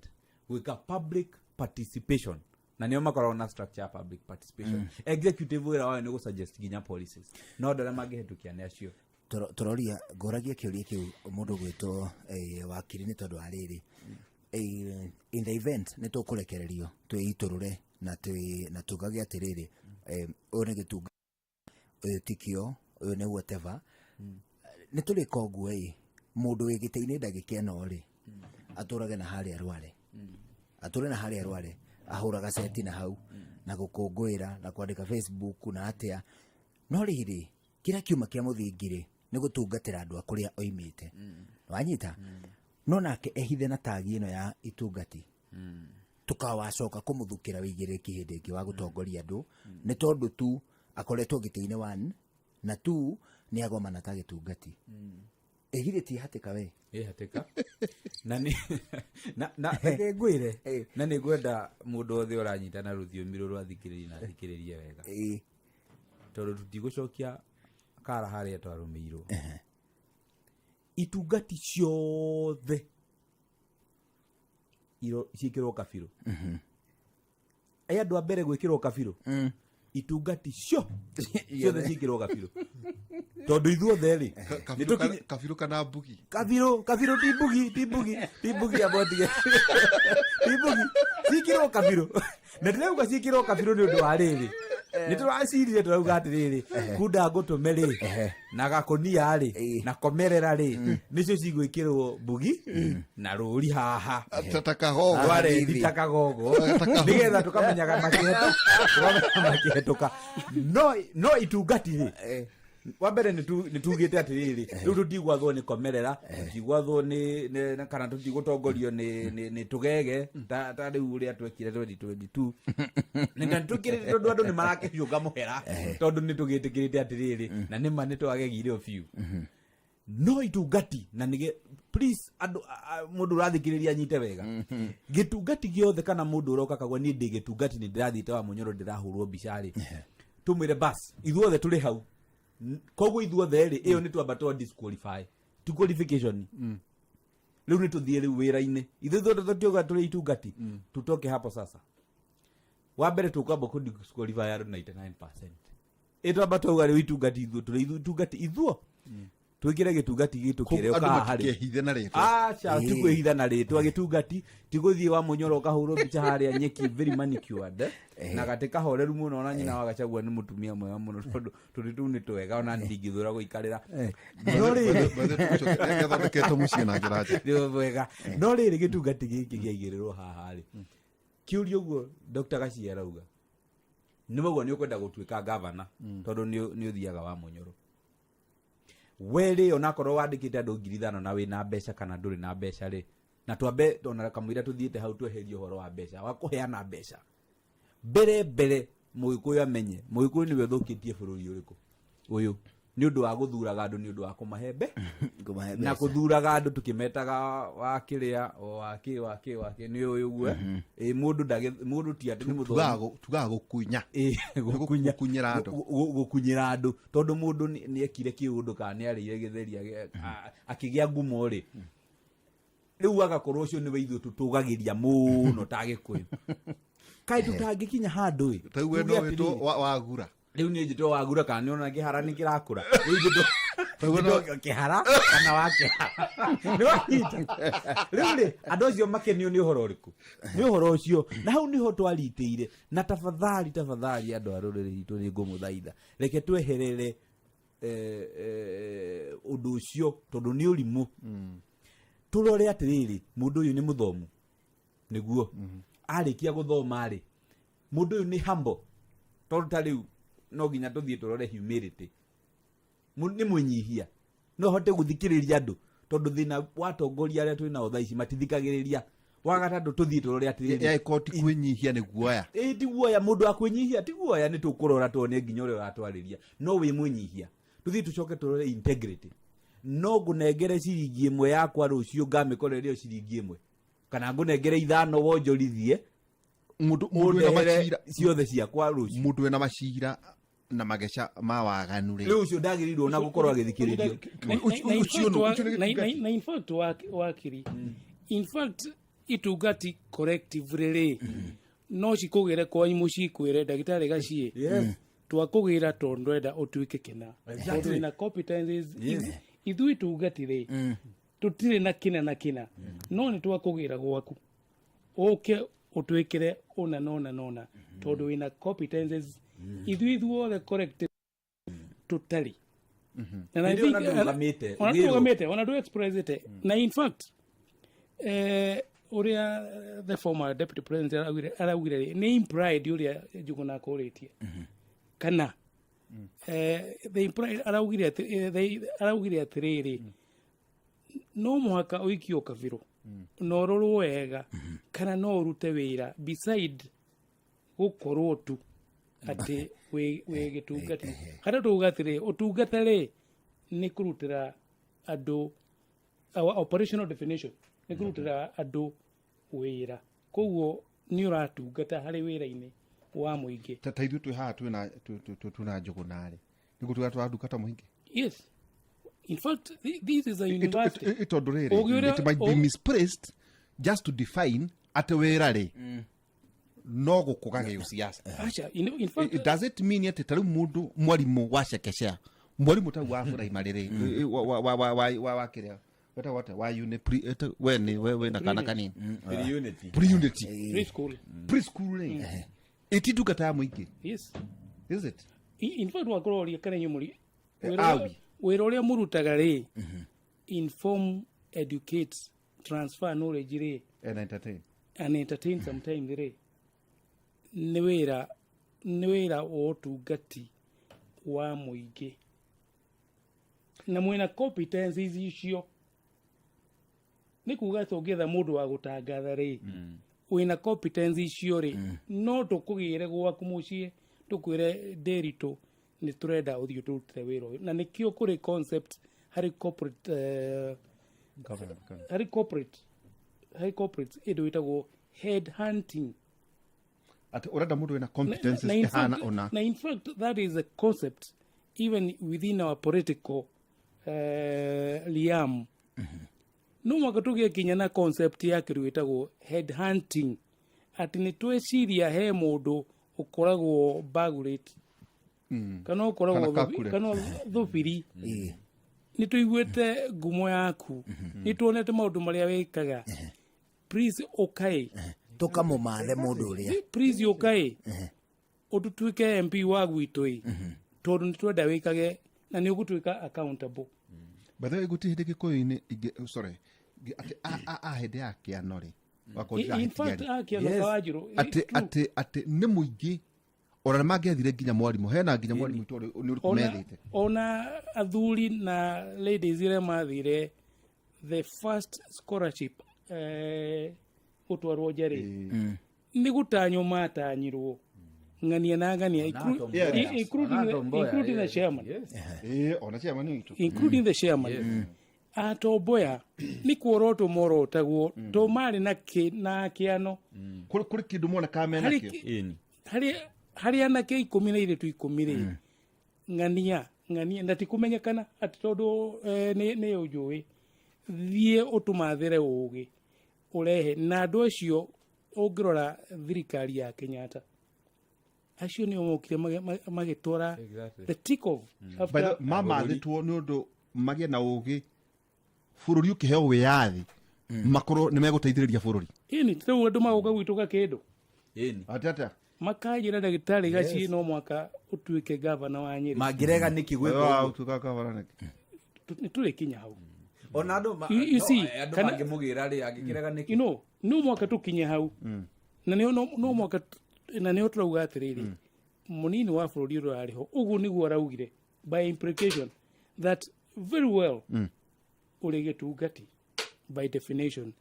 gwĩka public participation, na nĩo makoragwo na structure ya public participation. Executive wĩra wayo nĩ gũsuggest nginya policies, no andũ arĩa mangĩhĩtũkia nĩ acio. Tũroria ngũragia kĩũria kĩu mũndũ gwĩtwo wakiri nĩ tondũ wa rĩrĩ, in the event nĩ tũkũrekererio twĩitũrũre na tugage atĩrĩrĩ, ũyũ nĩ gĩtunga, ũyũ tikio, ũyũ nĩ whatever, nĩ tũrĩka ũguo ĩ, mũndũ wĩ gĩtĩ-inĩ ndagĩka ĩno rĩ, atũrage na harĩa rware, atũre na harĩa rware, ahũraga ceti na hau na gũkũngũĩra na kwandĩka Facebook na atĩa. No rĩrĩ, kĩrĩa kiuma kĩa mũthingi rĩ, nĩ gũtungatĩra andũ a kũrĩa oimĩte, wanyita? No nake ehithe na tagi ĩno ya itungati, tukawacoka kũmũthukĩra wĩigĩrĩrĩki hĩndĩ ĩngĩ wa gũtongoria andũ, nĩ tondũ tu akoretwo gĩtĩ-inĩ one na two nĩ agomana ta gĩtungati. Ĩgirĩ ti hatĩka we. Ĩ hatĩka, na nĩ na reke ngwĩre, na nĩ ngwenda mũndũ wothe ũranyita na rũthiomi rũrũ athikĩrĩrie na athikĩrĩrie wega, tondũ tũtigũcokia kara harĩa twarũmĩirwo. Itungati ciothe ciĩkĩrwo kabirũ. Ĩ andũ a mbere gwĩkĩrwo kabirũ, itungati cio ciothe ciĩkĩrwo kabirũ, tondũ ithuothe rĩ nĩ Kabirũ kana mbugi? Kabirũ, kabirũ, ti mbugi, ti mbugi, ti mbugi, ambotige, ti mbugi, ciĩkĩrwo kabirũ. Na ndĩrauga ciĩkĩrwo kabirũ nĩ ũndũ wa rĩrĩ, nĩ tũracirire, tũrauga atĩrĩrĩ, kunda ngũtũme rĩ, na gakũnia rĩ, na komerera rĩ, nĩcio cigwĩkĩrwo mbugi na rũri haha. Ta kagogo. Twarendi ta kagogo, nĩgetha tũkamenyaga makĩhetũka. No itungati rĩ, wa mbere nĩ tugĩte atĩrĩrĩ, rĩu tũtigwathwo nĩ komerera, tũtigwathwo nĩ kana tũtigũtongorio nĩ tũgege ta rĩu ũrĩa twekire 2022. Nĩ na nĩtwĩkĩrĩte, tondũ andũ nĩ marakĩhiũka mũhera, tondũ nĩ tũgĩtĩkĩrĩte atĩrĩrĩ, na nĩma nĩ twagegire biũ. No itungati na nige please andu mundu urathikiriria anyite wega, gitungati giothe kana mundu uroka kagwa ni ndi gitungati ni ndirathiite wa munyoro ndirahurwo mbica ri, tumwire bas ithuothe turi hau. Koguo ithuothe ri iyo ni twamba twa disqualify tu qualification. Riu ni tuthie riu wira-ini ithuĩ ithuothe tũtiuga tũrĩ itungati, tutoke hapo. Sasa wa mbere tukwamba ku disqualify andũ 99%. Ĩ twamba twauga rĩu itungati ithuĩ tũrĩ itungati ithuo twĩkĩre gĩtungati gitũ kĩrĩa Andũ ũkaha harĩ matikehithe na rĩtwa. Aca, ti kwĩhitha na rĩtwa. Gĩtungati ti gũthiĩ wa mũnyoro ũkahũrwo mbica harĩa nyeki, very manicured, na gatĩ kahoreru mũno. Ona nyina wa Gachagua nĩ mũtumia mwega mũno, tondũ tũrĩ tũu nĩ twega, ona ndingĩthũra gũikarĩra. No rĩrĩ Gĩthondeketwo mũciĩ na njĩra njega. Nĩ mwega. No rĩrĩ, gĩtungati gĩkĩ gĩaigĩrĩrwo haha rĩ, kĩũria ũguo Dr. Gachia arauga nĩ ũguo nĩ ũkwenda gũtuĩka gavana, tondũ nĩ ũthiaga wa mũnyoro we rĩ, onakorwo wandĩkĩte andũ 5,000 na wĩna mbeca kana ndũrĩ na mbeca rĩ, na twambe ona kamũira tũthiĩte hau tweherie ũhoro wa mbeca wa kũheana mbeca mbere mbere. Mũgĩkũyũ amenye mũgĩkũyũ nĩwe ũthũkĩtie bũrũri ũrĩkũ ũyũ nĩ ũndũ wa gũthuraga andũ nĩ ũndũ wa kũmahe mbe Kũmahe na mbeca. Kũthuraga andũ tũkĩmetaga wa kĩrĩa o wakĩ wakĩ wakĩ nĩ ũyũ ũguo. Ĩ mũndũ mũndũ ti atĩ nĩ mũthomu. Tugaga gũkunya. Ĩ, gũkunya. Gũkunyĩra andũ. Gũkunyĩra andũ tondũ mũndũ nĩ ekire kĩũndũ kana nĩ arĩire gĩtheri akĩgĩa ngumo rĩ, rĩu agakorwo ũcio nĩwe ithuĩ tũtũgagĩria mũno ta Gĩkũyũ. Kaĩ tũtangĩkinya handũ ĩ Ta we tuge no wĩtwo atĩrĩrĩ, wagura. Rĩu niĩ njĩtwo wagura kana nĩ ona kĩhara nĩ kĩrakũra, rĩu njĩtwo Taguo no- njĩtwo kĩhara kana wa kĩhara nĩ wanyita. Rĩu rĩ, andũ acio makenio nĩ ũhoro ũrĩkũ? Nĩ ũhoro ũcio na hau nĩho twaritĩire. Na tafadhali, tafadhali, andũ a rũrĩrĩ ritũ, nĩ ngũmũthaitha, reke tweherere ũndũ ũcio tondũ nĩ ũrimũ. Tũrore atĩrĩrĩ, mũndũ ũyũ nĩ mũthomu nĩguo arĩkia gũthoma rĩ, mũndũ ũyũ nĩ humble, tondũ ta rĩu no nginya tũthiĩ tũrore humility. Nĩ mwĩnyihia, no hote gũthikĩrĩria andũ, tondũ thĩna wa atongoria arĩa twĩ nao thaa ici matithikagĩrĩria. Wa gatatũ tũthiĩ tũrore atĩrĩrĩ, Ya ikoti kwĩnyihia nĩ guoya. Ĩ ti guoya, mũndũ wa kwĩnyihia ti guoya, nĩ tũkũrora tuone nginya ũrĩa ũratwarĩria no wĩ mwĩnyihia. Tũthiĩ tũcoke tũrore integrity. No ngũnengere ciringi 1 yakwa rũciũ ngamĩkoreria o ciringi 1, kana ngũnengere 5 wonjorithie Mũndũ wĩna ũndehere macira ciothe ciakwa rũciũ. Mũndũ wĩna macira na mageca ma waganu rĩ, rĩu ũcio ndagĩrĩirwo na gũkorwo agĩthikĩrĩrio. Ũcio ũcio nĩ gĩtungati. Na in fact wakiri, in fact itungati collectively rĩ, no cikũgĩre kwanyu mũciĩ kwĩre ndagĩtarĩ Gaciĩ, twakũgĩra tondũ ndwenda ũtuĩke kĩna, tondũ wĩna competencies. Ithuĩ itungati rĩ, tũtirĩ na kĩna na kĩna, no nĩ twakũgĩra gwaku ũke ũtwĩkĩre ũna nona nona tondũ wĩna competencies ithuĩ ithuothe correct tũtarĩ. And I Hĩndĩ ĩyo think- ona ndũrũgamĩte, ona ũgĩrwo. ndũrũgamĩte, ona ndũ expressĩte. Na in fact ũrĩa the former deputy president araugire rĩ, nĩ implied ũrĩa Njuguna akũrĩtie kana the implied araugire atĩrĩrĩ, no mũhaka ũikio kabirũ na ũrorwo wega kana no ũrute wĩra beside gũkorwo tu atĩ wĩ gĩtungati. Kana tuga atĩrĩ, ũtungata rĩ nĩ kũrutĩra andũ, our operational definition nĩ kũrutĩra andũ wĩra, koguo nĩ ũratungata harĩ wĩra-inĩ wa mũingĩ. Ta ithuĩ twĩ haha twĩna Njũgũna rĩ, nĩ gũtuĩka tũrandungata mũingĩ. Yes, in fact this is a university. Tondũ rĩrĩ, Ũngĩ ũrĩa- it might be misplaced just to define atĩ wĩra rĩ no gũkũga gĩũsiasa. Aca, in fact It does it mean atĩ ta rĩu mũndũ mwarimũ wa cekecea, mwarimũ tau wa primary rĩ, wa kĩrĩa wetagwo atĩa, wa uni pre, we nĩ we wĩna kana kanini. Pre-unity. Pre-unity. Preschool. Preschool rĩ, ĩti ndungata ya mũingĩ? Yes. Is it? In fact wakorwo ũria kana inyuĩ mũri Awi. Wĩra ũrĩa mũrutaga rĩ, inform, educate, transfer knowledge rĩ, And entertain. And entertain sometimes rĩ, nĩ wĩra wa ũtungati wa mũingĩ na mwĩna competencies icio. Nĩ kuga atĩ ũngĩetha mũndũ wa gũtangatha rĩ, wĩna competence icio rĩ, no tũkũgĩre gwaku mũciĩ tũkwĩre ndĩritũ nĩ tũrenda ũthiĩ tũrutĩre wĩra ũyũ, na nĩkĩo kũrĩ concept Harĩ corporate harĩ corporate, harĩ corporates ĩndũ ĩtagwo head hunting. Atĩ ũrenda mũndũ wĩna competences Na in ĩhana fact, ũna. Na in fact that is a concept even within our political realm. No mwaka tũgĩkinya na concept ya kĩndũ gĩtagwo head hunting, atĩ nĩ tweciria he mũndũ ũkoragwo bagurate kana ũkoragwo Kana kana thũbiri, nĩ tũiguĩte ngumo yaku, nĩ tuonete maũndũ marĩa wĩkaga, please ũkaĩ. Tũkamũmathe mũndũ ũrĩa. Please ũkaĩ ũtũtuĩke MP wa gwitũ ĩ, tondũ nĩ twenda wĩkage na nĩ ũgũtuĩka accountable. By the way, gũtirĩ hĩndĩ gĩkũyũ-inĩ ingĩ, sorry, atĩ a hĩndĩ ya kĩano rĩ, wakorwo In fact, ndĩrahĩtia rĩ. a Kĩano Kawanjirũ, atĩ true. Atĩ nĩ mũingĩ ona mangĩathire nginya mwarimũ, hena nginya mwarimũ itũ nĩ ũrĩkũ Ona, methĩte. ona athuri na ladies iria mathire the first scholarship gũtwarwo nja rĩ, nĩ gũtanywo matanyirwo ng'ania na ng'ania, including the chairman. Ĩĩ, ona chairman witũ. Including the chairman. Atomboya nĩ kuorotwo morotagwo to marĩ na na kĩano. Kũrĩ kĩndũ monekaga mena Harĩ kĩo. Harĩ anake 10 na airĩtu 10 rĩ, ng'ania ng'ania, na ti kũmenyekana atĩ tondũ nĩ ũnjũĩ, thiĩ ũtũmathĩre ũgĩ ũrehe na andũ acio. Ũngĩrora thirikari ya Kenyatta, acio nĩo mokire magĩtwara the tick off By the way, mamathĩtwo nĩ ũndũ magĩe na ũgĩ bũrũri ũkĩheo wĩyathi makorwo nĩ megũteithĩrĩria bũrũri. Ĩni rĩu andũ magoka gwitũ gakĩndũ. Atĩ atĩa? Makanjĩra, ndagĩtarĩ Gaciĩ, no mwaka ũtuĩke gavana wa Nyĩrĩ. Mangĩrega nĩkĩ gwĩka Wa, ũguo? ũtuĩka gavana nĩkĩ? Nĩ tũrĩkinya hau. Ona andũ You no, see, andũ mangĩmũgĩra rĩ, angĩkĩrega nĩkĩ? No mwaka tũkinye hau na nĩo no mwaka na nĩho tũrauga atĩrĩrĩ, mũnini wa bũrũri ũrĩa arĩ ho ũguo nĩguo araugire, by implication that very well ũrĩ gĩtungati by definition,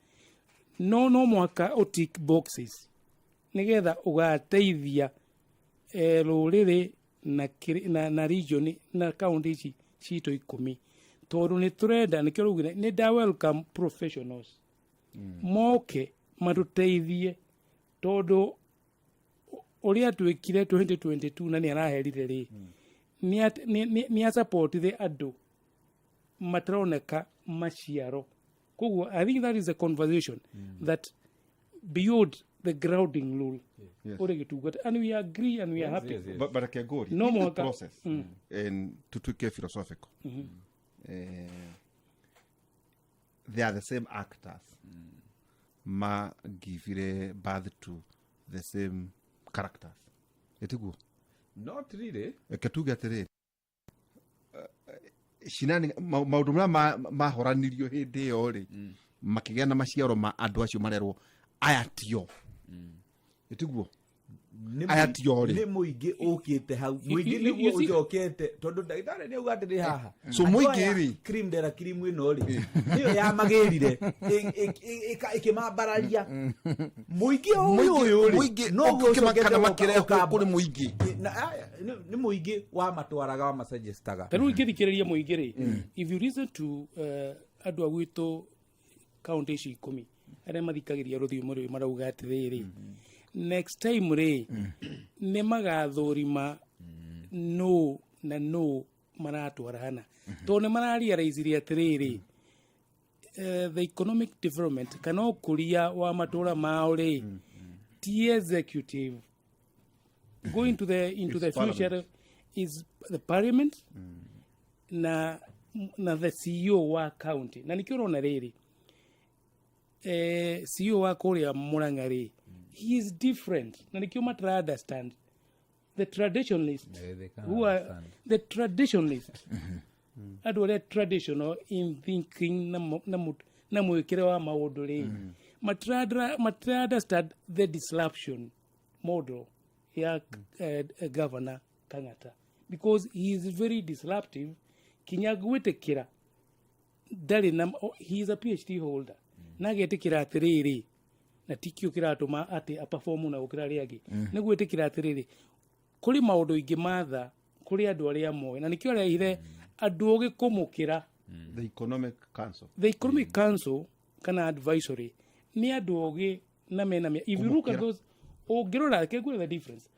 no mwaka ũ tick boxes nĩgetha ũgateithia rũrĩrĩ na region na county ici citũ 10, tondũ nĩ tũrenda, nĩkĩo raugire nĩ nda welcome professionals moke matũteithie, tondũ ũrĩa twĩkire 2022 na nĩ araherire rĩ, nĩ asupportire andũ mataroneka maciaro. Koguo I think that is a conversation that beyond the grounding rule ũrĩ gĩtungata, and we agree and we are happy. But reke ngũrie, No in the mũhaka process, and tutuĩke philosophical, they are the same actors ma givire birth to the same characters, ĩtiguo? Not really. Reke tuge atĩrĩrĩ, cinani maũndũ marĩa mahoranirio hĩndĩ ĩyo rĩ, makĩgĩa na maciaro ma andũ acio marerwo aya tio, ĩtiguo? Aya tio rĩ. Nĩ mũingĩ ũkĩte hau, mũingĩ nĩguo ũcokete, tondũ ndagĩtarĩ nĩ auga atĩrĩ haha. So Andũ mũingĩ aya, rĩ? Cream de la cream ĩno rĩ, nĩyo yamagĩrire ĩkĩmambararia mũingĩ ũyũ ũyũ rĩ, Mũingĩ noguo ũkĩmakana ũcokete makĩrehwo kũrĩ mũingĩ. Na, aya, nĩ mũingĩ wamatwaraga, wamasuggestaga. Ta rĩu ingĩthikĩrĩria mũingĩ rĩ, if you listen to andũ a gwitũ kaunti ici 10 arĩa mathikagĩria rũthiomi rũrũ, marauga atĩrĩrĩ, next time rĩ, nĩ magathũrima no na no maratwara hana, tondũ nĩ mararealize atĩrĩrĩ, the economic development kana ũkũria wa matũra mao rĩ, ti executive going to the into It's the future parliament. Is the parliament na the CEO wa county, na nikĩo ũrona rĩrĩ, CEO wa kũrĩa Murang'a rĩ, he is different, na nikĩo matara understand the traditionalist Yeah, they can't who are understand. the traditionalist, andũ arĩa traditional in thinking na mwĩkĩre wa maũndũ rĩ, matira understand the disruption model ya Governor Kang'ata, because he is very disruptive kinya gwĩtĩkĩra ndarĩ na he is a PhD holder na agetĩkĩra atĩrĩrĩ, na tikio kĩratũma atĩ aperform na gũkĩra arĩa angĩ, nĩ gwĩtĩkĩra atĩrĩrĩ, kũrĩ maũndũ ingĩ matha kũrĩ andũ arĩa moĩ, na nĩkĩo arehire andũ ogĩ kũmũkĩra. The Economic Council. The Economic Council kana advisory nĩ andũ ogĩ na mena if you look at Kũmũkĩra. those, ũngĩrora kegwĩra the difference,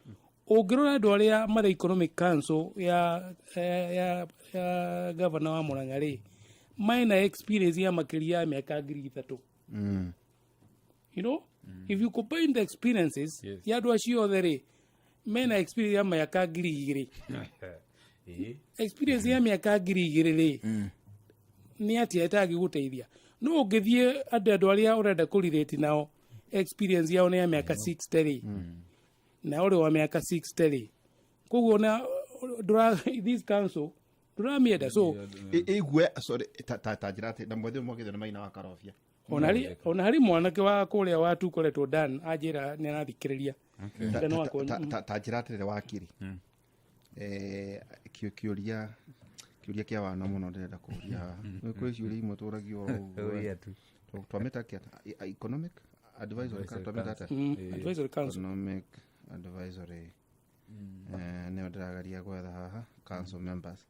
ũngĩrora andũ arĩa marĩ Economic Council ya governor wa Murang'a rĩ, mena experience ya makĩria ya mĩaka 3,000. If you combine the experiences ya andũ acio othe rĩ, mena experience ya mĩaka 2,000. Experience ya mĩaka 2,000 rĩ, nĩ atĩa ĩtangĩgũteithia? No ũngĩthiĩ andũ arĩa ũrenda kũrirĩti nao, experience yao nĩ ya mĩaka 60 rĩ, na ũrĩ wa mĩaka 60 rĩ, koguo na ndũra this council ndũramĩenda, so Igue, sorry, ta njĩra atĩ na mwethe mwagĩthio nĩ maina wa Karobia. Ona harĩ mwanake wa kũrĩa wa tukoretwo Dan anjĩra nĩ arathikĩrĩria. Dan wakwa. Ta njĩra atĩrĩrĩ, wakiri, kĩũria kĩa wana mũno ndĩrenda kũũria haha. Nĩ kwĩ ciũria imwe tũragio oro ũguo. Ũria tu. Twamĩta kĩa economic advisory Advisory twamĩta atĩa? Council. Advisory council. Economic advisory, nĩyo ndĩrageria gwetha haha, council members.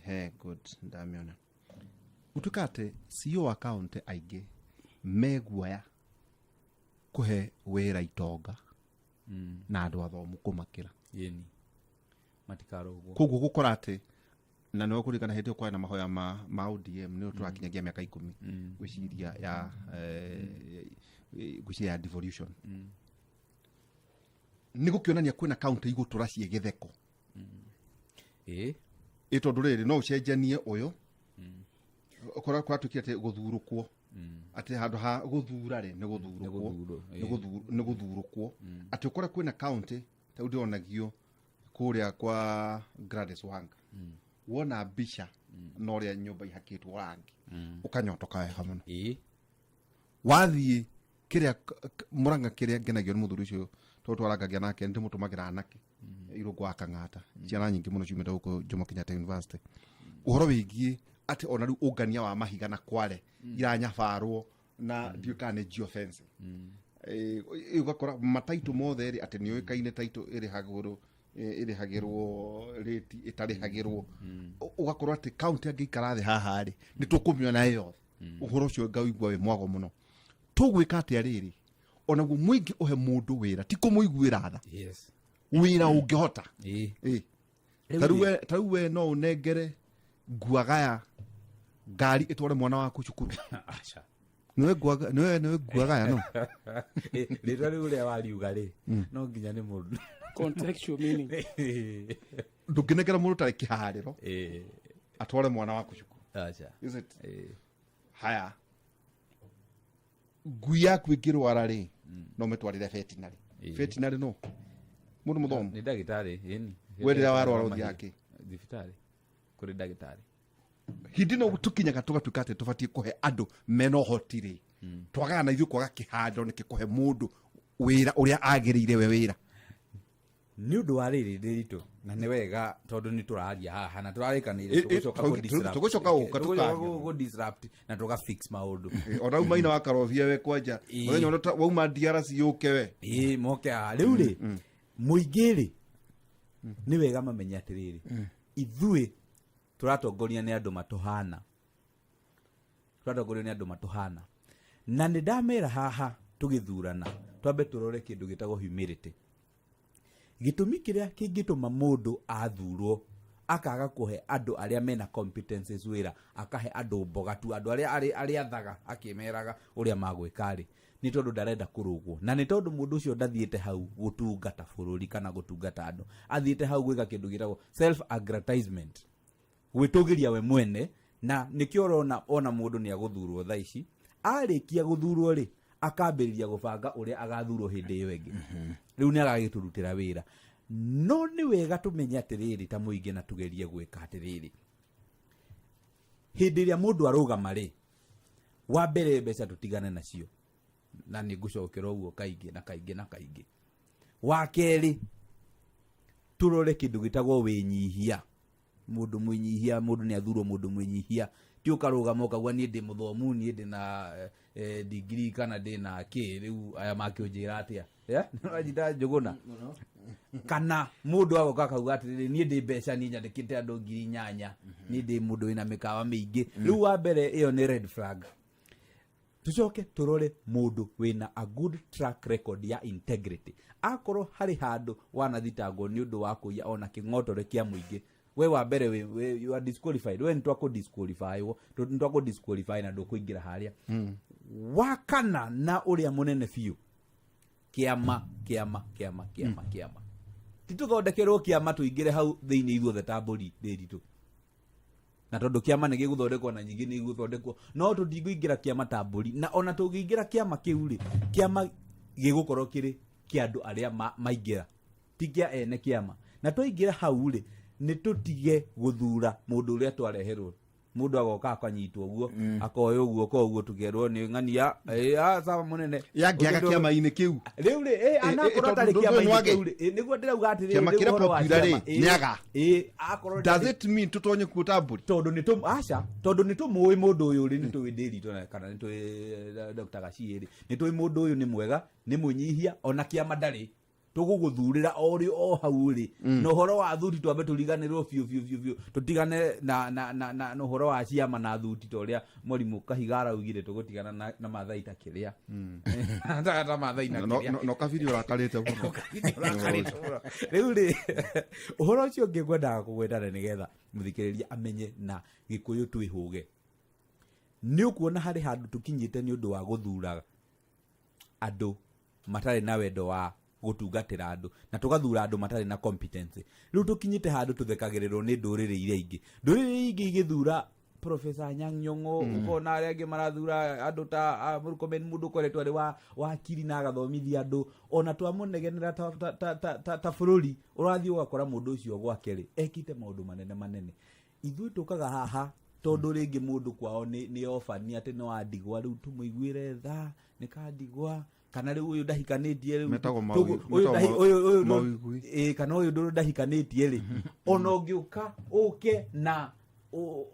He good, ndamĩona. Gũtuĩka atĩ CEO wa county aingĩ meguoya kũhe wĩra itonga na andũ athomu kũmakĩra. Yeni matikarũgwo. Koguo gũkora atĩ na nĩwe kũririkana hĩndĩ ĩyo kwarĩ na mahoya ma ODM, nĩ tũrakinyagia mĩaka 10 gwĩciria ya gwĩciria ya devolution, nĩ gũkĩonania kwĩna county igũtũra ciĩ gĩtheko. Ĩ tondũ rĩrĩ, no ũcenjanie ũyũ kũrĩa kũratuĩkire atĩ gũthurũkwo, atĩ handũ ha gũthura rĩ, nĩ gũthurũkwo. Gũthurwo. Nĩ gũthurũkwo, atĩ ũkore kwĩna county ta rĩu ndĩronagio kũrĩa kwa Gladys Wanga, wona mbica na ũrĩa nyũmba ihakĩtwo rangi, ũkanyotoka wega mũno. Wathiĩ kĩrĩa Mũrang'a, kĩrĩa ngenagio nĩ mũthuri ũcio tondũ twarangagia nake, ndĩmũtũmagĩra anake irũngũ wa Kang'ata, ciana nyingĩ mũno ciumĩte gũkũ Jomo Kenyatta University, ũhoro wĩgiĩ atĩ ona rĩu ũngania wa mahiga na kware iranyabarwo na ndiũĩ kana nĩ geofencing. Ũgakora mataitũ mothe rĩ, atĩ nĩ ũĩkaine taitũ ĩrĩhagĩrwo ĩrĩhagĩrwo rĩti ĩtarĩhagĩrwo. Ũgakorwo atĩ kaunti angĩikara thĩ haha rĩ, nĩ tũkũmĩona ĩ yothe. Ũhoro ũcio ngawĩigua wĩ mwago mũno. Tũgwĩka atĩa rĩrĩ onaguo mũingĩ ũhe mũndũ wĩra, ti kũmũiguĩra tha, wĩra ũngĩhota? Rĩu Ta rĩu we no ũnengere nguagaya ngari ĩtware mwana waku cukuru? Aca. Nĩwe nguagaya no Rĩtwa rĩu ũrĩa wariuga rĩ, no nginya nĩ mũndũ Contextual meaning. Ndũngĩnengera mũndũ tarĩ kĩharĩro atware mwana waku cukuru? Aca. Is it? Haya, ngui yaku ĩngĩrwara rĩ, no mĩtwarĩre veterinary? Veterinary no mũndũ mũthomu? Nĩ ndagĩtarĩ, ĩni. We rĩrĩa warwara ũthiaga kĩ? Thibitarĩ, kũrĩ ndagĩtarĩ. Hindi no tũkinyaga tũgatuĩka atĩ tũbatiĩ kũhe andũ mena ũhoti rĩ, twagaga na ithuĩ kwaga kĩhandĩro nĩkĩ kũhe mũndũ wĩra ũrĩa agĩrĩire we wĩra? Nĩ ũndũ wa rĩrĩ rĩritũ na nĩ wega tondũ nĩ tũraria haha na tũrarĩkanĩire tũgũcoka kũ-disrupt. Tũgũcoka gũka Tũgũcoka tũkaria. kũ-disrupt na tũga fix maũndũ. Ona rĩu maina wa Karobia we kwanja mũthenya ũrĩa wauma DRC yũke we. Ĩĩ, moke haha rĩu rĩ, mũingĩ rĩ, nĩ wega mamenye atĩrĩrĩ, ithuĩ tũratongoria nĩ andũ matũhana, tũratongorio nĩ andũ matũhana, na nĩ ndamera haha tũgĩthurana twambe tũrore kĩndũ gĩtagwo humility. Gĩtũmi kĩrĩa kĩngĩtũma mũndũ athurwo akaga kũhe andũ arĩa mena competences wĩra, akahe andũ mboga tu, andũ arĩa arĩathaga akĩmeraga ũrĩa magwĩka rĩ, nĩ tondũ ndarenda kũrũgwo, na nĩ tondũ mũndũ ũcio ndathiĩte hau gũtungata bũrũri kana gũtungata andũ, athiĩte hau gwĩka kĩndũ gĩtagwo self aggrandizement, gwĩtũgĩria we mwene. Na nĩkĩo ũrona ona mũndũ nĩ agũthurwo thaa ici, arĩkia gũthurwo rĩ, akambĩrĩria gũbanga ũrĩa agathurwo hĩndĩ ĩyo ĩngĩ, rĩu nĩ agagĩtũrutĩra wĩra. No nĩ wega tũmenye atĩrĩrĩ ta mũingĩ, na tũgerie gwĩka atĩrĩrĩ, hĩndĩ ĩrĩa mũndũ arũgama rĩ, wa mbere mbeca tũtigane nacio, na nĩ ngũcokera ũguo kaingĩ na kaingĩ na kaingĩ. Wa kerĩ, tũrore kĩndũ gĩtagwo wĩnyihia. Mũndũ mwĩnyihia, mũndũ nĩ athurwo mũndũ mwĩnyihia, ti ũkarũgama ũkauga niĩ ndĩ mũthomu, niĩ ndĩ na degree kana ndĩ na kĩ, rĩu aya makĩũnjĩra atĩa? Yeah? Nĩwanyita njũgũna. Kana mũndũ agoka akauga atĩrĩrĩ, niĩ ndĩ mbeca, niĩ nyandĩkĩte andũ 8,000, niĩ ndĩ mũndũ wĩna mĩkawa mĩingĩ. Rĩu wa mbere ĩyo nĩ red flag. Tucoke turore mundu wina a good track record ya integrity. Akorwo harĩ handũ wanathitangwo nĩ ũndũ wa kũiya ona kĩng'otore kĩa mũingĩ, we wa mbere we, you are disqualified. We nĩtwakũ disqualify wo, nĩtwakũ disqualify na ndũkũingĩra harĩa. Wa kana na ũrĩa mũnene biũ, kĩama, kĩama, kĩama, kĩama, kĩama. Ti tũthondekerwo kĩama tũingĩre hau thĩinĩ ithuothe ta mbũri ndĩritũ, na tondũ kĩama nĩ gĩgũthondekwo na nyingĩ nĩ igũthondekwo, no tũtingũingĩra kĩama ta mbũri. Na ona tũngĩingĩra kĩama kĩu rĩ, kĩama gĩgũkorwo kĩrĩ kĩa andũ arĩa maingĩra, ti kĩa ene kĩama. Na twaingĩra hau rĩ, nĩ tũtige gũthura mũndũ ũrĩa twareherwo. Mũndũ agoka akanyitwo ũguo, akoya ũguo, koguo tũkerwo nĩ ng'ania, sawa mũnene. Yangĩaga kĩama-inĩ kĩu. Rĩu rĩ, anakorwo tondũ atarĩ ndũĩ kĩama-inĩ nwage. kĩu rĩ, nĩguo ndĩrauga atĩrĩrĩ, Kĩama rĩu kĩrĩa ũhoro wa popular rĩ, kĩama, nĩaga. Akorwo Does ndarĩ it mean tũtonye kuo ta mbũri? Tondũ nĩ tũ-, aca, tondũ nĩ tũmũĩ mũndũ ũyũ rĩ, nĩ tũĩ Ndĩritũ na kana nĩ tũĩ Dr. Gachie rĩ, nĩ tũĩ mũndũ ũyũ nĩ mwega, nĩ mwĩnyihia, ona kĩama ndarĩ. Tũgũgũthurĩra o rĩ o hau rĩ. Na ũhoro wa thuti twambe tũriganĩrwo biũ biũ biũ biũ, tũtigane na ũhoro wa ciama na thuti, ta ũrĩa mwarimũ Kahiga araugire tũgũtigana na Maathai ta kĩrĩa. Ta Maathai na kĩrĩa. No Kabiri ũrakarĩte mũno. No Kabiri ũrakarĩte mũno. Rĩu rĩ, ũhoro ũcio ũngĩ ngwendaga kũgweta na nĩgetha mũthikĩrĩria amenye na Gĩkũyũ twĩhũge. Nĩ ũkuona harĩ handũ tũkinyĩte nĩ ũndũ wa gũthura andũ matarĩ na wendo wa gũtungatĩra andũ, na tũgathura andũ matarĩ na competence. Rĩu tũkinyĩte handũ tũthekagĩrĩrwo nĩ ndũrĩrĩ iria ingĩ. Ndũrĩrĩ iria ingĩ igĩthura Professor Anyang' Nyong'o, ũkona arĩa angĩ marathura andũ ta Murkomen, mũndũ ũkoretwo arĩ wa wakiri na agathomithia andũ, ona twamũnegenera ta bũrũri, ũrathiĩ ũgakora mũndũ ũcio gwake rĩ ekĩte maũndũ manene manene. Ithuĩ tũkaga haha tondũ rĩngĩ mũndũ kwao nĩ orphan, atĩ nĩ wa ndigwa, rĩu tũmũiguĩre tha, nĩ ka ndigwa, kana rĩu ũyũ ndahikanĩtie rĩu Metagwo ũyũ ũyũ- ũyũ mawĩgwi. Kana ũyũ ndũrũ ndahikanĩtie rĩ, ona ũngĩũka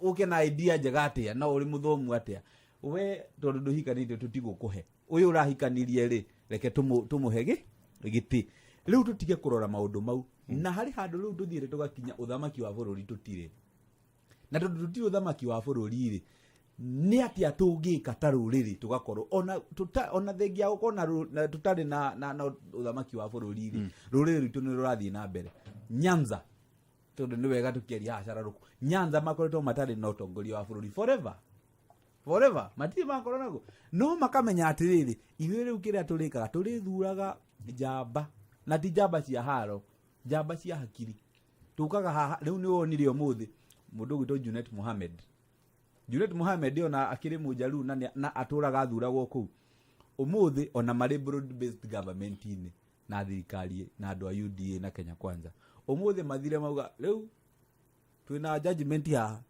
ũke na idea njega atĩa, na ũrĩ mũthomu atĩa, we tondũ ndũhikanĩtie tũtigũkũhe. Ũyũ ũrahikanirie rĩ, reke tũmũhe gĩtĩ. Rĩu tũtige kũrora maũndũ mau. Na harĩ handũ rĩu tũthiĩte tũgakinya ũthamaki wa bũrũri tũtirĩ. Na tondũ tũtirĩ ũthamaki wa bũrũri rĩ, nĩ atĩa tũngĩka ta rũrĩrĩ tũgakorwo ona ona thengia gũkorwo na na tũtarĩ na ũthamaki wa bũrũri rĩ, rũrĩrĩ rwitũ nĩ rũrathiĩ na mbere. Nyanza, tondũ nĩ wega tũkĩaria haha cararũkũ, Nyanza makoretwo matarĩ na ũtongoria wa bũrũri forever. Forever, matirĩ makorwo naguo. No makamenya atĩrĩrĩ, ithuĩ rĩu kĩrĩa tũrĩkaga, tũrĩthuraga njamba, na ti njamba cia haro, njamba cia hakiri. Tũkaga haha, rĩu nĩ wonire ũmũthĩ, mũndũ ũgwĩtwo Junet Mohamed. Junet Mohamed ona akĩrĩ mũnjaruo na atũraga athuragwo kũu. Ũmũthĩ ona marĩ broad based government-inĩ na thirikari na andũ a UDA na Kenya Kwanza. Ũmũthĩ mathire mauga rĩu twĩna judgment haha,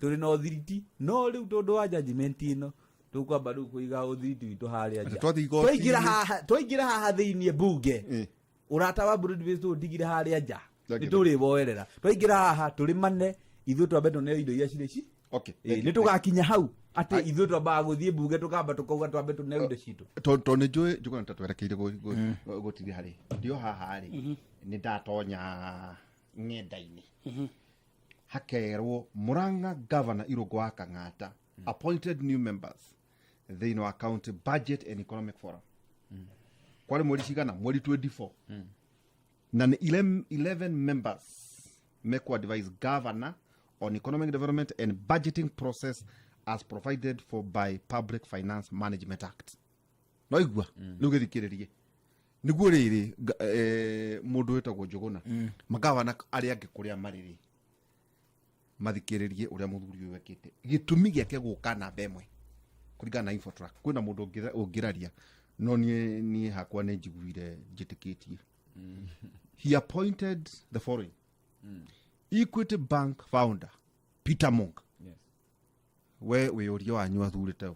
tũrĩ na ũthiriti, no rĩu tondũ wa judgment ĩno tũkwamba rĩu kũiga ũthiriti witũ harĩa nja. Atĩ twathiĩ igoti-inĩ. Twaingĩra haha, twaingĩra haha thĩiniĩ mbunge. Ũrata wa broad based ũndigire harĩa nja. Thank you. Nĩtũrĩwoerera. Twaingĩra haha tũrĩmane, ithuĩ twambe tũneo indo iria cirĩ ci. Thank you. Nĩtũgakinya hau atĩ ithuĩ twambaga gũthiĩ mbunge tũkamba tũkauga twambe tũneo indo citũ. Tondũ nĩ njũĩ njũgũna ta twerekeire gũtithia harĩ. Ndio haha rĩ, nĩ ndatonya ng'enda-inĩ. Hakerwo Murang'a Governor Irũngũ wa Kang'ata appointed new members thĩinĩ wa County Budget and Economic Forum. Kwarĩ mweri cigana? Mweri 24. Na nĩ 11 members mekũ advise governor on economic development and budgeting process as provided for by Public Finance Management Act. No igua, rĩu gĩthikĩrĩrie. Nĩguo rĩrĩ, mũndũ wĩtagwo Njũgũna, magavana arĩa angĩ kũrĩa marĩ rĩ, mathikĩrĩrie ũrĩa mũthuri ũyũ ekĩte. Gĩtũmi gĩake gũka namba ĩmwe kũringana na Infotrack, kwĩna mũndũ ũngĩraria, no niĩ hakwa nĩ njiguire njĩtĩkĩtie. He appointed the following. Equity Bank founder Peter Monk. We wĩũria wanyu athurĩte ũ?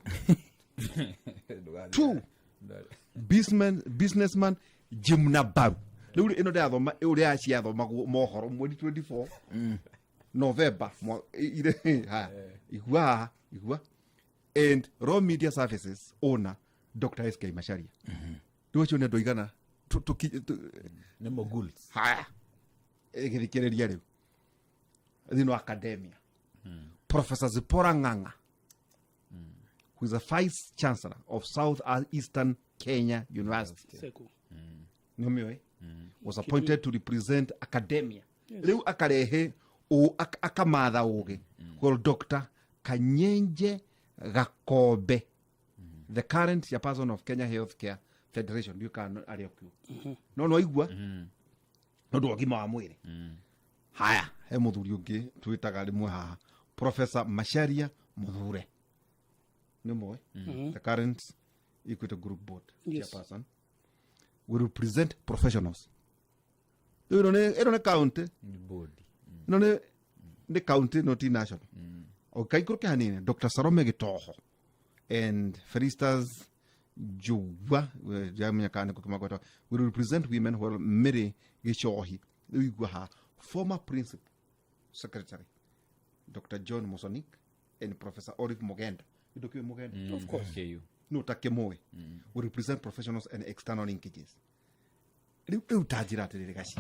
Two, businessman Jim Nabaru. Rĩu rĩ, ĩno ndĩrathoma ũrĩa ciathomagwo mohoro mweri 24 November ire, ha, igua haha, igua. And Raw Media Services owner Dr. SK Macharia. Rĩu acio nĩ andũ aigana? Nĩ moguls. Haya, ĩgĩthikĩrĩria rĩu thĩinĩ wa academia, Professor Zipporah Ng'ang'a, who is a vice chancellor of South Eastern Kenya University, Seku. Nĩ ũmĩũĩ, was appointed to represent academia. Yes. Rĩu akarehe akamatha ũgĩ, well, Dr Kanyenje Gakombe, the current chairperson of Kenya Healthcare Federation, ndiũ kana arĩ okuo, no no aigua nĩ ũndũ wa ũgima wa mwĩrĩ. Haya, he mũthuri ũngĩ twĩtaga rĩmwe haha, Professor Macharia Muthure, nĩ mũĩ, the current Equity Group Board chairperson, will represent professionals. Rĩu ĩno nĩ county. Nĩ board. Ĩno nĩ county, no ti national. Ũkaikũrũke hanini, Dr Salome Gĩtoho and Felistas Njugua, ndiramenya kana nĩkũ kĩmagwetwo, will represent women, while Mary Gĩchohi, rĩu igua ha, former principal secretary Dr John Mosonik and Professor Olive Mogenda, indo kĩu Mogenda. Of course. KU. No takĩmũĩ, will represent professionals and external linkages. Rĩu ta njĩra atĩrĩrĩ, gaci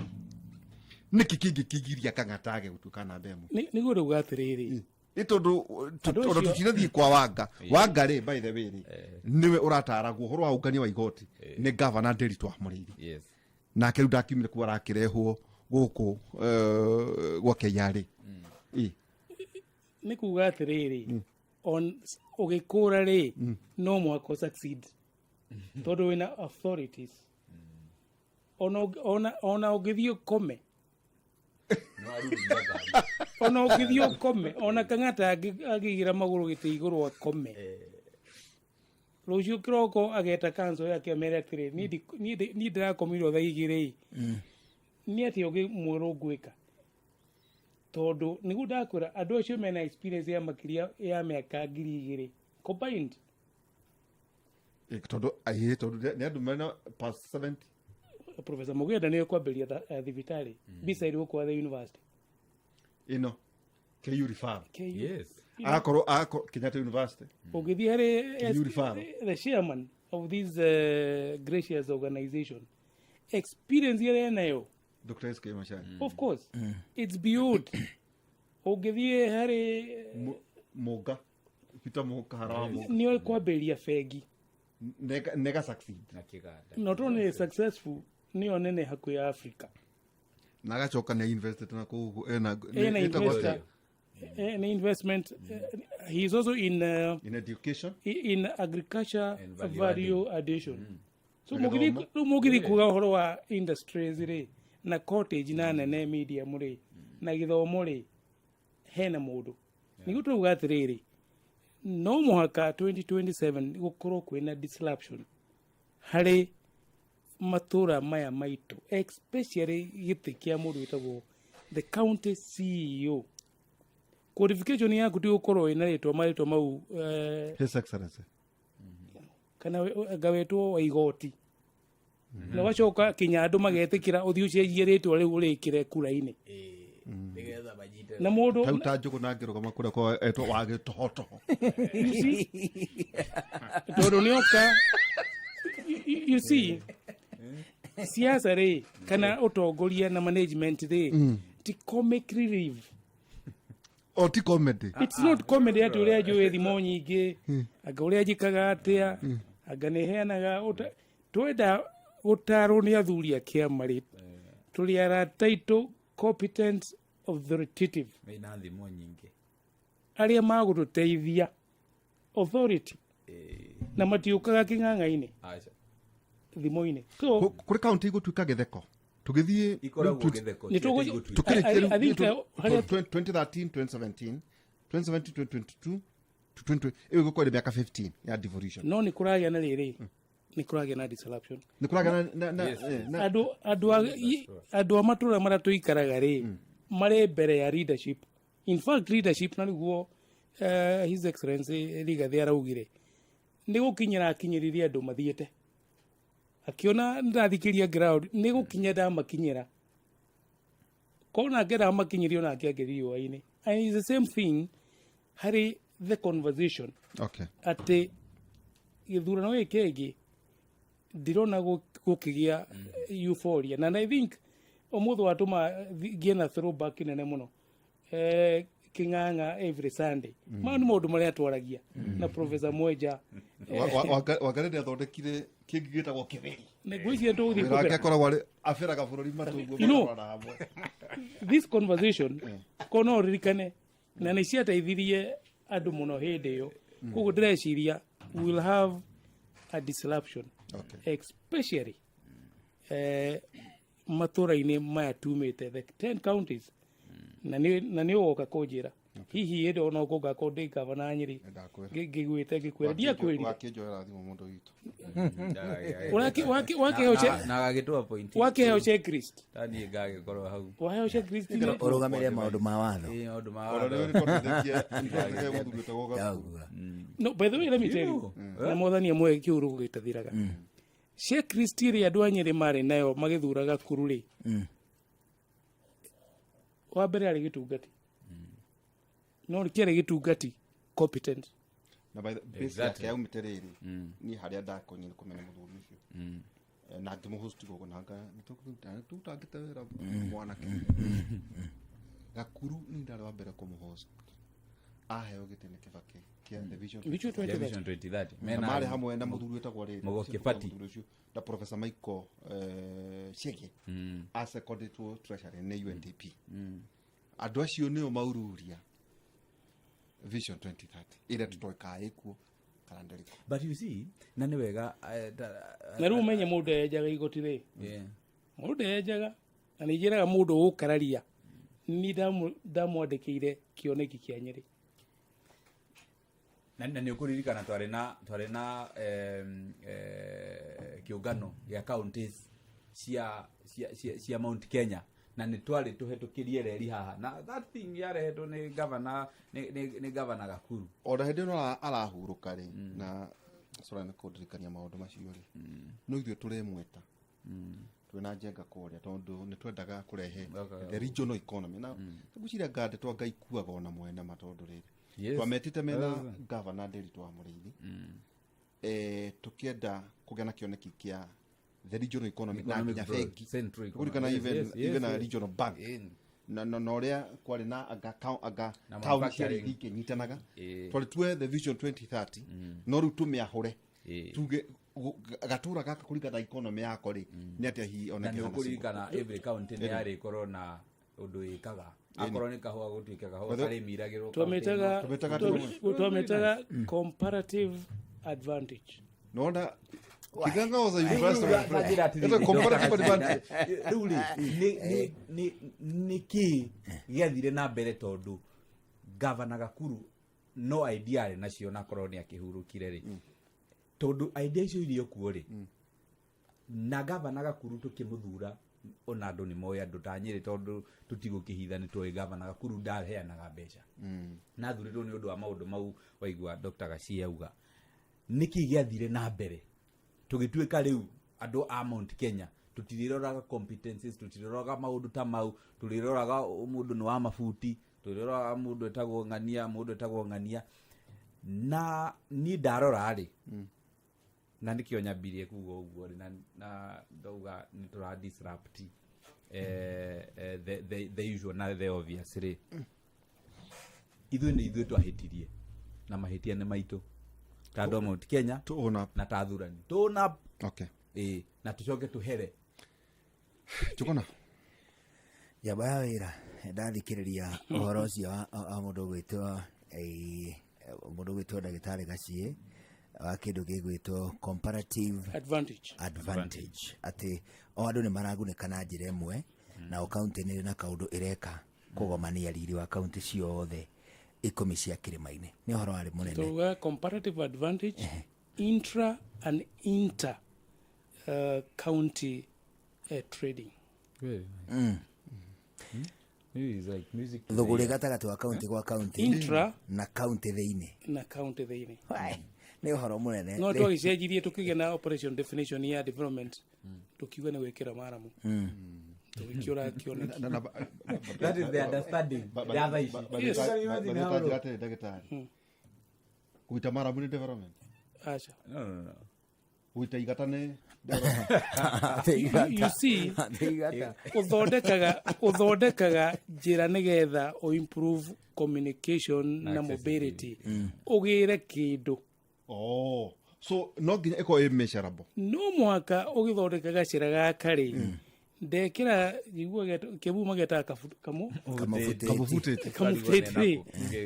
nĩkĩ kĩngĩ kĩgiria Kang'atage gũtuĩka namba 1? Nĩguo rĩu atĩrĩrĩ, Nĩ tondũ Andũ ona tũtinathiĩ kwa Wanga. Wanga rĩ, by the way rĩ, nĩwe ũrataragwo ũhoro wa ũngania wa igoti nĩ gavana Nderitu wa Mũrĩithi. Nake rĩu ndakiumire kuo, arakĩrehwo gũkũ gwa KRA. Ĩ. Nĩ kuga atĩrĩrĩ, on ũgĩkũra rĩ, no mũhaka succeed tondũ wĩna authorities. Ona ũngĩthiĩ ũkome, ona ũngĩthiĩ ũkome, ona Kang'ata angĩigĩra magũrũ gĩtĩ igũrũ akome rũciũ kĩroko, ageta council yake amere atĩrĩ, "Niĩ ndĩrakomirwo thaa 2 ĩ, nĩ atĩa ũngĩ mwerũ ngwĩka?" Tondũ nĩguo ndakwĩra, andũ acio mena experience ya makĩria ya mĩaka 2000 combined. Ĩ, tondũ nĩ andũ mena past 70. Professor Mugenda nĩwe kwambĩrĩria thibitarĩ beside gũkũ the university. Ĩno KU referral. KU. Yes. Agakorwo Kenyatta University. Ũgĩthiĩ harĩ KU referral. the chairman of this gracious organization, experience ĩrĩa enayo. Dr SK Macharia. Of course, it's beyond. Ũngĩthiĩ harĩ Mũnga, Peter Mũnga, hara wa Mũnga. Nĩwe kwambĩrĩria bengi. Nega succeed. Na kĩganda. Not only successful, nĩyo nene hakuhĩ ya Africa. Na agacoka nĩ invested na kũu ena Ena ĩtagwo investor, atĩa? An investment, he is also in in education, in agriculture. And value value addition. So Na gĩthomo. Rĩu mũgĩthiĩ kuga ũhoro wa industries rĩ, na cottage na nene medium rĩ, na gĩthomo rĩ, hena mũndũ nĩguo tũrauga atĩrĩrĩ, no mũhaka 2027 gũkorwo kwĩna disruption harĩ matũra maya maitũ, especially gĩtĩ kĩa mũndũ wĩtagwo the county CEO. Qualification yaku ti gũkorwo ĩna rĩtwa marĩtwa mau His Excellency. Kana anga wetwo wa igoti na ũgacoka kinya andũ magetĩkĩra ũthiĩ ũcenjie rĩtwa rĩu ũrĩkĩre kura-inĩ. Nĩgetha manyite. Na mũndũ Tau ta Njũgũ na ngĩrũgama kũrĩa kwa etwo wa gĩtohotoho. You see? Tondũ nĩoka, you see, siasa rĩ, kana ũtongoria na management rĩ, ti comic relief. O ti comedy. It's not comedy atĩ ũrĩa njũĩ thimo nyingĩ, anga ũrĩa njĩkaga atĩa, anga nĩ heanaga twenda gũtarwo nĩ athuri a kĩama rĩ, tũrĩ arata aitũ competent, authoritative, mena thimo nyingĩ, arĩa magũtũteithia, authority, na matiũkaga kĩng'ang'a-inĩ. Aca. Thimo-inĩ. So Kũrĩ kaunti igũtuĩka gĩtheko tũgĩthiĩ. Ikoragwo gĩtheko, Nĩ ti atĩ igũtuĩka. Tukĩrĩkia. I think, 2013, 2017, 2017, 2022 to 20, ĩyo ĩgũkorwo ĩrĩ mĩaka 15 ya devolution. No nĩ kũragĩa na rĩrĩ, nĩ kũragĩa na disruption. Nĩ kũragĩa na Andũ a matũra marĩa tũikaraga rĩ, marĩ mbere ya leadership. In fact, leadership na nĩguo His Excellency Rigathi araugire nĩ gũkinyĩra akinyĩririe andũ mathiĩte akiona ndathikiria ground, nĩ gũkinya ndamakinyĩra, kona ngenda makinyĩria onake angĩ riũa-inĩ. And it's the same thing harĩ the conversation atĩ gĩthurano gĩkĩ kĩngĩ. Ndirona gũkĩgĩa euphoria, na I think ũmũthĩ watũma ngĩe na throwback nene mũno, Kĩng'ang'a every Sunday. Mau nĩ maũndũ marĩa twaragia na Professor Mwenja. Wangarĩ nĩ athondekire kĩngĩ gĩtagwo kĩbĩri. Na ngwĩciria tũgũthiĩ Wĩra wake kũbĩra. akoragwo arĩ abĩraga bũrũri matũ ũguo hamwe. This conversation ko no ririkane na nĩ ciateithirie andũ mũno hĩndĩ ĩyo. Koguo ndĩreciria we will have a disruption, especially matũra-inĩ maya tumĩte, the 10 counties, na nĩ ũgoka kũnjĩra hihi hĩndĩ ona ũkũngakorwo ndĩ gavana Nyĩrĩ, ngĩgwĩte ngĩkwĩra ndiakwĩrire. Wakĩnjoera thimũ mũndũ witũ. Na agagĩtũ appoint. Wakĩheo checklist. Taniĩ ngagĩkorwo hau. Waheo checklist. Ũrũgamĩrĩre maũndũ ma watho. Ĩĩ, maũndũ ma Ona watho. nĩ ũrĩtondithĩtie mũthuri wĩtagwo Gakuru. No, by the way, let me tell you, na mwathani amwe kĩũrũ gĩtathiraga, checklist ĩrĩa andũ a Nyĩrĩ marĩ nayo magĩthura Gakuru rĩ, wa mbere arĩ gĩtungati, no kĩarĩ gĩtungati competent. Na by the base yake yaumĩte rĩrĩ, niĩ harĩa ndakonyire kũmenya mũthuri ũcio, na ngĩmũhost gũkũ na nĩtũtangĩte wĩra mwanake Gakuru, nĩ ndarĩ wa mbere kũmũhost aheo gĩtĩ nĩ Kĩbakĩ kĩa the Vision. Vision 2030. Vision 2030. Na Mena marĩ hamwe na mũthuri wĩtagwo rĩrĩ Mũgo ũcio Kĩbati. mũthuri ũcio na Professor Michael Chege acekondĩtwo treasury nĩ UNDP. Andũ acio nĩo maururia Vision 2030 ĩrĩa tũtoĩ kana ĩkuo kana ndĩrĩ kuo. But you see, na nĩ wega Na rĩu ũmenye mũndũ enjaga igoti rĩ, mũndũ enjaga, na nĩ njĩraga mũndũ ũgũkararia ni ndamwandĩkĩire kĩoneki kĩa Nyĩrĩ. Na nĩ ũkũririkana twarĩ na kĩũngano gĩa counties cia Mount Kenya, na nĩ twarĩ tũhetũkĩrie reri haha, na that thing yarehetwo nĩ governor, nĩ governor Gakuru. Ona hĩndĩ ĩno arahurũka rĩ, na sorry nĩ kũndirikania maũndũ macio rĩ, no ithuĩ tũrĩmwĩta twĩna njenga kũrĩa tondũ nĩ twendaga kũrehe the regional economy, na ngwĩciria nga ndeto anga ikuaga ona mwene ma tondũ rĩrĩ twametĩte mena governor Ndiritu wa Mũrĩithi, tũkĩenda kũgĩa na kĩoneki kĩa the regional economy na Economic nginya growth, bengi. Central economy. Kũririkana even even a regional bank na ũrĩa kwarĩ na anga anga Na taũni ciarĩ manufacturing. ikĩnyitanaga. Twarĩ tuoe the Vision 2030, no rĩu tũmĩahũre, tuge gatũra gaka kũringana na economy yako rĩ, nĩ atĩa hihi Na oneke nĩ hana. ũkũririkana every county nĩ yarĩ ĩkorwo na ũndũ ĩkaga, akorwo nĩ kahũa gũtuĩke kahũa karĩmiragĩrwo. Twamĩtaga Twamĩtaga twamĩtaga comparative advantage. Nona Kiganga was a university of It's a comparative advantage. Rĩu rĩ, nĩ kĩ gĩathire na mbere? Tondũ gavana Gakuru no idea arĩ nacio, na korwo nĩ akĩhurũkire rĩ, tondũ idea icio irio kuo rĩ, na gavana Gakuru tũkĩmũthura, ona andũ nĩ moĩ, andũ ta Nyĩrĩ, tondũ tũtigũkĩhitha, nĩ tũĩ gavana Gakuru ndaheanaga mbeca, na athurirwo nĩ ũndũ wa maũndũ mau waigua Dr. Gachie auga. Nĩkĩ gĩathire na mbere tũgĩtuĩka rĩu andũ a Mount Kenya tũtirĩroraga competencies, tũtirĩroraga maũndũ ta mau, tũrĩroraga mũndũ nĩ wa mabuti, tũrĩroraga mũndũ etagwo ng'ania, mũndũ etagwo ng'ania? Na niĩ ndarora rĩ, na nĩkĩo nyambirie kuga ũguo rĩ, na ndauga nĩ tũra disrupt the usual na the obvious rĩ, ithuĩ nĩ ithuĩ twahĩtirie, na mahĩtia nĩ maitũ ta andũ a Mount Kenya na ta athurani to own up. Ĩĩ, na tũcoke tũhere. Njuguna. Njamba ya wĩra, ndathikĩrĩria ũhoro ũcio wa mũndũ ũgwĩtwo ndagĩtarĩ Gaciĩ wa kĩndũ gĩgwĩtwo comparative advantage. Advantage, atĩ o andũ nĩ maragunĩka na njĩra ĩmwe, na o kaunti nĩ ĩrĩ na kaũndũ ĩreka kũgomania riri wa kaunti ciothe 10 cia kĩrĩma-inĩ. Nĩ ũhoro warĩ mũnene. Tuga comparative advantage intra and inter county trading. Thũgũrĩ gatagatĩ wa kaunti gwa kaunti. Intra na kaunti thĩinĩ. Na kaunti thĩinĩ. Nĩ ũhoro mũnene. No twagĩcenjirie tũkĩgĩa na operation definition ya development, tũkiuga nĩ gwĩkĩra maramu, tũgĩkĩũra kĩoneki. That is the understanding ya thaa ici. Yes. Njĩra atĩrĩ, ndagĩtarĩ, gũita maramu nĩ development? Aca. No, no, no. Gũita igata nĩ You see, ũthondekaga njĩra nĩgetha ũ improve communication na mobility, ũgĩre kĩndũ. Oh, so no nginya ĩkorwo ĩ measurable. No mũhaka ũgĩthondeka gacĩra gaka rĩ, ndekĩra njiguaga Kĩambu magetaga kamu Kamũbutĩti. Kamũbutĩti.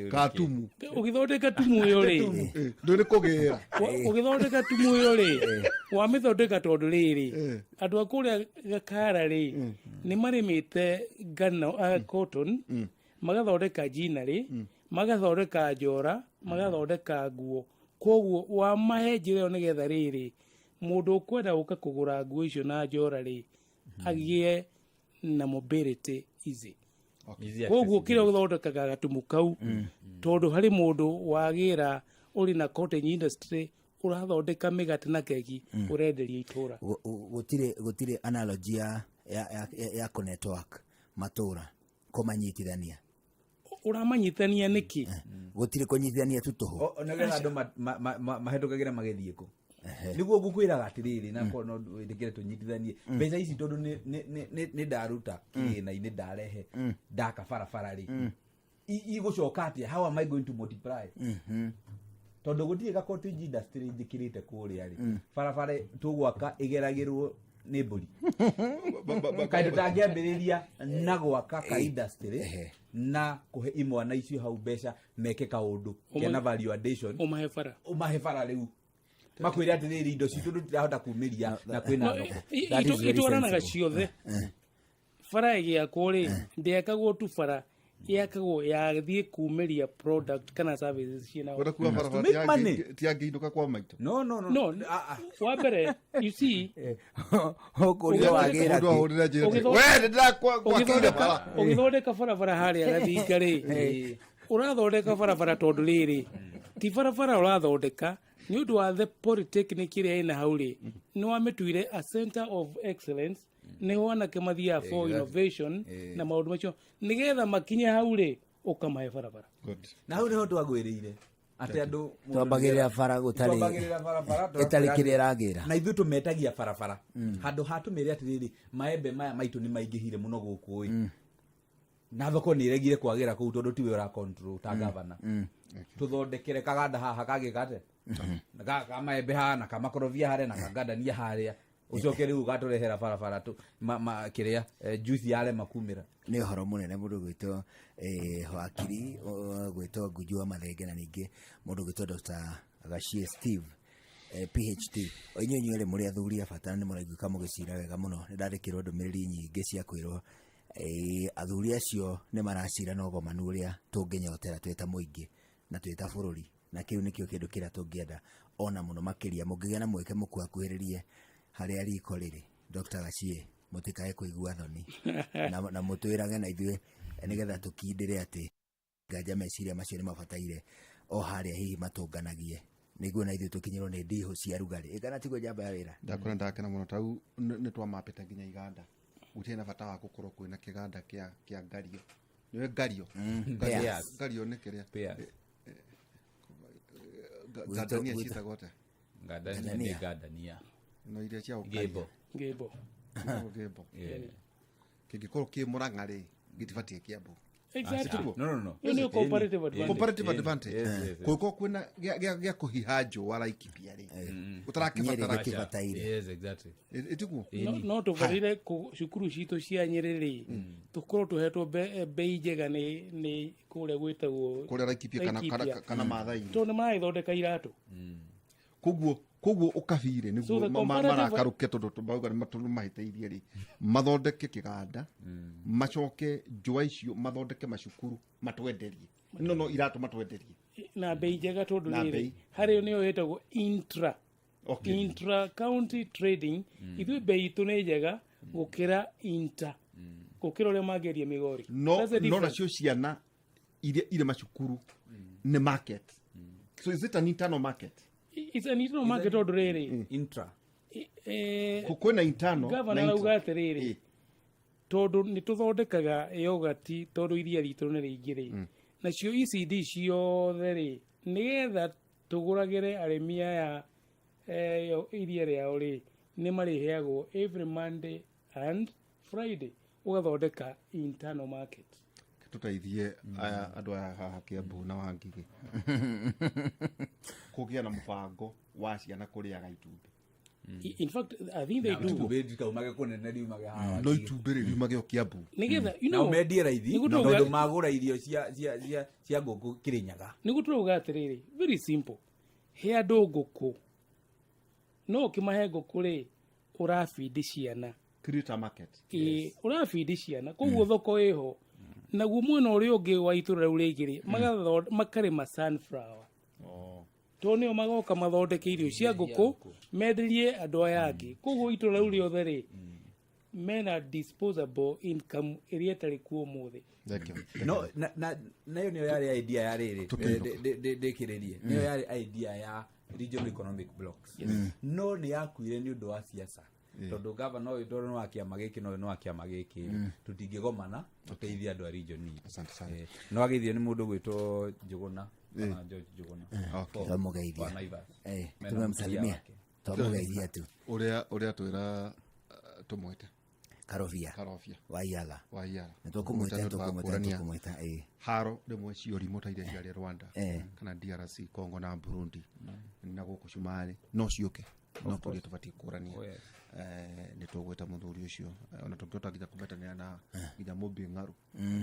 Gatumu. Ũgĩthondeka tumu ĩyo rĩ, ndũ nĩ kũgĩra. Ũgĩthondeka tumu ĩyo rĩ, wamĩthondeka tondũ rĩrĩ, andũ a kũrĩa Gakara rĩ, nĩ marĩmĩte ngano, cotton, magathondeka ginnery, magathondeka njora, magathondeka nguo. Koguo wamahe njĩra ĩyo nĩgetha rĩrĩ, mũndũ ũkwenda gũka kũgũra nguo icio na njora rĩ, agĩe na mobility easy. Easy. Koguo kĩrĩa ũthondekaga gatumu kau, tondũ harĩ mũndũ wagĩra ũrĩ na cottage industry ũrathondeka mĩgate na keki, ũrenderia itũra. Gũtirĩ analogy ya kũ network matũra, kũmanyitithania. Ũramanyitania nĩkĩ? Gũtirĩ kũnyitithania tu tũhũ. Nĩgetha andũ mahĩtũkagĩre magĩthiĩ kũ, nĩguo ngũkwĩraga atĩrĩrĩ, na korwo no wĩtĩkĩre tũnyitithanie mbeca ici, tondũ nĩ ndaruta kĩgĩna-inĩ, ndarehe, ndaka barabara rĩ, igũcoka atĩa? How am I going to multiply? Tondũ gũtirĩ ga cottage industry njĩkĩrĩte kũrĩa rĩ, barabara tũgwaka ĩgeragĩrwo nĩ mbũri. Kaĩ tũtangĩambĩrĩria na gwaka ka industry na kũhe imwana icio hau mbeca meke kaũndũ kena value addition? Ũmahe bara. Ũmahe bara rĩu, makwĩre atĩrĩrĩ, indo citũ tũtirahota kumĩria na kwĩna thoko. Itwaranaga ciothe. Bara ĩgĩakwo rĩ, ndĩakagwo tu bara, yakagwo yathiĩ kumĩria product kana services ciĩna. Ũrĩa kuga barabara To make money. Tiangĩinũka kwa maitũ. No, no, no. No, wa mbere, you see, Ũkũria wagĩra. Mũndũ ahũrĩra njĩra atĩ, "We, nĩndĩrakwakĩire bara." Ũgĩthondeka barabara harĩa Gathinga rĩ, ũrathondeka barabara tondũ rĩrĩ, ti barabara ũrathondeka nĩ ũndũ wa the polytechnic ĩrĩa ĩna hau rĩ, nĩ wamĩtuire a center of excellence, nĩho anake mathiaga for innovation na maũndũ macio, nĩgetha makinye hau rĩ, ũkamahe barabara. Na hau nĩho twagwĩrĩire atĩ andũ Twambagĩrĩra bara gũtarĩ Twambagĩrĩra barabara ĩtarĩ kĩrĩa ĩragĩra. Na ithuĩ tũmetagia barabara handũ ha tũmĩre atĩrĩrĩ, maembe maya maitũ nĩ maingĩhire mũno gũkũ ĩ, na thoko nĩ ĩregire kwagĩra kũu tondũ tiwe ũra control ta gavana. Tũthondekere kaganda haha kagĩka atĩa, ka maembe haha na kamakorobia harĩa na kangandania harĩa, ũcoke rĩu ũgatũrehera barabara tu kĩrĩa juice yarema kumĩra. Nĩ ũhoro mũnene mũndũ gwĩtwo wakiri gwĩtwo Nguju wa Mathenge, na ningĩ mũndũ gwĩtwo Dr. Gachie Steve, PhD. O inyuĩ inyuerĩ mũrĩ athuri a bata na nĩ mũraiguĩka mũgĩcira wega mũno. Nĩ ndandĩkĩrwo ndũmĩrĩri nyingĩ cia kwĩrwo athuri acio nĩ maracira na ũgomanu ũrĩa tũngĩnyotera twĩ ta mũingĩ na twĩ ta bũrũri, na kĩu nĩkĩo kĩndũ kĩrĩa tũngĩenda ona mũno makĩria. Mũngĩgĩa na mweke mũkuhakuhĩrĩrie harĩa riko rĩrĩ, Dr. Gachie, mũtikae kũigua thoni na mũtwĩrage na ithuĩ nĩgetha tũkindĩre atĩ nganja meciria macio nĩ mabataire o harĩa hihi matũnganagie, nĩguo na ithuĩ tũkinyĩrwo nĩ ndihũ cia rugarĩ. Ĩkana tiguo njamba ya wĩra? Ndakora ndakena mũno tau nĩ twamapĩte nginya iganda, gũtirĩ na bata wa gũkorwo kwĩna kĩganda kĩa ngario, nĩwe ngario. Ngario. Pears. Ngario nĩ kĩrĩa? Pears. Ngandania ciĩtagwo atĩa? Ngandania nĩ Ngandania. ngandania. No iria cia gũkaria. Ngĩmbo. Ngĩmbo. Ciĩtagwo ngĩmbo. Kĩngĩkorwo kĩ Mũrang'a rĩ, gĩtibatiĩ Kĩambu. Exactly. No, no, no. Ĩyo nĩyo comparative advantage. Comparative advantage. Yes. Kũngĩkorwo kwĩna gĩa kũhiha njũa Laikipia rĩ, ũtarakĩbatara. Nyeri gĩkĩbataire. Yes, exactly. Ĩtiguo? No tũbarire cukuru citũ cia Nyĩrĩ rĩ, tũkorwo tũhetwo bei njega nĩ kũrĩa gwĩtagwo Kũrĩa Laikipia Laikipia. kana Maathai-inĩ. Tondũ nĩ maragĩthondeka iratũ. Koguo ũkabirĩ So nĩguo the comparative marakarũke, tondũ mauga nĩ mahĩtĩirie rĩ, mathondeke kĩganda, macoke njũa icio mathondeke macukuru, matwenderie no iratũ matwenderie na bei njega, tondũ Na rĩrĩ, bei. harĩ nĩyo ĩtagwo intra intra county trading. Ithuĩ bei itũ nĩ njega gũkĩra inter, gũkĩra ũrĩa mangĩendia Migori. No That's the no difference. nacio ciana iria irĩ macukuru nĩ market, so is it an internal market? It's an internal market, tondũ rĩrĩ, Intra. Kwĩna internal gavana na intra. arauga atĩrĩrĩ, tondũ nĩ tũthondekaga yogati, tondũ iria ritũ nĩ rĩingĩ rĩ, nacio ECD ciothe rĩ, nĩgetha tũgũragĩre arĩmi aya. Iria rĩao rĩ, nĩ marĩheagwo every Monday and Friday, ũgathondeka internal market. Tũteithie aya andũ aya haha Kiambu na Wangigĩ kũgĩa na mũbango wa ciana kũrĩaga itumbĩ. In fact, I think they do. Itumbĩ rikaumage kũnene riumage haha. No itumbĩ rĩ riumage o Kiambu. Nĩgetha, you Na know, mendie raithi nĩguo na tondũ magũra irio cia ngũkũ Kĩrĩnyaga. Nĩguo tũrauga atĩrĩrĩ, very simple, he andũ ngũkũ, no ũkĩmahe ngũkũ rĩ, ũrabindi ciana. Create a market. Ĩĩ, ũrabindi ciana, koguo thoko ĩho. Naguo mwena ũrĩa ũngĩ wa itũra rĩu rĩngĩ rĩ, makarĩma sunflower. Tondũ nĩo magoka mathondeke irio cia ngũkũ, menderie andũ aya angĩ. Koguo itũra rĩu rĩothe rĩ, mena disposable income ĩrĩa ĩtarĩ kuo ũmũthĩ. No na nayo nĩyo yarĩ idea ya rĩrĩ, ndĩkĩrĩrie, nĩyo yarĩ idea ya regional economic blocks. No nĩ yakuire nĩ ũndũ wa siasa, tondũ gavana ũyũ tondũ nĩ wa kĩama gĩkĩ na ũyũ nĩ wa kĩama gĩkĩ, tũtingĩgomana tũteithie andũ a region itũ. No ageithio nĩ mũndũ gwĩtwo Njũgũna kana George Njũgũna. Twamũgeithia. Wa Naivas. Mena Tumemsalimia. mũtumia wake. Twamũgeithia tu. Ũrĩa twĩra tũmwĩte Karobia. Karobia. Wa Iala. Wa Iala. Nĩ tũkũmwĩta, tũkũmwĩta, tũkũmwĩta, ĩĩ. Haro rĩmwe cia ũrimũ ta iria ciarĩ Rwanda kana DRC Congo na Burundi na gũkũ Cumarĩ no ciũke, no tũria tũbatiĩ kũrania. Oh, yes. Nĩ tũgwĩta mũthuri ũcio, ona tũngĩhota nginya kũmetanĩra na nginya Mũmbi Ng'aru,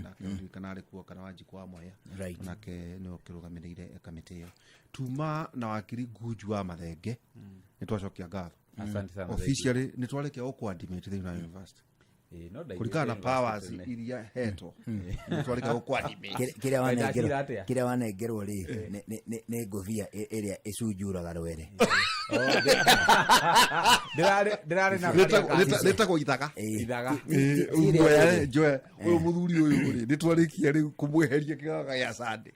nake ndirikana arĩ kuo, kana Wanjikũ wa Mwea. Onake nĩwe ũkĩrũgamĩrĩire kamĩtĩ ĩyo. Tuma na wakiri Ngunju wa Mathenge, nĩ twacokia ngatho. Asante sana. Officially nĩ twarĩkia gũkũ-admit thĩinĩ wa university. Ĩĩ, no ndaiguĩte Kũringana na university powers tene. iria hetwo, nĩ twarĩkia gũkũ-admit. Kĩrĩa wanengerwo, Ndacira atĩa? kĩrĩa wanengerwo rĩ, nĩ ngũbia ĩrĩa ĩcunjuraga rwere. Ndĩrarĩ na Rĩtagwo ithaga. Ithaga. Ũguo njoe ũyũ mũthuri ũyũ rĩ, nĩ twarĩkia rĩu kũmweheria kĩgaga gĩa Sunday,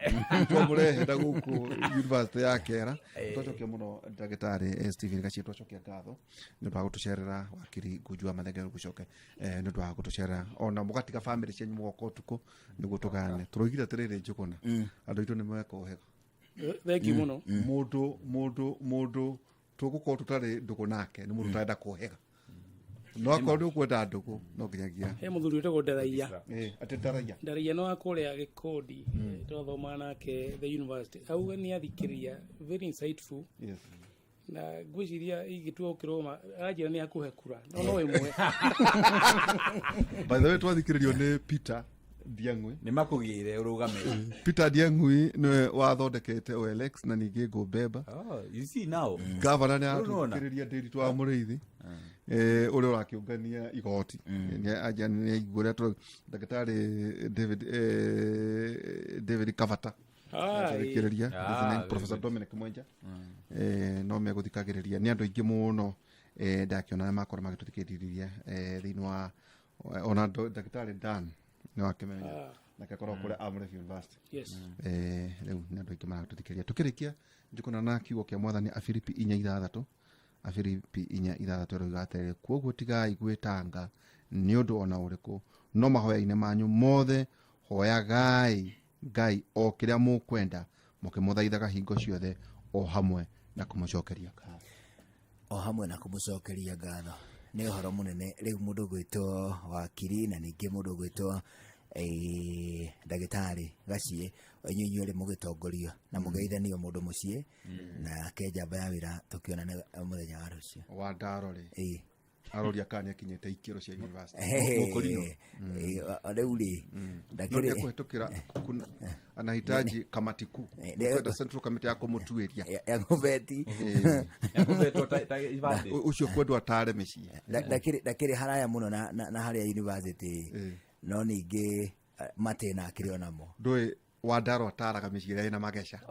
twamũrehe na gũkũ university ya Kera. Twacokia mũno ndagĩtarĩ Stephen Gachie, twacokia ngatho nĩ ũndũ wa gũtũcerera, wakiri Ngunju wa Mathenge gũcoke nĩ ũndũ wa gũtũcerera, ona mũgatiga family cianyu mũgoka ũtukũ nĩguo tũgane. Tũroigire atĩrĩrĩ, Njũgũna, andũ aitũ nĩ meka ũhega. Thank you mũno. Mũndũ tũgũkorwo tũtarĩ ndũgũ nake nĩ mũndũ ũtarenda kũhega, no akorwo nĩ ũkwenda ndũgũ no nginyagia He mũthuri wĩtagwo Ndaraia. Atĩ Ndaraia. Ndaraia no wa kũrĩa Gĩkũndi, twathomaga nake the university, auga nĩ athikĩrĩria, very insightful. Na ngwĩciria ingĩtua gũkĩrũgama, aranjĩra nĩ akũhe kura, no ĩmwe. By the way, twathikĩrĩrio nĩ Peter Ndiang'ui. Nĩ makũgĩre ũrũgame. Peter Ndiang'ui nĩwe wathondekete OLX na ningĩ Ngũmbemba. Oh, you see now. Gavana nĩ Rĩu nĩwona? aratũthikĩrĩria Ndĩritũ wa Mũrĩithi, ũrĩa ũrakĩũngania igoti. Nĩ aigua ũrĩa ndagĩtarĩ David Kavata athikĩrĩria. Ah, very Professor good. Dominic Mwenja, no megũthikagĩrĩria nĩ andũ aingĩ mũno, ndakĩona makorwo magĩtũthikĩrĩria thĩinĩ wa ona ndagĩtarĩ Dan nĩ wakĩmenya. Nake akorwo kũrĩa Amref University. Rĩu nĩ andũ aingĩ maratũthikĩrĩria. Tũkĩrĩkia, Njũkũna na kiugo kĩa mwathani, Afilipi 4:6, Afilipi 4:6 ĩroiga atĩrĩrĩ, kuoguo tigai gwĩtanga nĩ ũndũ ona ũrĩkũ, no mahoya-inĩ manyu mothe hoyagai Ngai o kĩrĩa mũkwenda, mũkĩmũthaithaga hingo ciothe, o hamwe na kũmũcokeria ngatho. O hamwe na kũmũcokeria ngatho. Nĩ ũhoro mũnene rĩu mũndũ gwĩtwo wakiri na ningĩ mũndũ gwĩtwo ndagĩtarĩ Gaciĩ, inyuĩ inyuerĩ mũgĩtongorio na mũgeithanio mũndũ mũciĩ na ke njamba ya wĩra, tũkĩonane mũthenya wa rũciũ. Wa ndaro rĩ, aroria kana nĩ akinyĩte ikĩro cia university. Mũkũrinũ. Rĩu rĩ, No nĩ ekũhetũkĩra anahitaji kamati kuu. Kwenda central committee ya kũmũtuĩria. Ya kũbeti. Ya kũbetwo ta ibandĩ. Ũcio kwendwo atare mĩciĩ. Ndakĩrĩ haraya mũno na harĩa university, no ningĩ matĩna akĩrĩ onamo. Ndũĩ Wandaro ataraga mĩciĩ ĩrĩa ĩna mageca.